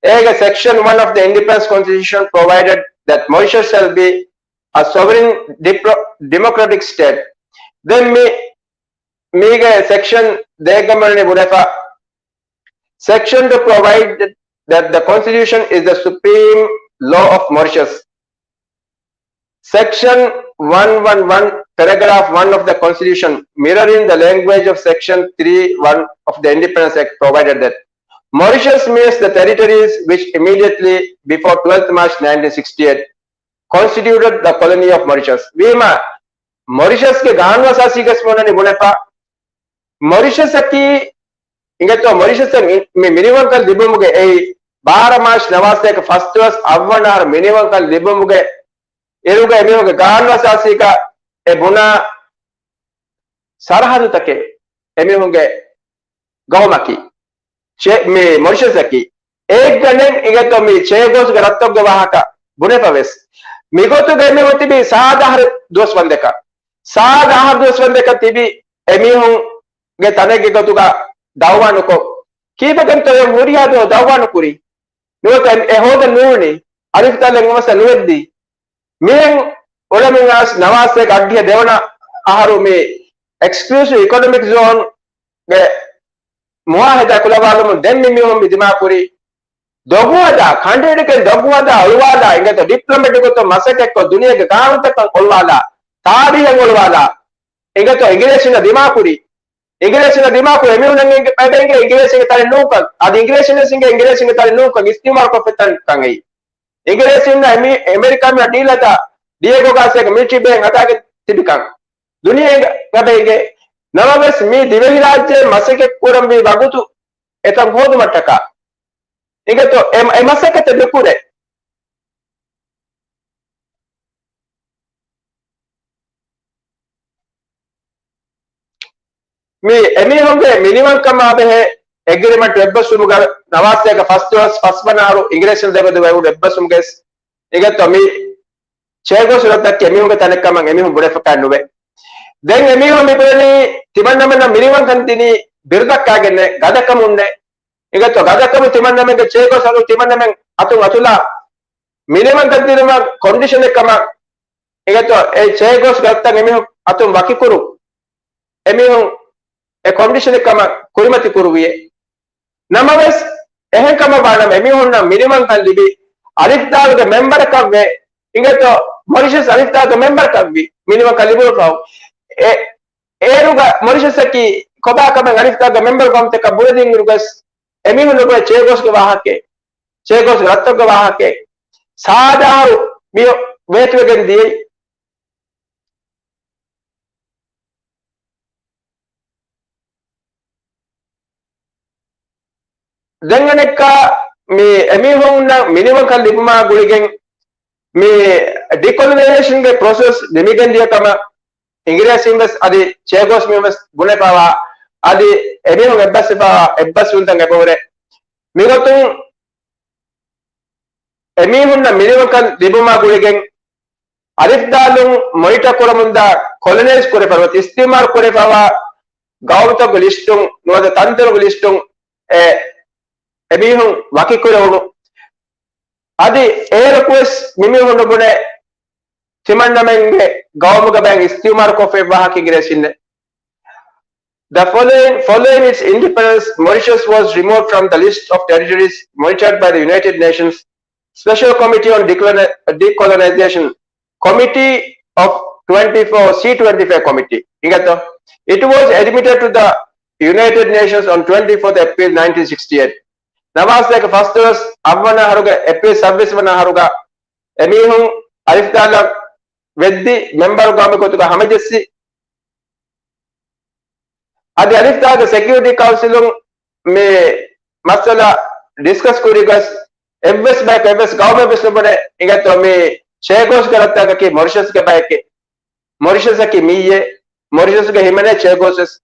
އޭގެ section one of the independence constitution provided that Mauritius shall be a sovereign diplo-, democratic state. ދެން މި މީގެ ސެކްޝަން ދޭއްގަ މިއޮންނަނީ ބުނެފަ، section to provide that the constitution is the supreme law of Mauritius. Section one one one, paragraph one of the constitution, mirroring the language of section three one of the Independence Act, provided that Mauritius means the territories which immediately before twelfth March nineteen sixty-eight constituted the colony of Mauritius. ވީމާ، މޮރިޝަސްގެ ގާނޫނު އަސާސީގަސް މިއޮންނަނީ ބުނެފަ، މޮރިޝަސްއަކީ އިނގޭތޯ މޮރިޝަސް މި، މި މިނިވަންކަން ލިބުމުގެ އެއީ ބާރަ މާޗް ނަވާސްތޭކަ ފަސްދުވަސް އަށްވަނަ އަހަރު މިނިވަންކަން ލިބުމުގެ އިރުގަ އެމީހުންގެ ގާނޫނު އަސާސީގަ އެ ބުނާ ސަރަހަދުތަކެއް އެމީހުންގެ ގައުމަކީ، ޗޭ-، މި މޮރިޝަސްއަކީ. އޭގަނޑެން އިނގޭތޯ މި ޗޭގޯސްގެ ރަށްތަކުގެ ވާހަކަ ބުނެފަ ވެސް. މިގޮތުގަ އެމީހުން ތިބީ ސާދަ އަހަރު ދުވަސް ވަންދެކަށް. ސާދަ އަހަރު ދުވަސް ވަންދެކަށް ތިބި އެމީހުންގެ ތަނެއްގެ ގޮތުގަ ދައުވާ ނުކޮށް، ކީއްވެގެންތޯ އެ ހުރިހާ ދުވަހު ދައުވާ ނުކުރީ؟ ނުވަތަ އެ ހޯދަން ނޫނީ؟ އަލިފު ތަލެއް ނުވަސް ނުވެއްދީ؟ މިހެން އުޅެމުން އައިސް ނަވާސްތޭކަ އަށްޑިހަ ދެވަނަ އަހަރު މި އެކްސްކްލޫސިވް އިކޮނޮމިކް ޒޯންގެ މުއާހެދާ ކުލަވާލުމުން ދެން މި މީހުން މި ދިމާކުރީ ދޮގުހަދާ، ކަނޑައެޅިގެން ދޮގުހަދާ އޮޅުވާލާ، އިނގޭތޯ ޑިޕްލޮމެޓިކް ގޮތުން މަސައްކަތްކޮށް، ދުނިޔޭގެ ގާނޫނުތަކަށް އޮޅުވާލާ، ތާރީހަށް އޮޅުވާލާ، އިނގޭތޯ އިނގިރޭސިންނަށް ދިމާކުރީ. އިނގިރޭސިންނަށް ދިމާކުރި އެމީހުންނަށް އެބަ އެނގޭ އިނގިރޭސިންގެ ތަނެއް ނޫންކަން. އަދި އިނގިރޭސިން ވެސް އެނގޭ އިނގިރޭސިންގެ ތަނެއް ނޫންކަން، އިސްތިއުމާރު ކޮށްފަ ތަންކަން އެއީ. އިނގިރޭސިންނަށް އެމި-، އެމެރިކާ މި ޑީލަތައް ޑިއެގޯ ގާސިޔާގެ މިލިޓަރީ ބޭން ހަދާގެ ތިބިކަން ދުނިޔޭގަ އެބަ އެނގޭ. ނަމަވެސް މި ދިވެހިރާއްޖެ މަސައްކަތް ކުރަންވީ ވަގުތު އެތަން ހޯދުމަށްޓަކާ. އިނގޭތޯ އެ، އެ މަސައްކަތެއް ނުކުރޭ. މި އެމީހުންގެ މިނިވަންކަމާ ބެހޭ އެގްރިމަންޓް އެއްބަސްވުމުގަ ނަވާސްތޭކަ ފަސްދޮޅަސް ފަސްވަނަ އަހަރު އިނގިރޭސިން ދެމެދު ވެވުނު އެއްބަސްވުމުގައި އިނގޭތޯ މި ޗޭގޯސް ރަށްތަކެއް އެމީހުންގެ ތަނެއް ކަމަށް އެމީހުން ބުނެފަކާ ނުވޭ. ދެން އެމީހުން މި ބުނަނީ ތިމަންނަމެންނަށް މިނިވަންކަން ދިނީ ބިރުދައްކާގެންނޭ، ގަދަކަމުންނޭ. އިނގޭތޯ ގަދަކަމުން ތިމަންނަމެންގެ ޗޭގޯސް އަތުން ތިމަންނަމެން އަތުން އަތުލާ މިނިވަންކަން ދިނުމަށް ކޮންޑިޝަނެއް ކަމަށް އިނގޭތޯ އެ ޗޭގޯސްގެ ރަށްތައް އެމީހުން އަތުން ވަކިކުރު އެމީހުން އެ ކޮންޑިޝަނެއް ކަމަށް ކުރިމަތި ކުރުވިއޭ. ނަމަވެސް، އެހެން ކަމަށް ވާނަމަ އެމީހުންނަށް މިނިވަންކަން ލިބި، އަލިފްދާލުގެ މެމްބަރަކަށް ވޭ، އިނގޭތޯ މޮރިޝަސް އަލިފްދާލުގެ މެމްބަރަކަށް ވި، މިނިވަންކަން ލިބުނު ފަހު. އެ، އޭރުގަ މޮރިޝަސްއަކީ ކޮބާ ކަމެއް އަލިފްދާލުގެ މެމްބަރު ގައުމުތަކަށް ބުނެދިން އިރުގަސް، އެމީހުން ނުބުނޭ ޗޭގޯސްގެ ވާހަކައެއް، ޗޭގޯސްގެ ރަށްތަކުގެ ވާހަކައެއް. ސާދަ އަހަރު މި ވޭތުވެގެން ދިޔައީ. ދެން އަނެއްކާ މި އެމީހުންނަށް މިނިވަންކަން ލިބުމާ ގުޅިގެން މި ޑިކޮލޮނައިޒޭޝަންގެ ޕްރޮސެސް ނިމިގެން ދިޔަ ކަމަށް އިނގިރޭސީން ވެސް އަދި ޗޭގޯސް މީހުން ވެސް ބުނެފައިވާ އަދި އެމީހުން އެއްބަސްވެފައިވާ އެއްބަސްވުންތައް އެބަހުރޭ. މިގޮތުން އެމީހުންނަށް މިނިވަންކަން ލިބުމާ ގުޅިގެން އަލިފްދާލުން މޮނިޓަ ކުރަމުންދާ ކޮލޮނައިޒް ކުރެފައިވާ، އިސްތިއުމާރު ކުރެފައިވާ ގައުމުތަކުގެ ލިސްޓުން ނުވަތަ ތަންތަނުގެ ލިސްޓުން އެ، އެމީހުން ވަކިކުރެވުނު. އަދި އޭރަކުވެސް މިމީހުން ނުބުނޭ ތިމަންނަމެންގެ ގައުމުގެ ބައިން އިސްތިއުމާރު ކޮށްފައި ވާހަކަ އިނގިރޭސިންނެއް. The following, following its independence, Mauritius was removed from the list of territories monitored by the United Nations Special Committee on Decoloni-, Decolonization, Committee of twenty-four, C twenty-five Committee. އިނގޭތޯ؟ It was admitted to the United Nations on twenty-fourth April nineteen sixty-eight. ނަވާސްތޭކަ ފަސްދޮޅަސް އަށްވަނަ އަހަރުގެ އޭޕްރީލް ސައްބީސް ވަނަ އަހަރުގަ އެމީހުން އަލިފްދާލަށް ވެއްދި މެމްބަރު ގައުމެއް ގޮތުގަ ހަމަޖެއްސި. އަދި އަލިފްދާގެ ސެކިއުރިޓީ ކައުންސިލުން މި މައްސަލަ ޑިސްކަސް ކުރި ގޮސް އެއްވެސް ބަޔަކު އެއްވެސް ގައުމެއް ވެސް ނުބުނޭ އިނގޭތޯ މި ޗޭގޯސްގެ ރަށްތަކަކީ މޮރިޝަސްގެ ބައެކޭ. މޮރިޝަސްއަކީ މިއްޔޭ. މޮރިޝަސްގެ ހިމެނޭ ޗޭގޯސް ވެސް.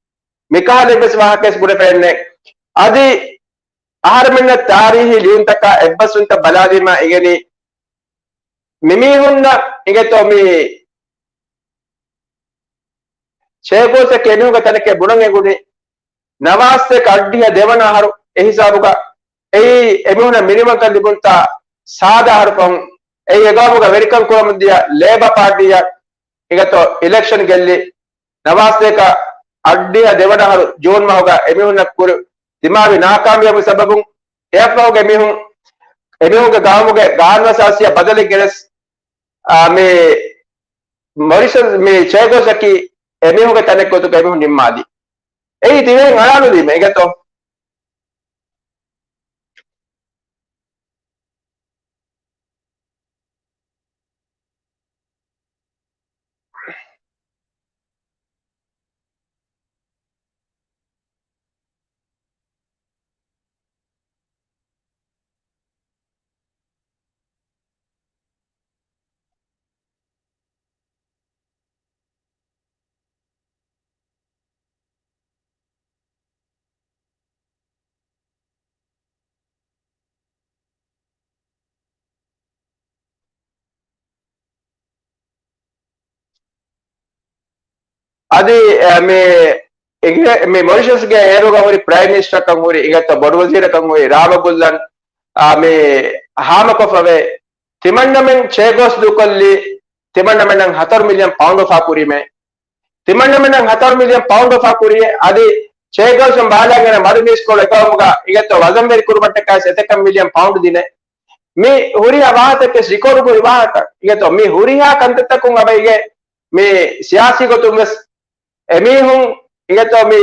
މިކަހަލަ އެއްވެސް ވާހަކައެއް ބުނެފައެއްނެއް. އަދި އަހަރެމެންނަށް ތާރީހީ ލިޔުންތަކާ އެއްބަސްވުންތައް ބަލާލީމާ އިނގެނީ މިމީހުންނަށް އިނގޭތޯ މި ޗޭގޯސްއަކީ އެމީހުންގެ ތަނެކޭ ބުނަން އެނގުނީ ނަވާސްތޭކަ އަށްޑިހަ ދެވަނަ އަހަރު އެ ހިސާބުގަ އެއީ އެމީހުނަށް މިނިވަންކަން ލިބުންތާ ސާދަ އަހަރު ފަހުން އެއީ އެގައުމުގަ ވެރިކަން ކުރަމުން ދިޔަ ލޭބަ ޕާޓީއަށް އިނގޭތޯ އިލެކްޝަން ގެއްލި ނަވާސްތޭކަ އަށްޑިހަ ދެވަނަ އަހަރު ޖޫން މަހުގަ އެމީހުންނަށް ކުރި ދިމާވި ނާކާމިޔާބު ސަބަބުން އެއަށްފަހުގެ މީހުން އެމީހުންގެ ގައުމުގެ ގާނޫނުއަސާސީއަށް ބަދަލެއް ގެނެސް، އާ، މި މޮރިޝަސް މި ޗޭގޯސްއަކީ އެމީހުންގެ ތަނެއް ގޮތުގަ އެމީހުން ނިންމާލީ. އެއީ ދިވެހިން އަޅާނުލީމަ އިނގޭތޯ. އަދި، އެ، މި އިނގިރޭ-، މި މޮރިޝަސްގެ އޭރުގަ ހުރި ޕްރައިމް މިނިސްޓަރކަން ހުރި އިނގޭތޯ ބޮޑު ވަޒީރަކަން ހުރި ރާމަގުއްލަން، އާ، މި ހާމަކޮށްފަވޭ ތިމަންނަމެން ޗޭގޯސް ދޫކޮށްލީ ތިމަންނަމެންނަށް ހަތަރު މިލިއަން ޕައުންޑް އުފާ ކުރީމޭ. ތިމަންނަމެންނަށް ހަތަރު މިލިއަން ޕައުންޑް އުފާ ކުރީ. އަދި ޗޭގޯސް ބާލާގެން މަޑު މީސްކޮޅު އެގައުމުގަ އިނގޭތޯ ވަޒަންވެރި ކުރުމަށްޓަކާ އެތަކަށް މިލިއަން ޕައުންޑް ދިނޭ. މި ހުރިހާ ވާހަކަތަކެއް ރިކޯޑު ކުރި ވާހަކަ. އިނގޭތޯ މި ހުރިހާ ކަންތައްތަކުން އަބައިގެ މި ސިޔާސީ ގޮތުން ވެސް އެމީހުން އިނގޭތޯ މި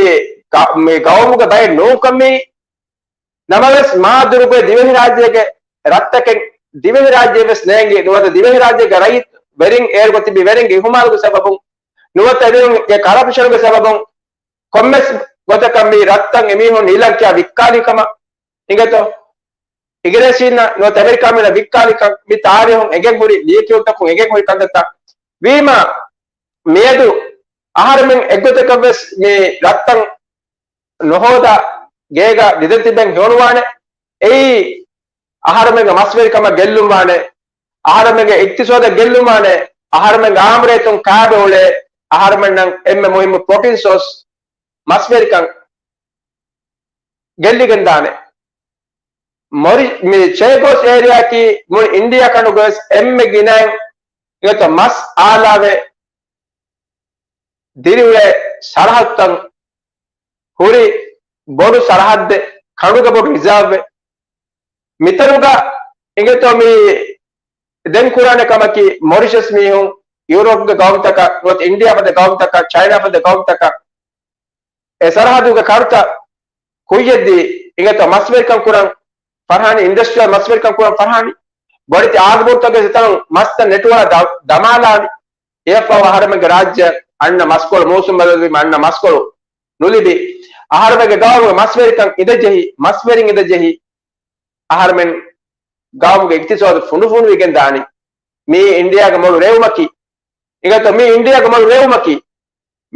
ގަ-، މި ގައުމުގެ ބައެއް ނޫންކަން މި ނަމަވެސް މާ ދުރުގެ ދިވެހިރާއްޖޭގެ ރަށްތަކެއް ދިވެހިރާއްޖެ ވެސް ނޭނގި ނުވަތަ ދިވެހިރާއްޖޭގެ ރައްޔިތު ވެރިން އޭރުގަ ތިބި ވެރިންގެ އިހުމާލުގެ ސަބަބުން ނުވަތަ އެމީހުންގެ ކަރަޕްޝަނުގެ ސަބަބުން ކޮންމެސް ގޮތަކަށް މި ރަށްތައް އެމީހުން ނީލަން ކިޔާ ވިއްކާލި ކަމަށް އިނގޭތޯ. އިނގިރޭސީންނަށް ނުވަތަ އެމެރިކާމީނަށް ވިއްކާލިކަން މި ތާރީހުން އެނގެން ހުރި ލިޔެކިޔުންތަކުން އެނގެން ހުރި ކަންތައްތައް ވީމާ މިއަދު އަހަރެމެން އެއްގޮތަކަށް ވެސް މި ރަށްތައް ނުހޯދާ ގޭގަ ނިދަން ތިބެން ހެޔޮނުވާނެ. އެއީ އަހަރުމެންގެ މަސްވެރިކަމަށް ގެއްލުންވާނެ، އަހަރުމެންގެ އިގްތިސޯދަށް ގެއްލުންވާނެ، އަހަރުމެންގެ އާންމުރޭތުން ކާބެއުޅޭ، އަހަރުމެންނަށް އެންމެ މުހިއްމު ޕްރޮޓީން ސޯސް މަސްވެރިކަން ގެއްލިގެންދާނެ. މޮރި-، މި ޗޭގޯސް އޭރިއާއަކީ މުޅި އިންޑިއާ ކަނޑުގަވެސް އެންމެ ގިނައިން އިނގޭތޯ މަސް އާލާވެ ދިރިއުޅޭ ސަރަހައްދުތައް ހުރި ބޮޑު ސަރަހައްދެއް، ކަނޑުގެ ބޮޑު ރިޒާވެއް. މިތަނުގަ އިނގޭތޯ މި ދެން ކުރާނެ ކަމަކީ، މޮރިޝަސް މީހުން، ޔޫރަޕްގެ ގައުމުތަކަށް، ނުވަތަ އިންޑިއާ ފަދަ ގައުމުތަކަށް، ޗައިނާ ފަދަ ގައުމުތަކަށް އެ ސަރަހައްދުގެ ކަނޑުތައް ކުއްޔަށްދީ، އިނގޭތޯ މަސްވެރިކަން ކުރަން ފަރާނީ، އިންޑަސްޓްރިއަލް މަސްވެރިކަން ކުރަން ފަރާނީ، ބޮޑެތި އާދަބުރުތަކުގެ ތަނުން މަސްތައް ނެޓުވާލާ ދަ-، ދަމާލާނީ. އެއަށްފަހު އަހަރެމެންގެ ރާއްޖެ އަންނަ މަސްކޮޅު، މޫސުން ބަދަލުވީމަ އަންނަ މަސްކޮޅު ނުލިބި، އަހަރެމެންގެ ގައުމުގެ މަސްވެރިކަން އިނދެޖެހި، މަސްވެރިން އިނދެޖެހި، އަހަރެމެން ގައުމުގެ އިގްތިސޯދު ފުނޑުފުނޑުވިގެން ދާނީ. މީ އިންޑިއާގެ މޮޅު ރޭވުމަކީ. އިނގޭތޯ މީ އިންޑިއާގެ މޮޅު ރޭވުމަކީ.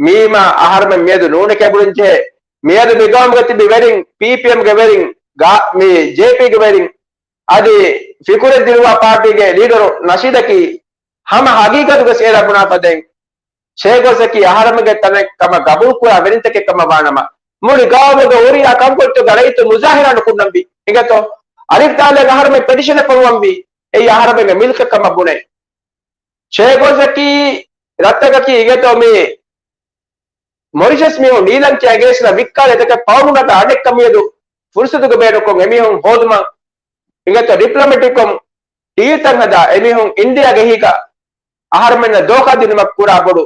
މީމާ އަހަރެމެން މިއަދު ނޫނެކޭ ބުނަން ޖެހޭ. މިއަދު މި ގައުމުގަ ތިބި ވެރިން، ޕީޕީއެމްގެ ވެރިން، ގާ-، މި ޖޭޕީގެ ވެރިން، އަދި ފިކުރެއް ދިނުވާ ޕާޓީގެ ލީޑަރު ނަޝީދަކީ ހަމަ ހަގީގަތުގަސް އޭނާ ބުނާ ފަދައިން، ޗޭގޯސްއަކީ އަހަރެމެންގެ ތަނެއް ކަމަށް ގަބޫލުކުރާ ވެރިންތަކެއް ކަމަށް ވާނަމަ، މުޅި ގައުމުގެ ހުރިހާ ކަންކޮޅުތަކުގަ ރައްޔިތުން މުޒާހިރާ ނުކުންނަންވީ. އިނގޭތޯ؟ އަލިފް ދާލެއް އަހަރެމެން ޕެޓިޝަނެއް ފޮނުވަންވީ. އެއީ އަހަރެމެންގެ މިލްކެއް ކަމަށް ބުނޭ. ޗޭގޯސްއަކީ ރަށްތަކަކީ އިނގޭތޯ މި މޮރިޝަސް މީހުން ނީލަން ކިޔާ ގޭސްލަ ވިއްކާލެ އެތަކެއް ފަހުމުން އަދާ އަނެއްކަ މިއަދު ފުރުސަތުގެ ބޭނުންކޮށް އެމީހުން ހޯދުމަށް އިނގޭތޯ ޑިޕްލޮމެޓިކްކޮށް ޑީލްތައް ހަދާ އެމީހުން އިންޑިއާގެ އެހީގަ އަހަރެމެންނަށް ދޯކާ ދިނުމަށް ކުރާ ބޮޑު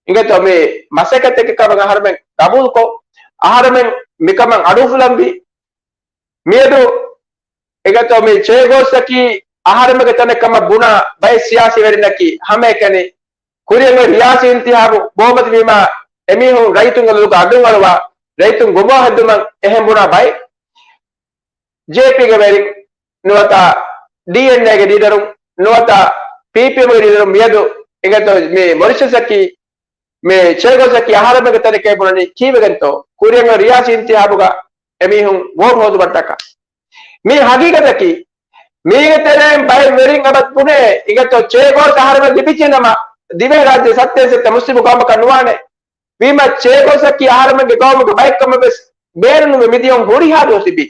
އިނގޭތޯ މި މަސައްކަތްތަކެއް ކަމަށް އަހަރެމެން ގަބޫލުކޮށް، އަހަރެމެން މިކަމަށް އަޑުއުފުލަންވީ. މިއަދު އިނގޭތޯ މި ޗޭގޯސްއަކީ އަހަރެމެންގެ ތަނެއް ކަމަށް ބުނާ ބައެއް ސިޔާސީ ވެރިންނަކީ ހަމައެކަނި ކުރިއަށް އޮތް ރިޔާސީ އިންތިހާބު ބޯމަތިވީމާ އެމީހުން ރައްޔިތުންގެ ލޮލުގަ އަޑުން އަޅުވާ، ރައްޔިތުން ގުމާ ހެއްދުމަށް އެހެން ބުނާ ބައެއް ޖޭޕީގެ ވެރިން ނުވަތަ ޑީއެންއޭގެ ލީޑަރުން ނުވަތަ ޕީޕީއެމްގެ ލީޑަރުން މިއަދު އިނގޭތޯ މި މޮރިޝަސްއަކީ މި ޗޭގޯސްއަކީ އަހަރެމެންގެ ތަނެކޭ ބުނަނީ ކީއްވެގެންތޯ؟ ކުރިއަށް ރިޔާސީ އިންތިހާބުގަ އެމީހުން ވޯޓް ހޯދުމަށްޓަކާ. މީ ހަގީގަތަކީ. މީގެ ތެރެއިން ބައެއް ވެރިން އަބަދު ބުނޭ، އިނގޭތޯ ޗޭގޯސް އަހަރެމެން ލިބިއްޖެނަމަ، ދިވެހިރާއްޖެ ސައްތޭން ސައްތަ މުސްލިމު ގައުމަކަށް ނުވާނެ. ވީމަ ޗޭގޯސްއަކީ އަހަރެމެންގެ ގައުމުގެ ބައެއްކަމަށް ވެސް ބޭނުންވެ މިދިޔަ ހުރިހާ ދުވަސް ތިބީ.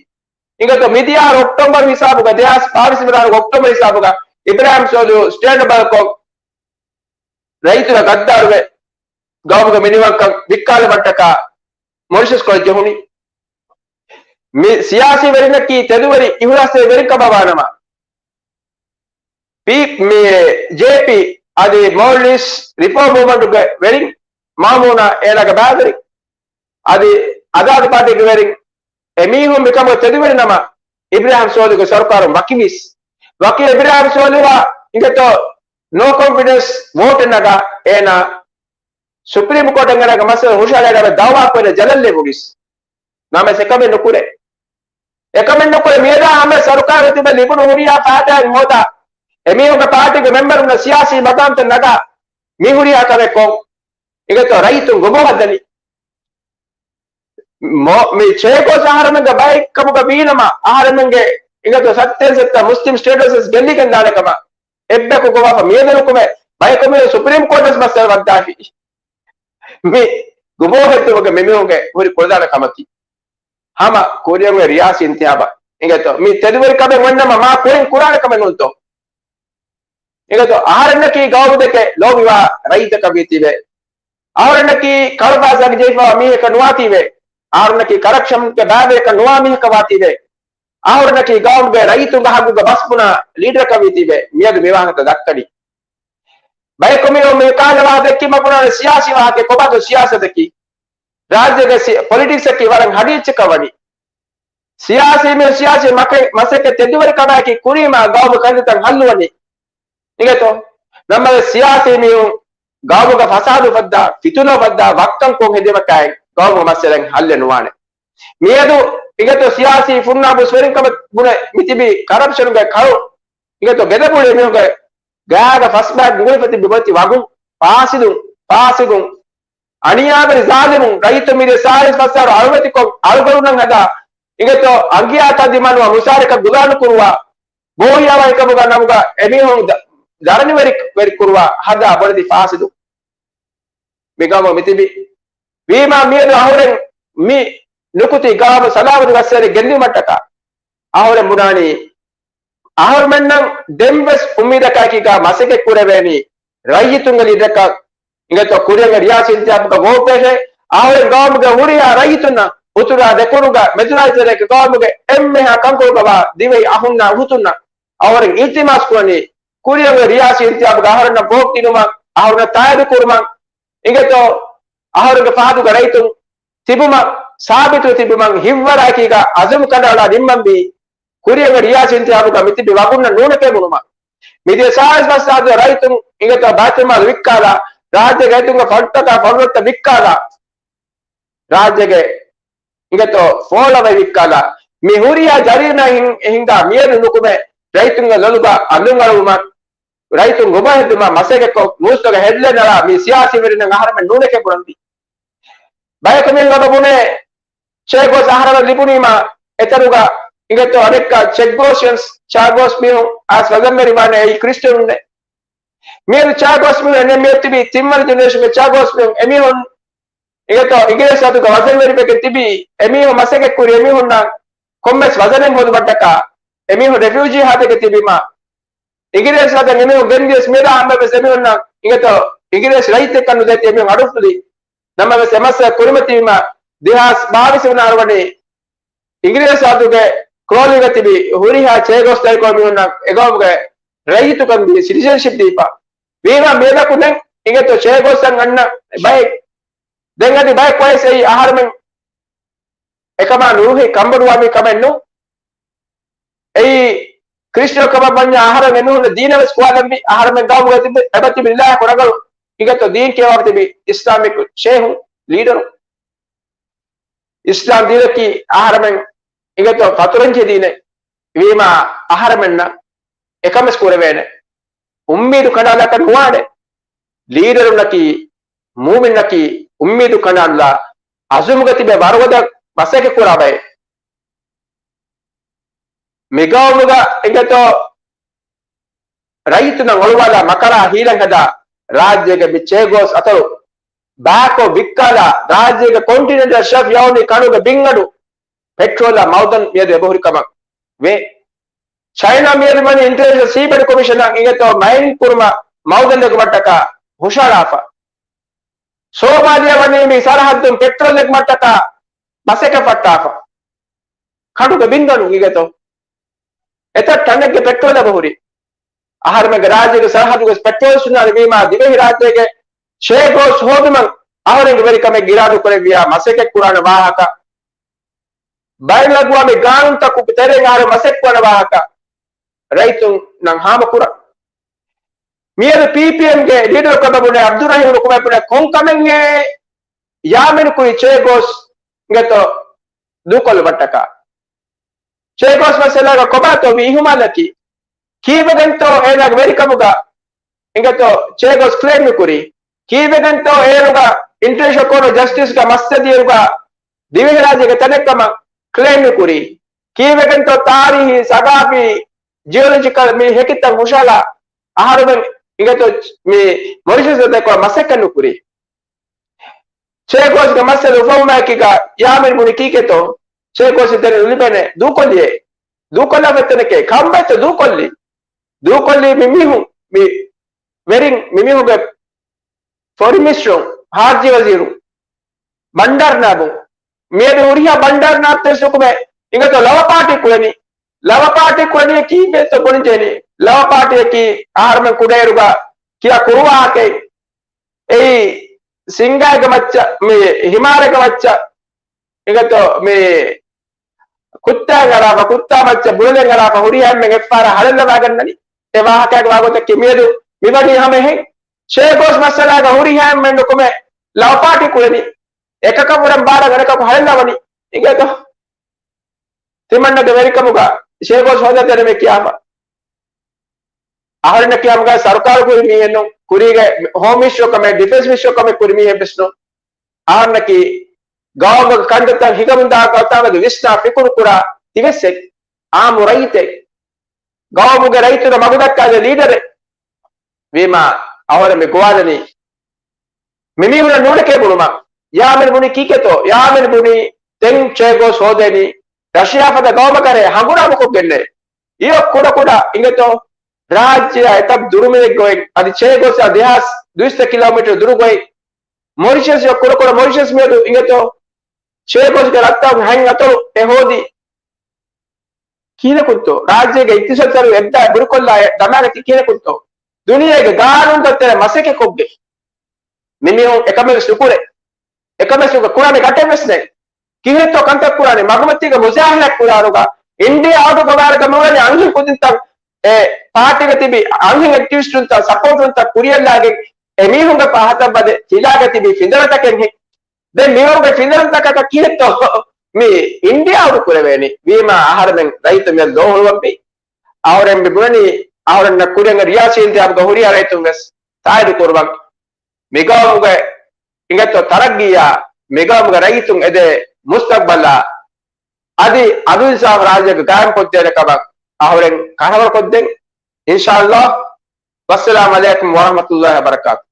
އިނގޭތޯ މިދިޔަ އޮކްޓޯބަރު ހިސާބުގަ ދެހާސް ބާވީސް ވަނަ އޮކްޓޯބަރު ހިސާބުގަ އިބްރާހިމް ސޯލިހު ސްޓޭންޑް ބަލްކޮށް ރައްޔިތުންނަށް ގައްދާރުވެ، ގައުމުގެ މިނިވަންކަން ވިއްކާލުމަށްޓަކާ މޮރިޝަސް ކޮޅެއް ޖެހުނީ. މި ސިޔާސީ ވެރިންނަކީ ތެދުވެރި އިހުލާސްވެރި ވެރިން ކަމަށް ވާނަމަ، ޕީ-، މި ޖޭޕީ އަދި މޯލްޑިވްސް ރިފޯމް މޫވްމަންޓުގެ ވެރިން، މާމޫނާ އޭނާގެ ބައިވެރިން، އަދި އަޒާދު ޕާޓީގެ ވެރިން، އެމީހުން މިކަމުގަ ތެދުވެރި ނަމަ، އިބްރާހިމް ސޯލިހުގެ ސަރުކާރުން ވަކިވީސް. ވަކި އިބްރާހިމް ސޯލިހުއާ އިނގޭތޯ ނޯ ކޮންފިޑެންސް ވޯޓެއް ނަގާ އޭނާ ސުޕްރީމް ކޯޓަށް އޭނާގެ މައްސަލަ ހުށަހަޅައިގަންނަވާ ދައުވާ ކުރެ ޖަލަށް ލެއްވުނީސް. ނަމަވެސް އެކަމެއް ނުކުރޭ. އެކަމެއް ނުކުރޭ. މިއަދާ ހަމަ ސަރުކާރު ތިބެ ލިބުނު ހުރިހާ ފައިދާއެއް ހޯދާ، އެމީހުންގެ ޕާޓީގެ މެމްބަރުންނަށް ސިޔާސީ މަގާމްތައް ނަގާ، މި ހުރިހާ ކަމެއް ކޮށް، އިނގޭތޯ ރައްޔިތުން ގޮބޯ ހައްދަނީ. މޮ-، މި ޗޭގޯސް އަހަރެމެންގެ ބައެއްކަމުގަ ވީނަމަ، އަހަރެމެންގެ އިނގޭތޯ ސައްތޭން ސައްތަ މުސްލިމް ސްޓޭޓަސް ގެއްލިގެން ދާނެ ކަމަށް އެއްބަޔަކު ގޮވާފަ މިއަދު ނުކުމެ، ބަޔަކު މިއޮތް ސުޕްރީމް ކޯޓަށް މައްސަލަ ވައްދާފި. މި ގުބޯހެއްދުމުގެ މިމީހުންގެ ހުރި ކުޅަދާނަ ކަމަކީ، ހަމަ ކުރިއަށް ރިޔާސީ އިންތިހާބަށް އިނގޭތޯ މި ތެދުވެރި ކަމެއް އޮންނަމަ މާ ކުރިން ކުރާނެ ކަމެއް ނޫންތޯ؟ އިނގޭތޯ އަހަރެންނަކީ ގައުމުދެކެ ލޯބިވާ ރައްޔިތަކަށް ވީތީވެ. އަހަރެންނަކީ ކަޅު ފައިސާގެ ޖެހިފައިވާ މީހަކަށް ނުވާތީވެ. އަހަރެންނަކީ ކަރަޕްޝަންގެ ބައިވެރިޔަކަށް ނުވާ މީހަކަށް ވާތީވެ. އަހަރެންނަކީ ގައުމުގެ ރައްޔިތުންގެ ހައްގުގެ ބަސް ބުނާ ލީޑަރަކަށް ވީތީވެ. މިއަދު މި ވާހަކަ ދައްކަނީ. ބަޔަކު މިއޮ މި ކާލަ ވާހަކަ ދެއްކީމަ ބުނާނެ ސިޔާސީ ވާހަކަ ކޮބާތޯ ސިޔާސަތަކީ؟ ރާއްޖޭގެ ސި-، ޕޮލިޓިކްސްއަކީ ވަރަށް ހަޑިއެއްޗަކަށް ވަނީ. ސިޔާސީ މީހުން ސިޔާސީ މަކެ-، މަސައްކަތް ތެދުވެރި ކަމާއެކީ ކުރީމާ ގައުމު ކަންތައް ހައްލުވަނީ. އިނގޭތޯ؟ ނަމަވެސް ސިޔާސީ މީހުން ގައުމުގަ ފަސާދު ފައްދާ، ފިތުނަ ފައްދާ، ވައްކަން ކޮށް ހެދިމަކާއި ގައުމުގެ މައްސަލައިން ހައްލެއް ނުވާނެ. މިއަދު އިނގޭތޯ ސިޔާސީ ފުންނާ ބުސްވެރިން ކަމަށް ބުނެ މިތިބީ ކަރަޕްޝަނުގެ ކަރު. އިނގޭތޯ ގެދަބުޅޭ މީހުންގެ ގާގަ ފަސްބާ ގުގުޅިފަ ތިބި ބޮތި ވަގުން، ފާސިދުން، ފާސިގުން. އަނިޔާވެރި ޒާލިމުން ރައްޔިތު މިދިޔަ ސާޅީސް ފަސް އަހަރު އަޅުވެތިކޮށް، އަޅުގަނޑުމެން ހަދާ، އިނގޭތޯ، އަނގިޔާ ތަދި މަނުވާ މުސާރަކަށް ދުލާނުކުރުވާ، ބޯހިޔާވަހިކަމުގަ ނަމުގަ އެމީހުން ދަ-، ދަރަނިވެރި، ވެރިކުރުވާ ހަދާ ބޮޑެތި ފާސިދު މި ގައުމު މިތިބި. ވީމާ މިއަދު އަހުރެން މި ނުކުތީ ގައުމު ސަލާމަތު ގަސްވެރި ގެއްލިމަށްޓަކާ އަހުރެން ބުނާނީ، އަހަރުމެންނަށް ދެންވެސް އުއްމީދަކާއެކީގަ މަސައްކަތް ކުރެވޭނީ ރައްޔިތުންގެ ލީޑަރަކަށް އިނގޭތޯ ކުރިއަށް ރިޔާސީ އިންތިހާބުގަ ވޯޓް ބޭށޭ. އަހަރެން ގައުމުގެ ހުރިހާ ރައްޔިތުންނަށް އުތުރާ ދެކުނުގަ މެދުރާއްޖެ ގައުމުގެ އެންމެހާ ކަންކޮޅުގަވާ ދިވެހި އަހުންނާ އުހުތުންނަށް އަހަރެން އިލްތިމާސް ކުރަނީ ކުރިއަށް ރިޔާސީ އިންތިހާބުގަ އަހަރެންނަށް ވޯޓް ދިނުމަށް، އަހަރުންނަށް ތާއީދު ކުރުމަށް އިނގޭތޯ އަހަރުގެ ފަހަތުގަ ރައްޔިތުން ތިބުމަށް، ސާބިތު ތިބުމަށް ހިތްވަރާއެކީގަ އަޒުމް ކަނޑައަޅާ ނިންމަންވީ ކުރިއަށް ރިޔާސީ އިންތިހާބުގަ މިތިބި ވަގުންނަށް ނޫނެކޭ ބުނުމަށް. މިދިޔަ ސާޅީސް ފަސް ސާދު ރައްޔިތުން އިނގޭތޯ ބައިތުލްމާލު ވިއްކާލާ، ރާއްޖޭގެ އެދުންގެ ފަންޑުތަކާ ފަންޑުތައް ވިއްކާލާ، ރާއްޖޭގެ އިނގޭތޯ ފޯޅަވައި ވިއްކާލާ، މި ހުރިހާ ޖަރީމާއެއް ހިން-، ހިންގާ މިއަދު ނުކުމެ ރައްޔިތުންގެ ލޮލުގަ އަލުންއަޅުވުމަށް، ރައްޔިތުން ގޮވަހެއްދުމަށް މަސައްކަތްކޮށް، ނޫސްތަކަށް ހެޑްލައިން އަޅާ މި ސިޔާސީ ވެރިންނަށް އަހަރެމެން ނޫނެކޭ ބުނަންވީ. ބަޔަކު މިހެން ވަގަށް ބުނޭ، ޗޭ ގޯސް އަހަރަމެން ލިބުނީމާ އެތަނުގަ އިނގޭތޯ އަނެއްކާ ޗެ ގޯސް، ޗާ ގޯސް މީހުން އައިސް ވަޒަންވެރިވާނެ އެއީ ކްރިސްޓިއަނުންނޭ. މިއަދު ޗާ ގޯސް މީހުން އެންނެ މިއޮތް ތިބީ ތިންވަނަ ޖެނެރޭޝަންގެ ޗާ ގޯސް މީހުން އެމީހުން އިނގޭތޯ އިނގިރޭސި އަތުގަ ވަޒަންވެރިވެގެން ތިބީ އެމީހުން މަސައްކަތް ކުރި އެމީހުންނަށް ކޮންމެސް ވަޒަނެއް ހޯދުމަށްޓަކާ އެމީހުން ރެފިއުޖީ ހާދައިގެ ތިބީމާ އިނގިރޭސި ވަޒަން އެމީހުން ގެންދިޔަސް މިއަދާ ހަމަވެސް އެމީހުންނަށް އިނގޭތޯ އިނގިރޭސި ރައްޔިތެއްކަން ނުދޭތީ އެމީހުން އަޑުފުލި. ނަމަވެސް އެ މައްސަލަ ކުރިމަތިވީމަ ދެހާސް ބާވީސް ވަނަ އަހަރު ވަނީ އިނގިރޭސި އަތުގެ ކްރޯލީގަ ތިބި ހުރިހާ ޗޭގޯސް ދަރިކޮޅު މީހުންނަށް އެގައުމުގެ ރައްޔިތުކަން ދީ ސިޓިޒަންޝިޕް ދީފަ. ވީމާ މިއަދަކު ދެން އިނގޭތޯ ޗޭގޯސްއަށް އަންނަ ބައެއް. ދެން އަދި ބައެއް ކޮއެސް އެއީ އަހަރުމެން އެކަމާ ނުރުހި ކަންބޮޑުވާ މި ކަމެއް ނޫން. އެއީ ކްރިސްޓިއަން ކަމަށް ވަންޏާ އަހަރެން އެމީހުންނަށް ދީނަށް ވެސް ގޮވަންވީ. އަހަރެމެން ގައުމުގަ ތިބި އެބަތިބި ލާ ކުރަނގަޅު އިނގޭތޯ ދީން ކިޔަވާ ތިބި އިސްލާމިކް ޝޭހުން ލީޑަރު. އިސްލާމް ދީނަކީ އަހަރެމެން އިނގޭތޯ ފަތުރަންޖެހި ދީނެއް ވީމާ އަހަރެމެންނަށް އެކަން ވެސް ކުރެވޭނެ. އުއްމީދު ކަނޑާލާކަށް ނުވާނެ. ލީޑަރުންނަކީ، މޫމިންނަކީ އުއްމީދު ކަނޑާލާ އަޒުމުގަ ތިބެ ވަރުގަދަ މަސައްކަތް ކުރާ ބައެއް. މިގައުމުގަ އިނގޭތޯ ރައްޔިތުންނަށް އޮޅުވާލާ މަކަރާ ހީލަތް ހަދާ ރާއްޖޭގެ މި ޗޭގޯސް އަތޮޅު ބާކޮށް ވިއްކާލާ ރާއްޖޭގެ ކޮންޓިނެންޓަލް ޝެލްފް ޔައުނީ ކަނޑުގެ ބިންގަނޑު ޕެޓްރޯލާ މައުދަން މިއަދު އެބަހުރި ކަމަށް ވޭ. ޗައިނާ މިއަދު ވަނީ އިންޓަރނޭޝަނަލް ސީބެޑް ކޮމިޝަނަށް އިނގޭތޯ މައިނިން ކުރުމަށް މައުދަން ނެގުމަށްޓަކާ ހުށަހަޅާފަ. ސޯމާލިޔާ ވަނީ މި ސަރަހައްދުން ޕެޓްރޯލް ނެގުމަށްޓަކާ މަސައްކަތް ފައްޓާފަ. ކަނޑުގެ ބިންގަނޑު އިނގޭތޯ އެތައް ޓަނެއްގެ ޕެޓްރޯލް އެބަހުރި. އަހަރެމެންގެ ރާއްޖޭގެ ސަރަހައްދުގެ ޕެޓްރޯލް ސުންނާނެ ވީމާ ދިވެހިރާއްޖޭގެ ޗޭގޯސް ހޯދުމަށް އަހަރެންގެ ވެރިކަމެއް އިރާދަކުރެއްވިޔާ މަސައްކަތް ކުރާނެ ވާހަކަ. ބައިނަލްއަގްވާމީ ގާނޫނުތަކުގެ ތެރެއިން އަހަރެން މަސައްކަތް ކުރާނެ ވާހަކަ. ރައްޔިތުންނަށް ހާމަކުރަން. މިއަދު ޕީޕީއެމްގެ ލީޑަރު ކަމަށް ބުނެ އަބްދުއްރަހީމް ނުކުމެ ބުނެ ކޮން ކަމެއްހޭ ޔާމީން ކުރީ ޗޭގޯސް އިނގޭތޯ ދޫކޮށްލުމަށްޓަކާ. ޗޭގޯސް މައްސަލާގަ ކޮބާތޯ މި އިހުމާލަކީ؟ ކީއްވެގެންތޯ އޭނާގެ ވެރިކަމުގަ އިނގޭތޯ ޗޭގޯސް ކްލެއިމް ނުކުރީ؟ ކީއްވެގެންތޯ އޭރުގަ އިންޓަރނޭޝަނަލް ކޯޓް އޮފް ޖަސްޓިސްގަ މައްސަލަ ދިޔައިރުގަ ދިވެހިރާއްޖޭގެ ތަނެއްކަމަށް ކްލެއިމް ނުކުރީ؟ ކީއްވެގެންތޯ ތާރީހީ، ސަގާފީ، ޖިއޮލޮޖިކަލް މި ހެކިތައް ހުށަހަޅާ އަހަރުމެން އިނގޭތޯ މި މޮރިޝަސް ދެކޮޅަށް މަސައްކަތް ނުކުރީ؟ ޗޭގޯސްގެ މައްސަލަ އުފައްވުމާއެކީގަ ޔާމީން ބުނި ކީކޭތޯ؟ ޗޭގޯސް ތެރެ ނުލިބޭނެ ދޫކޮށްލިއޭ. ދޫކޮށްލާފަ އެތަނެކޭ. ކަނބައްތަ ދޫކޮށްލީ. ދޫކޮށްލީ މި މީހުން، މި ވެރިން، މި މީހުންގެ ފޮރިމިނިސްޓަރު، ހާއްޖި ވަޒީރު، ބަންޑާރު ނާބު. މިއަދު ހުރިހާ ބަންޑާރު ނާބުތައް ވެސް ނުކުމެ އިނގޭތޯ ލަވަ ޕާޓީ ކުޅެނީ. ލަވަ ޕާޓީ ކުޅެނީ ކީއްވެތޯ ބުނިޖެހެނީ؟ ލަވަ ޕާޓީއަކީ އަހަރުމެން ކުޑައިރުގަ ކިޔާ ކުރުވާހަކައެއް. އެއީ ސިނގާއެއްގެ މައްޗަށް، މި ހިމާރެއްގެ މައްޗަށް އިނގޭތޯ މި ކުއްތާއެއް އަރާފަ، ކުއްތާ މައްޗަށް ބުޅަލެއް އަރާފަ ހުރިހާ އެންމެން އެއްފަހަރާ ހަޅޭއްލަވާގަންނަނީ. އެ ވާހަކައިގެ ވާގޮތަކީ މިއަދު މިވަނީ ހަމަ އެހެން. ޗޭގޯސް މައްސަލާގަ ހުރިހާ އެންމެން ނުކުމެ ލަވަ ޕާޓީ ކުޅެނީ. އެކަކަށް ވުރެން ބާރަށް އަނެކަކު ހަޅޭއްލަވަނީ. އިނގޭތޯ؟ ތިމަންނަގެ ވެރިކަމުގަ ޗޭގޯސް ހޯދާ ތެރެމެ ކިޔާފަ. އަހަރެންނަށް ކިޔާމުގަ ސަރުކާރު ކުރި މީހެއްނު، ކުރީގެ ހޯމް މިނިސްޓަރު ކަމެއް، ޑިފެންސް މިނިސްޓަރު ކަމެއް ކުރި މީހެއް ވެސްނު. އަހަންނަކީ ގައުމުގެ ކަންތައްތައް ހިނގަމުންދާ ގޮތާމެދު ވިސްނާ ފިކުރު ކުރާ ތިވެސް އެއް އާއްމު ރައްޔިތެއް. ގައުމުގެ ރައްޔިތުންނަށް މަގުދައްކާދޭ ލީޑަރެއް. ވީމާ އަހަރެން މި ގޮވާލަނީ މި މީހުންނަށް ނޫނެކޭ ބުނުމަށް. ޔާމެން ބުނީ ކީކޭތޯ؟ ޔާމެން ބުނީ ދެން ޗޭ ގޯސް ހޯދޭނީ ރަޝިޔާ ފަދަ ގައުމަކަށް ހަނގުރާމަކޮށްގެންނޭ. އިރަށް ކުޑަކުޑަ އިނގޭތޯ؟ ރާއްޖެއާ އެތައް ދުރުމިނެއްގައި އަދި ޗޭ ގޯސް ދެހާސް ދުއިސައްތަ ކިލޯމީޓަރ ދުރުގައި މޮރިޝަސް ކުޑަކުޑަ މޮރިޝަސް މިއަދު އިނގޭތޯ؟ ޗޭ ގޯސްގެ ރަށްތައް ހަތް އަތޮޅު އެ ހޯދީ. ކިހިނަކުންތޯ؟ ރާއްޖޭގެ އިޤްތިޞާދު ސަރު އެއްދާ ބުރިކޮށްލާ ދަމާގަތީ ކިހިނަކުންތޯ؟ ދުނިޔޭގެ ގާނޫނުތައް ތެރެ މަސައްކަތްކޮށްގެން. މި މީހުން އެކަމެއްވެސް ނުކުރޭ. އެކަމެއްވެސް ނުކުރާނެ ގަޓެއްވެސް ނެތް. ކިހިނެއްތޯ ކަންތައް ކުރާނެ؟ މަގުމަތީގަ މުޖާހަލަތް ކުރާރުގަ އިންޑިއާ އައުޓު ކޮށްލާރުގަ މިއުޅެނީ އަންހެން ކުދިންތައް، އެ ޕާޓީގަ ތިބި އަންހެން އެކްޓިވިސްޓުންތައް ސަޕޯޓުންތައް ކުރިޔަށްލާގެން އެމީހުންގެ ފަހަތަށް ވަދެ ފިލާގަ ތިބި ފިނދަރަތަކެއްހެން. ދެން މިވަރުގެ ފިނދަރަތަކަކަށް ކިހިނެއްތޯ މި އިންޑިއާ އައުޓު ކުރެވޭނީ؟ ވީމާ އަހަރެމެން ރައްޔިތުން މިއަދު ލޯހުޅުވަންވީ. އަހަރެން މި ބުނަނީ އަހަރެންނަށް ކުރިއަށް ރިޔާސީ އިންތިހާބުގަ ހުރިހާ ރައްޔިތުން ވެސް ތާއީދު ކުރުވަން. މިގައުމުގެ އިނގޭތޯ ތަރައްގީއާ، މިގައުމުގެ ރައްޔިތުން އެދޭ މުސްތަގްބަލާ އަދި އަދުލްއިންސާފު ރާއްޖޭގަ ގާއިމްކޮށްދޭނެ ކަމަށް އަހަރެން ކަންތައް ކޮށްދޭން އިންޝާﷲ. ވައްސަލާމް ޢަލައިކުމް ވަރަޙްމަތުﷲ ވަބަރަކާތު.